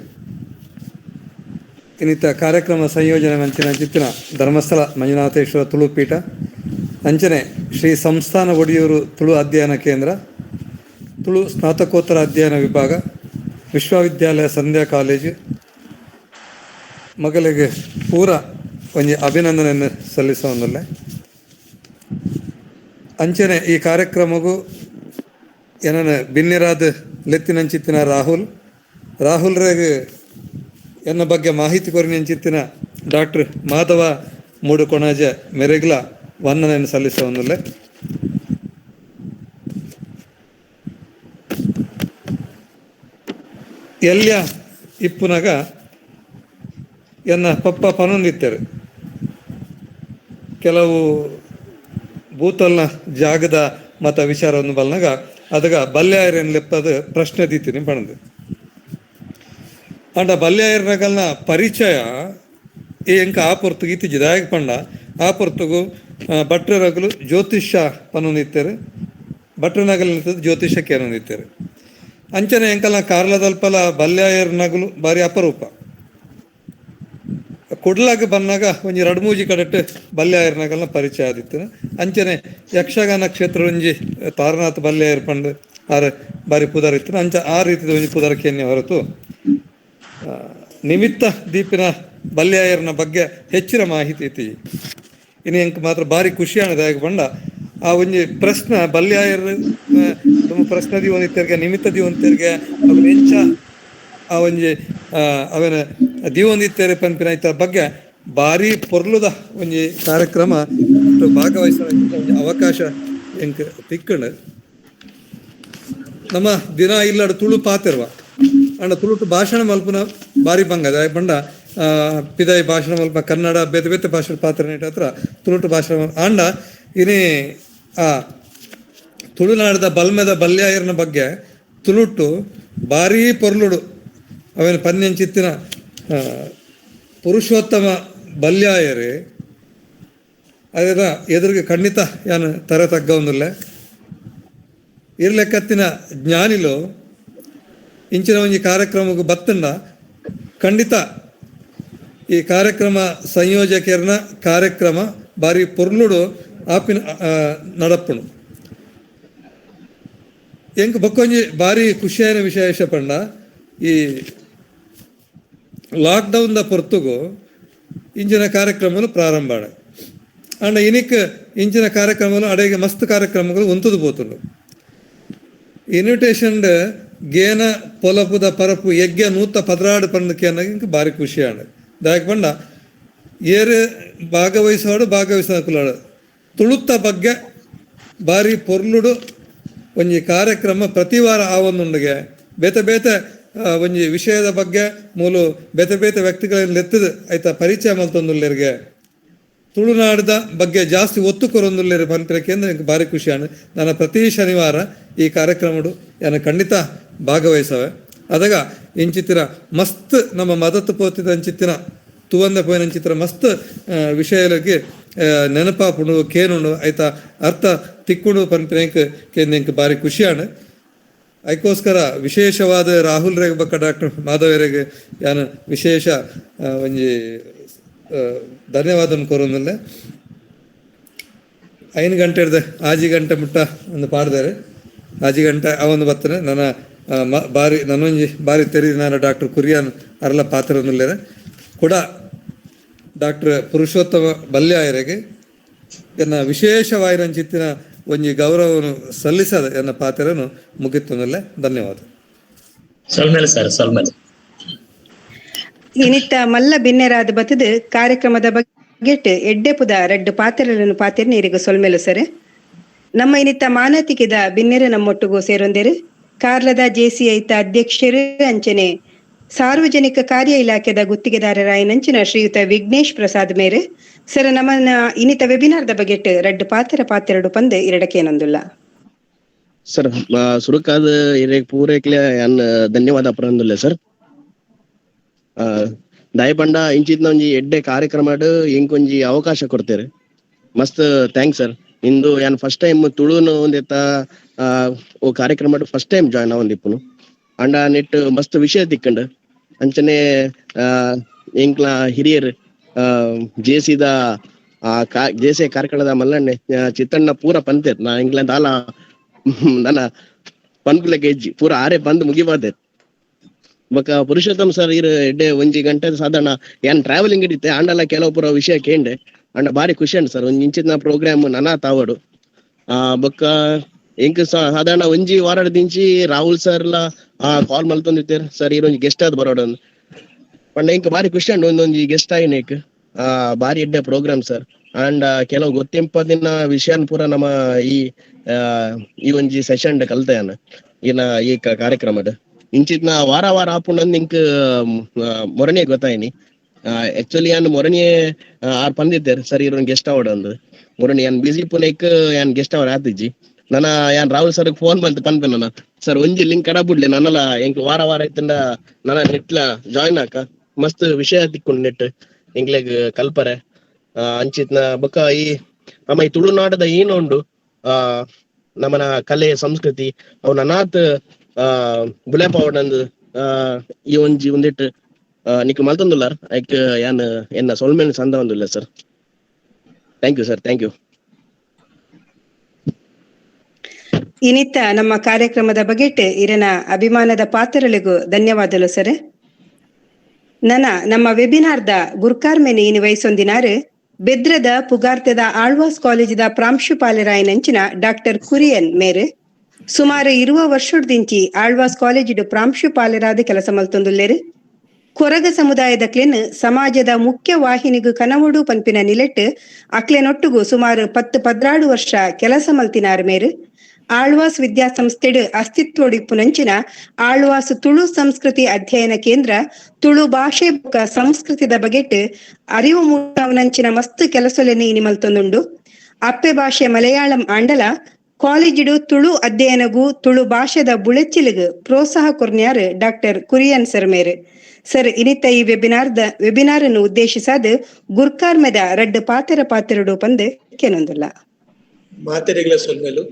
ಇನ್ನಿತ ಕಾರ್ಯಕ್ರಮ ಸಂಯೋಜನೆ ಮಂಚಿನ ಚಿತ್ತಿನ ಧರ್ಮಸ್ಥಳ ಮಂಜುನಾಥೇಶ್ವರ ತುಳು ಪೀಠ ಅಂಚನೆ ಶ್ರೀ ಸಂಸ್ಥಾನ ಒಡಿಯೂರು ತುಳು ಅಧ್ಯಯನ ಕೇಂದ್ರ, ತುಳು ಸ್ನಾತಕೋತ್ತರ ಅಧ್ಯಯನ ವಿಭಾಗ, ವಿಶ್ವವಿದ್ಯಾಲಯ ಸಂಧ್ಯಾ ಕಾಲೇಜು ಮಗಳಿಗೆ ಪೂರ ಒಂಜಿ ಅಭಿನಂದನೆಯನ್ನು ಸಲ್ಲಿಸೋದಲ್ಲ. ಅಂಚನೆ ಈ ಕಾರ್ಯಕ್ರಮಗೂ ಏನನ ಬಿನ್ನಿರಾದ ಲೆತ್ತಿನಂಚಿತ್ತಿನ ರಾಹುಲ್ ರಾಹುಲ್ರಿಗೆ ಎನ್ನ ಬಗ್ಗೆ ಮಾಹಿತಿ ಕೊರಿನಂಚಿತ್ತಿನ ಡಾಕ್ಟರ್ ಮಾಧವ ಮೂಡುಕೊಣಾಜೆ ಮೆರೆಗ್ಲ ವಂದನೆಯನ್ನು ಸಲ್ಲಿಸೋದಲ್ಲ. ಎಲ್ಲಿಯ ಇಪ್ಪುನಾಗ ಎನ್ನ ಪಪ್ಪ ಪನೊಂದಿತ್ತಾರೆ ಕೆಲವು ಭೂತಲ್ನ ಜಾಗದ ಮತ ವಿಚಾರವನ್ನು ಬಲ್ನಾಗ ಅದಗ ಬಲ್ಯಾಯರೇನು ಲೆಪ್ಪದ ಪ್ರಶ್ನೆ ದೀತೀನಿ ಪಣದು. ಅಂಡ ಬಲ್ಯಾಯರ್ನಗಲ್ನ ಪರಿಚಯ ಈ ಎಂಕ ಆ ಪೊರ್ತುಗು ಇತ್ತೀಚೆ ದಾಯಕ ಪಂಡ ಆ ಪೊರ್ತುಗು ಭಟ್ರರಗಲು ಜ್ಯೋತಿಷ್ಯ ಪನೊಂದಿತ್ತಾರೆ, ಭಟ್ರನಗಲ್ ಜ್ಯೋತಿಷ್ಯಕ್ಕೆ ಏನೊಂದಿತ್ತಾರೆ. ಅಂಚನೆ ಎಂಕಲ್ನ ಕಾರ್ಲದಲ್ಪಲ ಬಲ್ಯಾಯರ್ನಗಲು ಬಾರಿ ಅಪರೂಪ. ಕುಡ್ಲಾಗ ಬಂದಾಗ ಒಂಜಿ ರಡ್ಮೂಜಿ ಕಡೆಟ್ ಬಲ್ಯಾಯರ್ನಗಲ್ನ ಪರಿಚಯ ಆದಿತ್ತು. ಅಂಚನೆ ಯಕ್ಷಗಾನ ಕ್ಷೇತ್ರ ಒಂಜಿ ತಾರನಾಥ್ ಬಲ್ಯಾಯರ್ ಪಂಡ್ ಆರ್ ಬಾರಿ ಪುದರ್ ಇತ್ತು. ಅಂಚ ಆ ರೀತಿದ ಒಂಜಿ ಪುದರ್ ಕೇನ್ಯ ಹೊರತು ನಿಮಿತ್ತ ದೀಪಿನ ಬಲ್ಯಾಯರ್ನ ಬಗ್ಗೆ ಹೆಚ್ಚಿನ ಮಾಹಿತಿ ಇತ್ತಿ. ಇನ್ನು ಎಂಕ್ ಮಾತ್ರ ಬಾರಿ ಖುಷಿಯಾನದಾಯಕ ಪಂಡ ಆ ಒಂಜಿ ಪ್ರಶ್ನೆ ಬಲ್ಯಾಯರ್ ನಮ್ಮ ಪ್ರಶ್ನೆ ದೀವೊಂದಿತ್ತೆರ್ಗೆ ನಿಮಿತ್ತ ದೀವೊಂದಿತ್ತೆರ್ಗೆ ಅವನ ಎಂಚ ಆ ಒಂಜಿ ಅವನ ದೀವೊಂದಿತ್ತೇರೆ ಪನ್ಪಿನ ಐತ ಬಗ್ಗೆ ಬಾರಿ ಪೊರ್ಲುದ ಒಂಜಿ ಕಾರ್ಯಕ್ರಮ ಭಾಗವಹಿಸ ಒಂಜಿ ಅವಕಾಶ ಎಂಕ್ ತಿಕ್ಕಂಡು. ನಮ್ಮ ದಿನ ಇಲ್ಲಡು ತುಳು ಪಾತಿರುವ ಅಂಡ ತುಳುಟು ಭಾಷಣ ಮಲ್ಪುನ ಬಾರಿ ಬಂಗ ಪಂಡ ಪಿದಾಯಿ ಭಾಷಣ ಮಲ್ಪ ಕನ್ನಡ ಬೇತೆ ಬೇತೆ ಭಾಷೆ ಪಾತ್ರ ಹತ್ರ ತುಳುಟು ಭಾಷಣ ಅಂಡ ಇನಿ ಆ ತುಳುನಾಡದ ಬಲ್ಮೆದ ಬಲ್ಯಾಯರ್ನ ಬಗ್ಗೆ ತುಳುಟು ಬಾರಿ ಪೊರ್ಲುಡು ಅವನ ಪನ್ಯಂಚಿತ್ತಿನ ಪುರುಷೋತ್ತಮ ಬಲ್ಯಾಯರೇ ಅದರ ಎದುರಿಗೆ ಖಂಡಿತ ಯಾನು ತರೆ ತಗ್ಗ ಒಂದಿಲ್ಲ. ಇರ್ಲೆಕ್ಕತ್ತಿನ ಜ್ಞಾನಿಲು ಇಂಚಿನ ಒಂಜಿ ಕಾರ್ಯಕ್ರಮಕ್ಕೆ ಬತ್ತಂಡ ಖಂಡಿತ ಈ ಕಾರ್ಯಕ್ರಮ ಸಂಯೋಜಕರನ ಕಾರ್ಯಕ್ರಮ ಬಾರಿ ಪೊರ್ಲುಡು ಆಪಿನ ನಡಪ್ಪುನು. ಎಂಕ್ ಬೊಕ್ಕೊಂಜಿ ಬಾರಿ ಖುಷಿಯಾದ ವಿಶೇಷ ಪಂಡ ಈ ಲಾಕ್ಡೌನ್ the ಪೊರ್ತುಗು ಇಂಚಿನ ಕಾರ್ಯಕ್ರಮಗಳು ಪ್ರಾರಂಭ ಅಂಡ ಇನಿಕ್ ಇಂಚಿನ ಕಾರ್ಯಕ್ರಮಗಳು ಅಡೆಗೆ ಮಸ್ತ್ ಕಾರ್ಯಕ್ರಮಗಳು ಉಂತುದು ಪೋತುಂಡು. ಇನ್ವಿಟೇಷನ್ ಗೇನ ಪೊಲಪುದ ಪರಪು ಯಜ್ಞ 116 ಪಂಡಕ್ಕೆ ಇಂಕ್ ಬಾರಿ ಖುಷಿಯಾಣ. ದಾಯಕ ಪಂಡ ಏರು ಭಾಗವಹಿಸೋಡು ಭಾಗವಹಿಸೋಕುಲಾಡು ತುಳುತ್ತ ಬಗ್ಗೆ ಬಾರಿ ಪೊರ್ಲುಡು ಒಂಜಿ ಕಾರ್ಯಕ್ರಮ ಪ್ರತಿ ವಾರ ಆವೊಂದುಂಡುಗೆ ಬೇತೆ ಬೇತೆ ಒಂಜಿ ವಿಷಯದ ಬಗ್ಗೆ ಮೂಲು ಬೇತೆ ಬೇತೆ ವ್ಯಕ್ತಿಗಳನ್ನು ಲೆತ್ತದು ಆಯ್ತಾ ಪರಿಚಯ ಮಲ್ತೊಂದುಲ್ಲೆರ್ಗೆ ತುಳುನಾಡದ ಬಗ್ಗೆ ಜಾಸ್ತಿ ಒತ್ತು ಕೊರೊಂದುಲ್ಲೆರ್ ಪನ್ಪಿನಕ್ಕೆ ಅಂದ್ರೆ ಎಂಕ್ ಬಾರಿ ಖುಷಿಯಾಣ. ನಾನು ಪ್ರತಿ ಶನಿವಾರ ಈ ಕಾರ್ಯಕ್ರಮಡು ನಾನು ಖಂಡಿತ ಭಾಗವಹಿಸವೆ. ಅದಾಗ ಇಂಚಿತ್ತಿನ ಮಸ್ತ್ ನಮ್ಮ ಮದತ್ತು ಪೋತಿದ ಅಂಚಿತ್ತಿನ ತುವಂದ ಪೋಯಿನ ಅಂಚಿತ್ತಿನ ಮಸ್ತ್ ವಿಷಯಗಳಿಗೆ ನೆನಪಾಪುಂಡು ಕೇನುಂಡು ಆಯ್ತಾ ಅರ್ಥ ತಿಕ್ಕುಂಡು ಪನ್ಪಿನ ಕೇಂದ್ರ ಎಂಕ್ ಬಾರಿ ಖುಷಿಯಾಣ. ಅದಕ್ಕೋಸ್ಕರ ವಿಶೇಷವಾದ ರಾಹುಲ್ ರೇಗ್ ಬಕ್ಕ ಡಾಕ್ಟರ್ ಮಾಧವರಿಗೆ ಯಾನು ವಿಶೇಷ ಒಂಜಿ ಧನ್ಯವಾದ ಕೊರೊಂದಿಲ್ಲ. 5 ಗಂಟೆ ಹಿಡ್ದು 6 ಗಂಟೆ ಮುಟ್ಟ ಒಂದು ಪಾಡ್ದಾರೆ 6 ಗಂಟೆ ಅವೊಂದು ಬರ್ತನೆ. ನನ್ನ ಬಾರಿ ನನ್ನೊಂಜಿ ಬಾರಿ ತೆರಿದ ನಾನು ಡಾಕ್ಟರ್ ಕುರಿಯಾನ್ ಅರಲ ಪಾತ್ರೊಂದುಲ್ಲೆರ್ ಕೂಡ ಡಾಕ್ಟರ್ ಪುರುಷೋತ್ತಮ ಬಲ್ಯಾಯರಿಗೆ ಎನ್ನ ವಿಶೇಷವಾಯಿನಂಚಿತ್ತಿನ ಒಂಜಿ ಗೌರವವನ್ನು ಸಲ್ಲಿಸದ ಎನ್ನ ಪಾತ್ರನು ಮುಗಿತ್ತೊಂದಲ್ಲೇ. ಧನ್ಯವಾದ.
ಸೊಲ್ಮೆಲೆ ಸರ್, ಸೊಲ್ಮೆಲೆ.
ಇನಿತ್ತ ಮಲ್ಲ ಬಿನ್ನೆರಾದ ಬತ್ತದ ಕಾರ್ಯಕ್ರಮದ ಬಗೆಟ್ ಎಡ್ಡೆಪುದ ರಡ್ಡು ಪಾತ್ರಗಳನ್ನು ಪಾತ್ರ ನೀರಿಗೆ ಸೊಲ್ಮೆಲು ಸರ್. ನಮ್ಮ ಇನಿತ್ತ ಮಾನತಿಕೆದ ಬಿನ್ನೆರ ನಮ್ಮೊಟ್ಟಿಗೂ ಸೇರೊಂದೇರು ಕಾರ್ಲದ ಜೆಸಿ ಐತ ಅಧ್ಯಕ್ಷರು ಅಂಚನೆ ಸಾರ್ವಜನಿಕ ಕಾರ್ಯ ಇಲಾಖೆದ ಗುತ್ತಿಗೆದಾರರಾಯನಂಚಿನ ಶ್ರೀಯುತ ವಿಘ್ನೇಶ್ ಪ್ರಸಾದ್ ಮೇರೆ ಸರ್ ನಮ್ಮನ್ನ ಇನ್ನಿತ ವೆಬಿನಾರ್ದ ಬಗೆಟ್ ರಡ್ಡು ಪಾತ್ರ ಪಾತ್ರೆರಡು ಪಂದ್ ಎರಡಕ್ಕೇನೊಂದುಲ್ಲ.
Sir, ಸುರುಕಾದ ಪೂರೈಕ್ಲೆ ಯಾನ್ ಧನ್ಯವಾದ ಪರಂದುಲ್ಲೆ ಸರ್. ದಾಯಪಂಡ ಇಂಚಿತ್ನ ಒಂಜಿ ಎಡ್ಡೆ ಕಾರ್ಯಕ್ರಮಡ್ ಇಂಕೊಂಜಿ ಅವಕಾಶ ಕೊಡ್ತೇವೆ, ಮಸ್ತ್ thanks sir. ಇಂದು ಯಾನ್ ಫಸ್ಟ್ ಟೈಮ್ ತುಳುನು ಒಂದೆತ್ತ ಓ ಕಾರ್ಯಕ್ರಮ first time join ಆವೊಂದಿಪ್ಪುನು. ಅಂಡ ನೆಟ್ ಮಸ್ತ್ ವಿಷಯ ತಿಕ್ಕಂಡ್. ಅಂಚನೆ ಎಂಕ್ಲ ಹಿರಿಯರ್ ಜೇಸಿದ ಜೇಸೆ ಕಾರ್ಕಳದ ಮಲ್ಲಣ್ಣೆ ಚಿತ್ತಣ್ಣ ಪೂರ ಪಂತೇರ್, ನಾ ಎಂಕ್ಲ ದಾಲ ನನ್ನ ಪನ್ಪುಲೆಕ ಹೆಜ್ಜಿ ಪೂರ ಆರೆ ಬಂದ್ ಮುಗಿಬಾದೆ. ಬೊಕ ಪುರುಷೋತ್ತಮ್ ಸರ್ ಇರ್ ಎಡ್ಡೆ ಒಂಜಿ ಗಂಟೆ ಸಾಧಾರಣ ಯಾನ್ ಟ್ರಾವೆಲಿಂಗ್ ಇಡಿತ್ತೆ ಆಂಡಲ ಕೆಲವು ಪೂರ ವಿಷಯ ಕೇಂಡೆ. ಅಂಡ ಬಾರಿ ಖುಷಿ ಅಂಡ್ ಸರ್, ಒಂಜಿ ಇಂಚಿನ ಪ್ರೋಗ್ರಾಮ್ ನನ ತಾವಡು. ಬೊಕ್ಕ ಎಂಕ್ ಸಾಧಾರಣ ಒಂಜಿ ವಾರ ದಿಂಚಿ ರಾಹುಲ್ ಸರ್ ಲ ಕಾಲ್ ಮಲ್ತೊಂದಿತ್ತೇರ್ ಸರ್, ಇರ್ ಒಂಜಿ ಗೆಸ್ಟ್ ಆದ್ ಬರೋಡು ಪಂಡ ಎಂಕ್ ಬಾರಿ ಖುಷಿ ಅಂಡ್ ಒಂದೊಂಜಿ ಗೆಸ್ಟ್ ಆಯಿನೇಕ್. ಬಾರಿ ಎಡ್ಡೆ ಪ್ರೋಗ್ರಾಮ್ ಸರ್. ಅಂಡ್ ಕೆಲವು ಗೊತ್ತಿಂಪದಿನ ವಿಷಯನ್ ಪೂರ ನಮ್ಮ ಈ ಈ ಒಂಜಿ ಸೆಷನ್ ಕಲ್ತೆಯಾನ ಇನ್ನ ಈ ಕಾರ್ಯಕ್ರಮದ ಇಂಚಿತ್ನ ವಾರ ವಾರ ಆಪುಂಡಂದ್ ಇಂಕ್ ಮೊರನೇ ಗೊತ್ತಾಯಿನಿ. ಆಕ್ಚುಲಿ ಯಾನ್ ಮೊರನೇ ಆರ್ ಪಂದಿದ್ದೇರ್ ಸರ್ ಇರೋನ್ ಗೆಸ್ಟ್ ಅವಡ್ ಅಂದ್. ಮೊರನಿ ಯಾನ್ ಬಿಸಿ ಪುನೇಕ್ ಯಾನ್ ಗೆಸ್ಟ್ ಅವರ್ ಆತಿಜ್ಜಿ. ನನ ಯಾನ್ ರಾಹುಲ್ ಸರ್ ಫೋನ್ ಬಂತು ಪನ್ಪೆ ನನ್ನ ಸರ್ ಒಂಜಿ ಲಿಂಕ್ ಕಡ ಬಿಡ್ಲಿ ನನ್ನಲ ಎಂಕ್ ವಾರ ವಾರ ಇತ್ತಂಡ ನನ ನೆಟ್ಲ ಜಾಯಿನ್ ಆಕ ಮಸ್ತ್ ವಿಷಯ ತಿಕ್ಕೊಂಡು ನೆಟ್ ಎಂಕ್ಲೆಗ್ ಕಲ್ಪರೆ. ಅಂಚಿತ್ನ ಬೊಕ್ಕ ಈ ನಮ್ಮ ಈ ತುಳುನಾಡದ ಏನು ಉಂಡು ನಮ್ಮನ ಕಲೆ ಸಂಸ್ಕೃತಿ ಅವು ನನಾತ್ ಬುಲೆಪಾವಡಂದ್ ಈ ಒಂಜಿ ಒಂದಿಟ್ಟು ನಿಕ್ ಮಲ್ತೊಂದುಲ್ಲಾರ್ ಐಕ್ ಯಾನ್ ಎನ್ನ ಸೊಲ್ಮೆನ್ ಸಂದ ಒಂದುಲ್ಲ sir. Thank you sir, thank you.
ಇನಿತ ನಮ್ಮ ಕಾರ್ಯಕ್ರಮದ ಬಗೆಟ್ ಇರನ ಅಭಿಮಾನದ ಪಾತ್ರಗಳಿಗೂ ಧನ್ಯವಾದಗಳು ಸರ್. ನನ ನಮ್ಮ ವೆಬಿನಾರ್ದ ಗುರ್ಕಾರ್ಮೆನೆ ಇನಿ ವಯಸ್ಸೊಂದಿನಾರು ಬೆದ್ರದ ಪುಗಾರ್ತೆದ ಆಳ್ವಾಸ್ ಕಾಲೇಜಿದ ಪ್ರಾಂಶುಪಾಲರಾಯನಂಚಿನ ಡಾಕ್ಟರ್ ಕುರಿಯನ್ ಮೇರ್ ಸುಮಾರು 20 ವರ್ಷದಿಂಚಿ ಆಳ್ವಾಸ್ ಕಾಲೇಜಿಡು ಪ್ರಾಂಶುಪಾಲರಾದ ಕೆಲಸ ಮಲ್ತೊಂದುಲ್ಲೇರು. ಕೊರಗ ಸಮುದಾಯದ ಕ್ಲೆನ್ ಸಮಾಜದ ಮುಖ್ಯ ವಾಹಿನಿಗೂ ಕನವಡು ಪನ್ಪಿನ ನಿಲೆಟ್ ಅಕ್ಲೆನೊಟ್ಟುಗು ಸುಮಾರು 10-12 ವರ್ಷ ಕೆಲಸ ಮಲ್ತಿನಾರ್ ಮೇರು. ಆಳ್ವಾಸ್ ವಿದ್ಯಾಸಂಸ್ಥೆಡು ಅಸ್ತಿತ್ವಡಿಪ್ಪುನಂಚಿನ ಆಳ್ವಾಸ್ ತುಳು ಸಂಸ್ಕೃತಿ ಅಧ್ಯಯನ ಕೇಂದ್ರ ತುಳು ಭಾಷೆ ಬೊಕ್ಕ ಸಂಸ್ಕೃತಿದ ಬಗೆಟ್ ಅರಿವು ಮೂಡವನಂಚಿನ ಮಸ್ತ್ ಕೆಲಸೊಲೆನ್ ಇನಿ ಮಲ್ತೊಂದುಂಡು. ಅಪ್ಪೆ ಭಾಷೆ ಮಲಯಾಳಂ ಆಂಡಲ ಕಾಲೇಜಿಡು ತುಳು ಅಧ್ಯಯನಗೂ ತುಳು ಭಾಷೆದ ಬುಳೆಚ್ಚಿಲಿಗ್ ಪ್ರೋತ್ಸಾಹ ಕೊರ್ನ್ಯಾರು ಡಾಕ್ಟರ್ ಕುರಿಯನ್ ಸರ್ ಮೇರು. ಸರ್ ಇನಿತ ಈ ವೆಬಿನಾರ್ ಅನ್ನು ಉದ್ದೇಶಿಸಾದ ಗುರ್ಕಾರ್ಮೆದ ರಡ್ಡು ಪಾತೆರ ಪಾತೆರಡು ಪಂದ್ ಕೆನೊಂದುಲ್ಲ.
ಮಾತೆರೆಗಳ ಸೊಲ್ಮೆಲು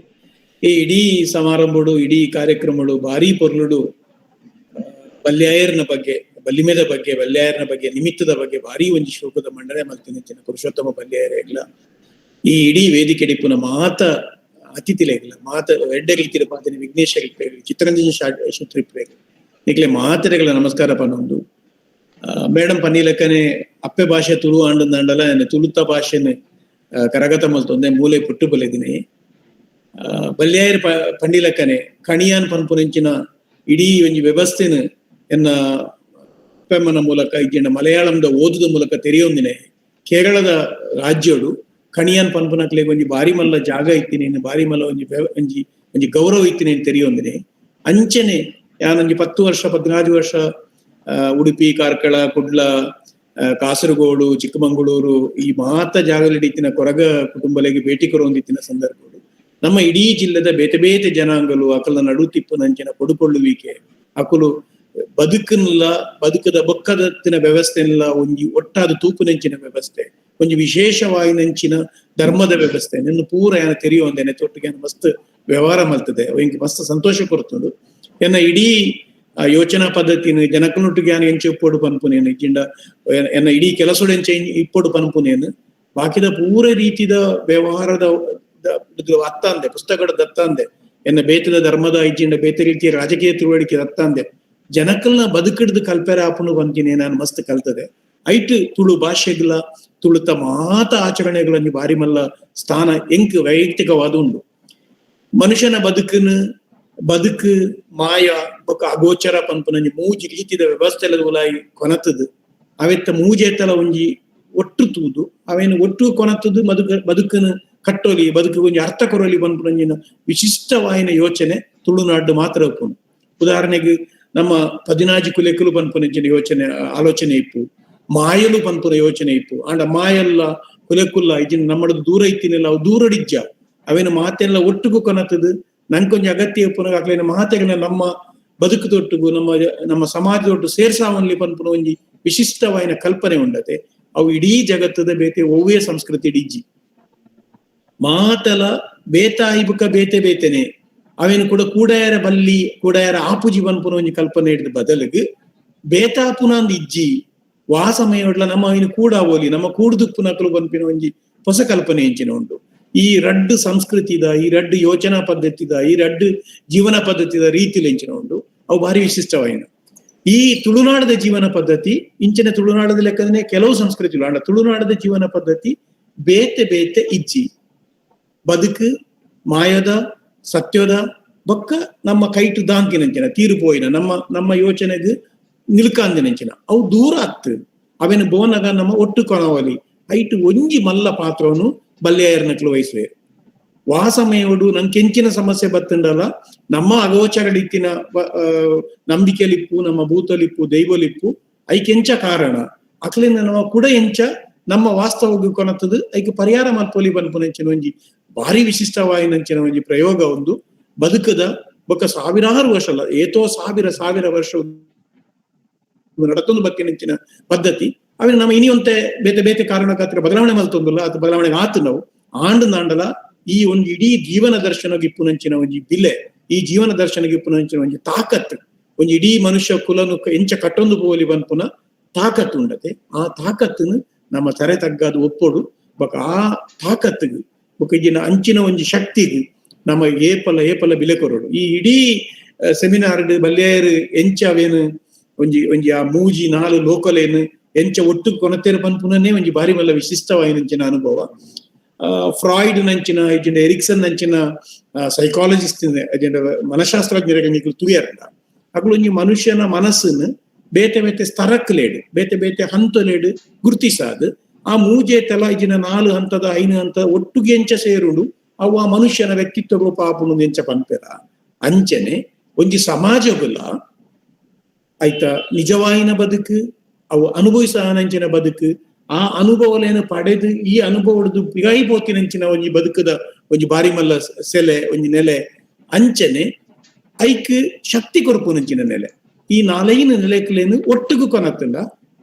ಈ ಇಡೀ ಸಮಾರಂಭಡು ಇಡೀ ಕಾರ್ಯಕ್ರಮಗಳು ಭಾರಿ ಪೊರ್ಲುಡು ಬಲ್ಯಾಯರ್ನ ಬಗ್ಗೆ, ಬಲಿಮೆದ ಬಗ್ಗೆ, ಬಲ್ಯಾಯರ್ನ ಬಗ್ಗೆ, ನಿಮಿತ್ತದ ಬಗ್ಗೆ ಭಾರಿ ಒಂಜಿ ಶೋಕದ ಮಂಡನೆ ಮಲ್ತಿನ ಪುರುಷೋತ್ತಮ ಬಲ್ಯಾಯರೆಗ್ಲ ಈ ಇಡೀ ವೇದಿಕೆ ಡಿಪ್ಪುನ ಮಾತ ಅತಿಥಿಲೆಗ್ಲ ಮಾತ ಎಡ್ಡೆಗ್ಲಿ ತಿರುಪಾತಿನ ವಿಘ್ನೇಶ ಚಿತ್ತರಂಜನ್ ಶೆಟ್ಟಿ ನಿಕ್ಲೆ ಮಾತೆರೆಗಳ ನಮಸ್ಕಾರ ಪನ್ನೊಂದು. ಮೇಡಮ್ ಪನ್ನೀಲಕ್ಕನೆ ಅಪ್ಪೆ ಭಾಷೆ ತುಳು ಆಂಡಂದಾಂಡಲ ತುಳುತ ಭಾಷೆನ ಕರಗತ ಮಲ್ತೊಂದೆ ಮೂಲೆ ಪುಟ್ಟು ಬಲೆದಿನಿ. ಬಲ್ಯಾಯರ್ ಪಂಡಿಲಕ್ಕನೆ ಕಣಿಯಾನ್ ಪನ್ಪುನೆಂಚಿನ ಇಡೀ ಒಂಜಿ ವ್ಯವಸ್ಥೆನ ಎನ್ನ ಅಪ್ಪೆಮ್ಮನ ಮೂಲಕ ಇಜ್ಜಿಂಡ ಮಲಯಾಳಂದ ಓದುದ ಮೂಲಕ ತೆರೆಯೊಂದಿನೆ. ಕೇರಳದ ರಾಜ್ಯೋಡು ಕಣಿಯಾನ್ ಪನ್ಪುನಕ್ಲೆಗ್ ಒಂಜಿ ಬಾರಿ ಮಲ್ಲ ಜಾಗ ಇತ್ತಿನಿ, ಬಾರಿ ಮಲ್ಲ ಒಂಜಿ ಒಂಜಿ ಒಂಜಿ ಗೌರವ ಇತ್ತಿನಿ ತೆರೆಯೊಂದಿನೆ. ಅಂಚನೆ ಯಾನೊಂಜಿ 10 ವರ್ಷ 14 ವರ್ಷ ಉಡುಪಿ, ಕಾರ್ಕಳ, ಕುಡ್ಲ, ಕಾಸರಗೋಡು, ಚಿಕ್ಕಮಗಳೂರು ಈ ಮಾತ ಜಾಗದಲ್ಲಿ ಇತ್ತಿನ ಕೊರಗ ಕುಟುಂಬಲೆಗೆ ಭೇಟಿ ಕೊರೊಂದಿತ್ತಿನ ಸಂದರ್ಭಗಳು ನಮ್ಮ ಇಡೀ ಜಿಲ್ಲೆದ ಬೇತೆ ಬೇತೆ ಜನಾಂಗಲು ಅಕಲ ನಡು ತಿಪ್ಪುನಂಚಿನ ಕೊಡುಕೊಳ್ಳುವಿಕೆ ಅಕುಲು ಬದುಕನ್ಲ ಬದುಕದ ಬೊಕ್ಕದತ್ತಿನ ವ್ಯವಸ್ಥೆಲ್ಲ ಒಂಜಿ ಒಟ್ಟಾದ ತೂಪುನೆಂಚಿನ ವ್ಯವಸ್ಥೆ ಒಂಜಿ ವಿಶೇಷವಾಯಿನಂಚಿನ ಧರ್ಮದ ವ್ಯವಸ್ಥೆ ನಿನ್ನ ಪೂರ ಏನ ತೆರೆಯುವಂದೇನೆ ತೊಟ್ಟಿಗೆ ಮಸ್ತ್ ವ್ಯವಹಾರ ಮಲ್ತದೆ ಇಂಕ್ ಮಸ್ತ್ ಸಂತೋಷ ಕೊಡ್ತದೆ. ಎನ್ನ ಇಡೀ ಯೋಚನಾ ಪದ್ಧತಿನ ಜನಕನೊಟ್ಟಿಗೆ ಎಂಚೆ ಇಪ್ಪೊಡು ಪನ್ಪುನೇನು ಇಜ್ಜಿಂಡ ಎನ್ನ ಇಡೀ ಕೆಲಸೊಡು ಎಂಚೆ ಇಪ್ಪೊಡು ಪನ್ಪುನೇನು ಬಾಕಿದ ಪೂರ ರೀತಿದ ವ್ಯವಹಾರದ ಅತ್ತಾಂದೆ ಪುಸ್ತಕದ ದತ್ತಾಂದೆ ಎನ್ನ ಬೇತದ ಧರ್ಮದ ಇಜ್ಜಿಂಡ ಬೇತೆ ರೀತಿಯ ರಾಜಕೀಯ ತಿಳುವಳಿಕೆ ದತ್ತಾಂದೆ ಜನಕಲ್ನ ಬದುಕಿಡ್ದು ಕಲ್ಪೆರ ಆಪುನು ಬಂತೀನಿ ನಾನು ಮಸ್ತ್ ಕಲ್ತದೆ. ಐಟ್ ತುಳು ಭಾಷೆಗಳ ತುಳುತ ಮಾತ ಆಚರಣೆಗಳನ್ನು ಬಾರಿ ಮಲ್ಲ ಸ್ಥಾನ ಎಂಕ್ ವೈಯಕ್ತಿಕವಾದ ಉಂಡು. ಮನುಷ್ಯನ ಬದುಕನ್ನು ಬದುಕು ಮಾಯ ಬೊಕ್ಕ ಅಗೋಚರ ಪನ್ಪುನಂಜಿ ಮೂಜಿ ರೀತಿದ ವ್ಯವಸ್ಥೆ ಉಲಾಯಿ ಕೊನತದು ಅವೆತ್ತ ಮೂಜೇತಲ ಒಂಜಿ ಒಟ್ಟು ತೂದು ಅವೇನು ಒಟ್ಟು ಕೊನತದು ಬದುಕನ್ನು ಕಟ್ಟೋಲಿ ಬದುಕು ಒಂಜಿ ಅರ್ಥ ಕೊರೋಲಿ ಪನ್ಪುನಂಜಿನ ವಿಶಿಷ್ಟವಾಯಿನ ಯೋಚನೆ ತುಳುನಾಡು ಮಾತ್ರ ಉಪ್ಪುನು. ಉದಾಹರಣೆಗೆ ನಮ್ಮ 14 ಕುಲೆಕುಲು ಪನ್ಪುನಂಚಿನ ಯೋಚನೆ ಆಲೋಚನೆ ಇಪ್ಪು, ಮಾಯಲು ಪನ್ಪುನ ಯೋಚನೆ ಇಪ್ಪು. ಆಂಡ ಮಾಯಲ್ಲ ಕುಲೆಕುಲ್ಲ ಇಜಿನ ನಮ್ಮದು ದೂರ ಇತ್ತಿನಿಲ್ಲ ಅವು ದೂರಡಿಜ್ಜ ಅವೇನು ಮಾತೆಲ್ಲ ಒಟ್ಟುಗು ಕೊನತದು ನಂಕೊಂಜಿ ಅಗತ್ಯ ಉಪ್ಪುನಗ ಅಕ್ಲೆನ ಮಾತೆಗನ ನಮ್ಮ ಬದುಕು ತೊಟ್ಟುಗು ನಮ್ಮ ನಮ್ಮ ಸಮಾಜದೊಟ್ಟು ಸೇರ್ಸಾವನ್ಲಿ ಪನ್ಪುನ ಒಂಜಿ ವಿಶಿಷ್ಟವಾಯಿನ ಕಲ್ಪನೆ ಉಂಡತೆ. ಅವು ಇಡೀ ಜಗತ್ತದ ಬೇತೆ ಒವ್ವೇ ಸಂಸ್ಕೃತಿ ಇಜ್ಜಿ. ಮಾತಲ ಬೇತಾಯಿ ಬುಕ್ಕ ಬೇತೆ ಬೇತೆನೆ ಅವೇನು ಕೂಡ ಕೂಡಾಯರ ಬಲ್ಲಿ ಕೂಡಾಯರ ಆಪುಜಿ ಪನ್ಪುನ ಒಂಜಿ ಕಲ್ಪನೆ ಹಿಡಿದು ಬದಲಿಗೆ ಬೇತಾಪುನ ಅಂದ್ ಇಜ್ಜಿ ವಾ ಸಮಯ ನಮ್ಮ ಅವಿನ ಕೂಡ ಓಲಿ ನಮ್ಮ ಕೂಡ್ದುಪ್ಪುನಕಲು ಪನ್ಪಿನ ಒಂಜಿ ಹೊಸ ಕಲ್ಪನೆ ಎಂಚಿನ ಉಂಟು. ಈ ರಡ್ಡು ಸಂಸ್ಕೃತಿದ, ಈ ರಡ್ಡು ಯೋಚನಾ ಪದ್ಧತಿದ, ಈ ರಡ್ಡು ಜೀವನ ಪದ್ಧತಿದ ರೀತಿಲಿ ಎಂಚಿನ ಉಂಟು ಅವು ಭಾರಿ ವಿಶಿಷ್ಟವಾಯಿನ. ಈ ತುಳುನಾಡದ ಜೀವನ ಪದ್ಧತಿ ಇಂಚಿನ ತುಳುನಾಡದ ಲೆಕ್ಕದನೆ ಕೆಲವು ಸಂಸ್ಕೃತಿಗಳು ಅಂಡ ತುಳುನಾಡದ ಜೀವನ ಪದ್ಧತಿ ಬೇತೆ ಬೇತೆ ಇಜ್ಜಿ. ಬದುಕು ಮಾಯದ ಸತ್ಯದ ಬೊಕ್ಕ ನಮ್ಮ ಕೈಟು ದಾಂತಿನಂಚಿನ ತೀರು ಪೋಯಿನ ನಮ್ಮ ನಮ್ಮ ಯೋಚನೆಗೆ ನಿಲ್ಕಾಂದಿನಂಚಿನ ಅವು ದೂರ ಆತ್ತು. ಅವೇನು ಬೋನಗ ನಮ್ಮ ಒಟ್ಟು ಕೊನವಲಿ ಐಟು ಒಂಜಿ ಮಲ್ಲ ಪಾತ್ರವನ್ನು ಬಲ್ಲೆಯರ್ನಕ್ಲು ವಹಿಸುವೆ. ವಾ ಸಮಯೋಡು ನನ್ ಕೆಂಚಿನ ಸಮಸ್ಯೆ ಬತ್ತುಂಡಲ್ಲ ನಮ್ಮ ಅಗೋಚರಡಿತ್ತಿನ ನಂಬಿಕೆಲಿಪ್ಪು ನಮ್ಮ ಭೂತಲಿಪ್ಪು ದೈವಲಿಪ್ಪು ಐಕೆಂಚ ಕಾರಣ ಅಕ್ಲಿನ ನಮ್ಮ ಕೂಡ ಎಂಚ ನಮ್ಮ ವಾಸ್ತವ ಕೊನತದು ಐಕ್ ಪರಿಹಾರ ಮಲ್ಪೊಲಿ ಪನ್ಪುನಂಚಿನ ಒಂಜಿ ಭಾರಿ ವಿಶಿಷ್ಟವಾಯಿನಂಚಿನ ಒಂಜಿ ಪ್ರಯೋಗ ಒಂದು ಬದುಕದ ಬೊಕ್ಕ ಸಾವಿರಾರು ವರ್ಷ ಅಲ್ಲ ಏತೋ ಸಾವಿರ ಸಾವಿರ ವರ್ಷ ನಡತೊಂದು ಬತ್ತಿನಂಚಿನ ಪದ್ಧತಿ. ಅವಿನ ನಮ್ಮ ಇನಿಯೊಂತೆ ಬೇತೆ ಬೇತೆ ಕಾರಣಕ್ಕಾತ್ರ ಬದಲಾವಣೆ ಮಲ್ತೊಂದುಲ್ಲ ಅದು ಬದಲಾವಣೆ ಆತು ನಾವು ಆಂಡು ನಾಂಡಲ ಈ ಒಂದು ಇಡೀ ಜೀವನ ದರ್ಶನಗೆ ಇಪ್ಪುನಂಚಿನ ಒಂಜಿ ಬಿಲೆ, ಈ ಜೀವನ ದರ್ಶನಗೆ ಇಪ್ಪುನಂಚಿನ ಒಂಜಿ ತಾಕತ್ತು, ಒಂಜಿ ಇಡೀ ಮನುಷ್ಯ ಕುಲನು ಎಂಚ ಕಟ್ಟೊಂದು ಪೋಲಿ ಪನ್ಪುನ ತಾಕತ್ತು ಉಂಡತೆ. ಆ ತಾಕತ್ತನ್ನು ನಮ್ಮ ತರೆ ತಗ್ಗಾದ ಒಪ್ಪೊಡು ಬೊಕ ಆ ತಾಕತ್ತಿಗೆ ಬೊಕ ಇಜಿನ ಅಂಚಿನ ಒಂಜಿ ಶಕ್ತಿಗೆ ನಮ್ಮ ಏಪಲ ಏಪಲ ಬಿಲೆ ಕೊರಡು. ಈ ಇಡೀ ಸೆಮಿನಾರ್ ಬಲ್ಲೇರು ಎಂಚ ಅವೇನು ಒಂಜಿ ಒಂಜಿ ಆ ಮೂಜಿ ನಾಲು ಲೋಕಲೇನು ಎಂಚ ಒಟ್ಟು ಕೊನತೇರು ಪನ್ಪುನನೇ ಒಂಜಿ ಭಾರಿ ಮಲ್ಲ ವಿಶಿಷ್ಟವಾಯಿನಂಚಿನ ಅನುಭವ. ಫ್ರಾಯ್ಡ್ ನಂಚಿನ ಇಜಿಂಡ ಎರಿಕ್ಸನ್ ನಂಚಿನ ಸೈಕಾಲಜಿಸ್ಟ್ ಅಜಿಂಡ ಮನಃಶಾಸ್ತ್ರಜ್ಞರಿಗೆ ನಿಕಲು ತುಯರಂಡ ಅಗಳು ಒಂಜಿ ಮನುಷ್ಯನ ಮನಸ್ಸನ್ನು ಬೇತೆ ಬೇತೆ ಸ್ತರಕ್ಲೇಡು ಬೇತೆ ಬೇತೆ ಹಂತಲೇಡು ಗುರ್ತಿಸಾದು ಆ ಮೂಜೆ ತಲ ಇಜಿನ ನಾಲು ಹಂತದ ಐನು ಹಂತ ಒಟ್ಟುಗೆ ಎಂಚ ಸೇರುಂಡು ಅವು ಆ ಮನುಷ್ಯನ ವ್ಯಕ್ತಿತ್ವ ಪಾಪುನು ಎಂಚ ಪನ್ಪೆರ. ಅಂಚನೆ ಒಂಜಿ ಸಮಾಜಗುಲ ಆಯ್ತಾ ನಿಜವಾಯಿನ ಬದುಕು ಅವು ಅನುಭವಿಸಾನಂಚಿನ ಬದುಕು ಆ ಅನುಭವಲೇನು ಪಡೆದು ಈ ಅನುಭವದ್ದು ಬಿಗಾಯಿ ಪೋತಿನಂಚಿನ ಒಂಜಿ ಬದುಕದ ಒಂಜಿ ಬಾರಿ ಮಲ್ಲ ಸೆಲೆ ಒಂಜಿ ನೆಲೆ ಅಂಚನೆ ಐಕ್ ಶಕ್ತಿ ಕೊರಪುನಂಚಿನ ನೆಲೆ. ಈ ನಾಲೈನ ನೆಲೆಕ್ಲೇನು ಒಟ್ಟುಗು ಕೊನತ್ತಂಡ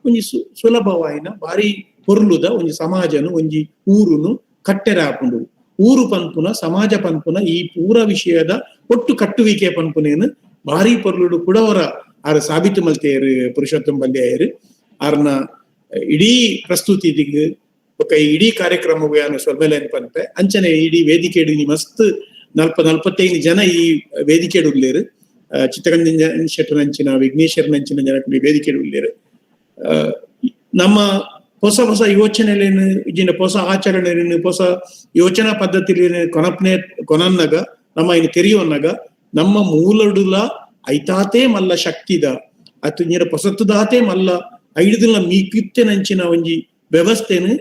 ಒಂಜಿ ಸುಲಭವಾಯಿನ ಭಾರಿ ಪೊರ್ಲುದ ಒಂಜಿ ಸಮಾಜನು ಒಂಜಿ ಊರುನು ಕಟ್ಟೆರ ಹಾಪುಂಡು. ಊರು ಪನ್ಪುನ ಸಮಾಜ ಪನ್ಪುನ ಈ ಪೂರ ವಿಷಯದ ಒಟ್ಟು ಕಟ್ಟುವಿಕೆ ಪನ್ಪುನೇನು ಭಾರಿ ಪೊರ್ಲುಡು ಕುಡವರ ಆರ್ ಸಾಬೀತು ಮಲ್ತೇರು ಪುರುಷೋತ್ತಮ ಬಲ್ಯಾಯರು. ಆರ್ನ ಇಡೀ ಪ್ರಸ್ತುತಿ ದಿಗ್ ಬೊಕ್ಕ ಇಡೀ ಕಾರ್ಯಕ್ರಮವು ಯಾನು ಸೊಲ್ಮೆಲೆ ಪನ್ಪೆ. ಅಂಚನೆ ಇಡೀ ವೇದಿಕೆ ಮಸ್ತ್ 40-45 ಜನ ಈ ವೇದಿಕೆ ಉಲ್ಲೇರು. ಚಿತ್ತರಂಜನ್ ಶೆಟ್ಟರಂಚಿನ ವಿಘ್ನೇಶ್ವರನಂಚಿನ ಜನಕ್ಕೆ ವೇದಿಕೆ ಉಲ್ಲೇರು. ನಮ್ಮ ಹೊಸ ಹೊಸ ಯೋಚನೆಲೇನು ಇಜಿನ ಹೊಸ ಆಚರಣೆಲೇನು ಹೊಸ ಯೋಚನಾ ಪದ್ಧತಿಲೇನು ಕೊನಪ್ನೆ ಕೊನನ್ನಗ ನಮ್ಮ ಇನ್ನು ತೆರೆಯುವನ್ನಗ ನಮ್ಮ ಮೂಲಡುಲ ಐತಾತೆ ಮಲ್ಲ ಶಕ್ತಿದ ಅತು ನೀರ ಪೊಸತ್ತುದಾತೆ ಮಲ್ಲ ಐಡುದಿನ ಮೀಕಿತ್ತೆನಂಚಿನ ಒಂಜಿ ವ್ಯವಸ್ಥೆನು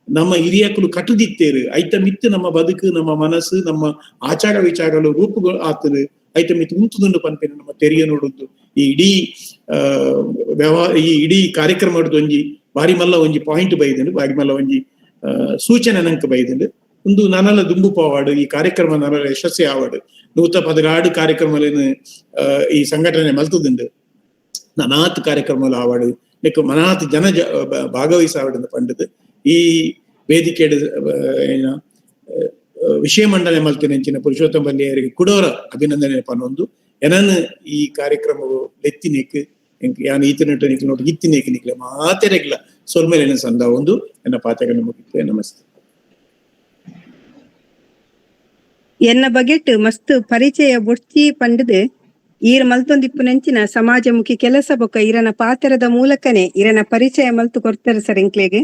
ನಮ್ಮ ಹಿರಿಯಕಲು ಕಟ್ಟುದಿತ್ತೇರು. ಐತ ಮಿತ್ತು ನಮ್ಮ ಬದುಕು ನಮ್ಮ ಮನಸ್ಸು ನಮ್ಮ ಆಚಾರ ವಿಚಾರಗಳು ರೂಪುಗಳು ಆತರು ಐತ ಮಿತ್ತು ಉಂತುದುಂಡು ಪನ್ಪಿನ ನಮ್ಮ ತೆರಿಯ ನೋಡುದು ಈ ಇಡೀ ವ್ಯವಹಾರ ಈ ಇಡೀ ಕಾರ್ಯಕ್ರಮ ಒಂಜಿ ಬಾರಿ ಮಲ್ಲ ಒಂಜಿ ಪಾಯಿಂಟ್ ಬೈದುಂಡು, ಬಾರಿ ಮಲ್ಲ ಒಂಜಿ ಸೂಚನೆ ನಂಕ ಬೈದುಂಡು. ಒಂದು ನನಲ ದುಂಬು ಪವಾಡು ಈ ಕಾರ್ಯಕ್ರಮ ನನಲ ಯಶಸ್ವಿ ಆವಾಡು 116 ಕಾರ್ಯಕ್ರಮಲೇನು ಈ ಸಂಘಟನೆ ಮಲ್ತುದುಂಡು. ನನಾತ್ ಕಾರ್ಯಕ್ರಮ ಆವಾಡು ನೆಕ್ ಮನಾತ್ ಜನ ಭಾಗವಹಿಸಾವಡು ಪಂಡದು ಈ ವೇದಿಕೆ ವಿಷಯ ಮಂಡನೆ ಮಲ್ತಿನಂಚಿನ ಪುರುಷೋತ್ತಮ ಬಲ್ಯಾಯರಿಗೆ ಕುಡೋರ ಅಭಿನಂದನೆ ಪನೊಂದು ಎನನ್ ಈ ಕಾರ್ಯಕ್ರಮವು ಲೆತ್ತಿನೇಕ್ ಯಾನ್ ಈತನೆಟ್ಟು ನಿಕ್ಲ ನೋಟ್ ಇತ್ತಿನೇಕ್ ನಿಕ್ಲ ಮಾತೆರೆಗ್ಲ ಸೊಲ್ಮೆಲೆನ ಸಂದ ಒಂದು ಎನ್ನ ಪಾತೆಗಳನ್ನು ಮುಗಿತೆ. ನಮಸ್ತೆ.
ಎನ್ನ ಬಗೆಟ್ ಮಸ್ತ್ ಪರಿಚಯ ಬೊಡ್ಚಿ ಪಂಡದು ಈರ್ ಮಲ್ತೊಂದಿಪ್ಪುನಂಚಿನ ಸಮಾಜಮುಖಿ ಕೆಲಸ ಬೊಕ್ಕ ಇರನ ಪಾತೆರದ ಮೂಲಕನೇ ಇರನ ಪರಿಚಯ ಮಲ್ತು ಕೊರ್ತಾರೆ ಸರ್ ಎಂಕ್ಲೆಗ್.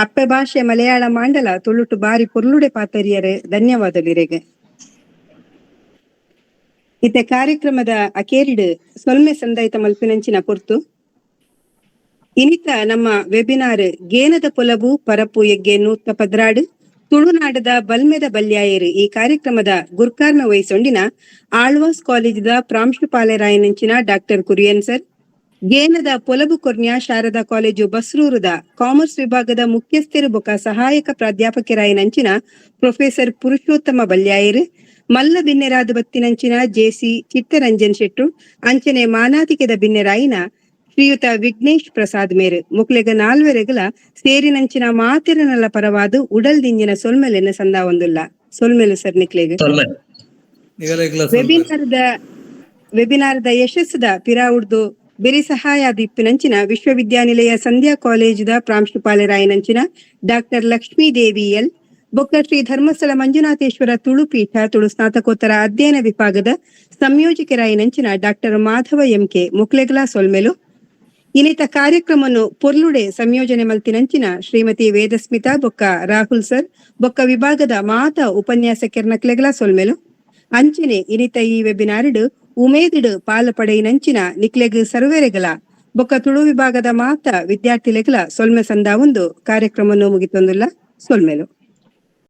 ಅಪ್ಪೆ ಭಾಷೆ ಮಲಯಾಳ ಮಾಂಡಲ ತುಳುಟು ಬಾರಿ ಪೊರ್ಲುಡೆ ಪಾತರಿಯರು ಧನ್ಯವಾದಗಳು ಇರೆಗ್. ಇತ್ತೆ ಕಾರ್ಯಕ್ರಮದ ಅಕೇರಿಡು ಸೊಲ್ಮೆ ಸಂದಾಯಿತ ಮಲ್ಪಿನಂಚಿನ ಪೊರ್ತು ಇನಿತ ನಮ್ಮ ವೆಬಿನಾರ್ ಗೇನದ ಪೊಲಬು ಪರಪು ಎಗ್ಗೆ 116 ತುಳುನಾಡದ ಬಲ್ಮೆದ ಬಲ್ಯಾಯರು ಈ ಕಾರ್ಯಕ್ರಮದ ಗುರ್ಕಾರ್ಮ ವಹಿಸೊಂಡಿನ ಆಳ್ವಾಸ್ ಕಾಲೇಜಿದ ಪ್ರಾಂಶುಪಾಲರಾಯನಂಚಿನ ಡಾಕ್ಟರ್ ಕುರಿಯನ್ ಸರ್, ಗೇನದ ಪೊಲಬು ಕೊರ್ನ್ಯ ಶಾರದಾ ಕಾಲೇಜು ಬಸ್ರೂರುದ ಕಾಮರ್ಸ್ ವಿಭಾಗದ ಮುಖ್ಯಸ್ಥರು ಬೊಕ ಸಹಾಯಕ ಪ್ರಾಧ್ಯಾಪಕರಾಯನಂಚಿನ ಪ್ರೊಫೆಸರ್ ಪುರುಷೋತ್ತಮ ಬಲ್ಯಾಯರು, ಮಲ್ಲ ಬಿನ್ನೆರಾದ ಬತ್ತಿನಂಚಿನ ಜೆಸಿ ಚಿತ್ತರಂಜನ್ ಶೆಟ್ರು ಅಂಚನೆ ಮಾನಾದಿಕೆದ ಬಿನ್ನೆರಾಯಿನ ಶ್ರೀಯುತ ವಿಘ್ನೇಶ್ ಪ್ರಸಾದ್ ಮೇರು ಮುಕ್ಲೆಗ ನಾಲ್ವೆರೆಗಲ ಸೇರಿನಂಚಿನ ಮಾತೆರನಲ್ಲ ಪರವಾದ ಉಡಲ್ ದಿಂಜಿನ ಸೊಲ್ಮೆಲೆನ ಸಂದಾವೊಂದುಲ್ಲ. ಸೊಲ್ಮೆಲು ಸರ್ ನಿಕ್ಲೆಗ್.
ಸೊಲ್ಮೆಲು.
ನಿಗಲೆಗ್ಲ ಸೊಲ್ಮೆಲು.
ವೆಬಿನಾರ್ದ ಯಶಸ್ಸುದ ಪಿರಾವುಡ್ದು ಬೆರಿ ಸಹಾಯ ಇಪ್ಪಿನಂಚಿನ ವಿಶ್ವವಿದ್ಯಾನಿಲಯ ಸಂಧ್ಯಾ ಕಾಲೇಜಿದ ಪ್ರಾಂಶುಪಾಲರಾಯಿನಂಚಿನ ಡಾಕ್ಟರ್ ಲಕ್ಷ್ಮೀ ದೇವಿ ಎಲ್ ಬೊಕ್ಕ ಶ್ರೀ ಧರ್ಮಸ್ಥಳ ಮಂಜುನಾಥೇಶ್ವರ ತುಳು ಪೀಠ ತುಳು ಸ್ನಾತಕೋತ್ತರ ಅಧ್ಯಯನ ವಿಭಾಗದ ಸಂಯೋಜಕರಾಯಿನಂಚಿನ ಡಾಕ್ಟರ್ ಮಾಧವ ಎಂಕೆ ಮುಕ್ಲೆಗ್ಲಾ ಸೊಲ್ಮೆಲು. ಇನ್ನಿತ ಕಾರ್ಯಕ್ರಮವನ್ನು ಪೊರ್ಲುಡೆ ಸಂಯೋಜನೆ ಮಲ್ತಿನಂಚಿನ ಶ್ರೀಮತಿ ವೇದಸ್ಮಿತಾ ಬೊಕ್ಕ ರಾಹುಲ್ ಸರ್ ಬೊಕ್ಕ ವಿಭಾಗದ ಮಾತ ಉಪನ್ಯಾಸಕೆರ್ನಕ್ಲೆಗ್ಲಾ ಸೊಲ್ಮೆಲು. ಅಂಚನೆ ಇನಿತ ಈ ವೆಬಿನಾರ್ಡ್ ಉಮೇದಿಡ್ ಪಾಲ್ ಪಡೆಯಿನಂಚಿನ ನಿಕ್ಲೆಗ್ ಸರ್ವೆರೆಗಲ ಬೊಕ್ಕ ತುಳು ವಿಭಾಗದ ಮಾತ ವಿದ್ಯಾರ್ಥಿಲೆಗ್ಲ ಸೊಲ್ಮೆ ಸಂದಾವೊಂದು ಕಾರ್ಯಕ್ರಮವನ್ನು ಮುಗಿತೊಂದುಲ್ಲ. ಸೊಲ್ಮೆಲು.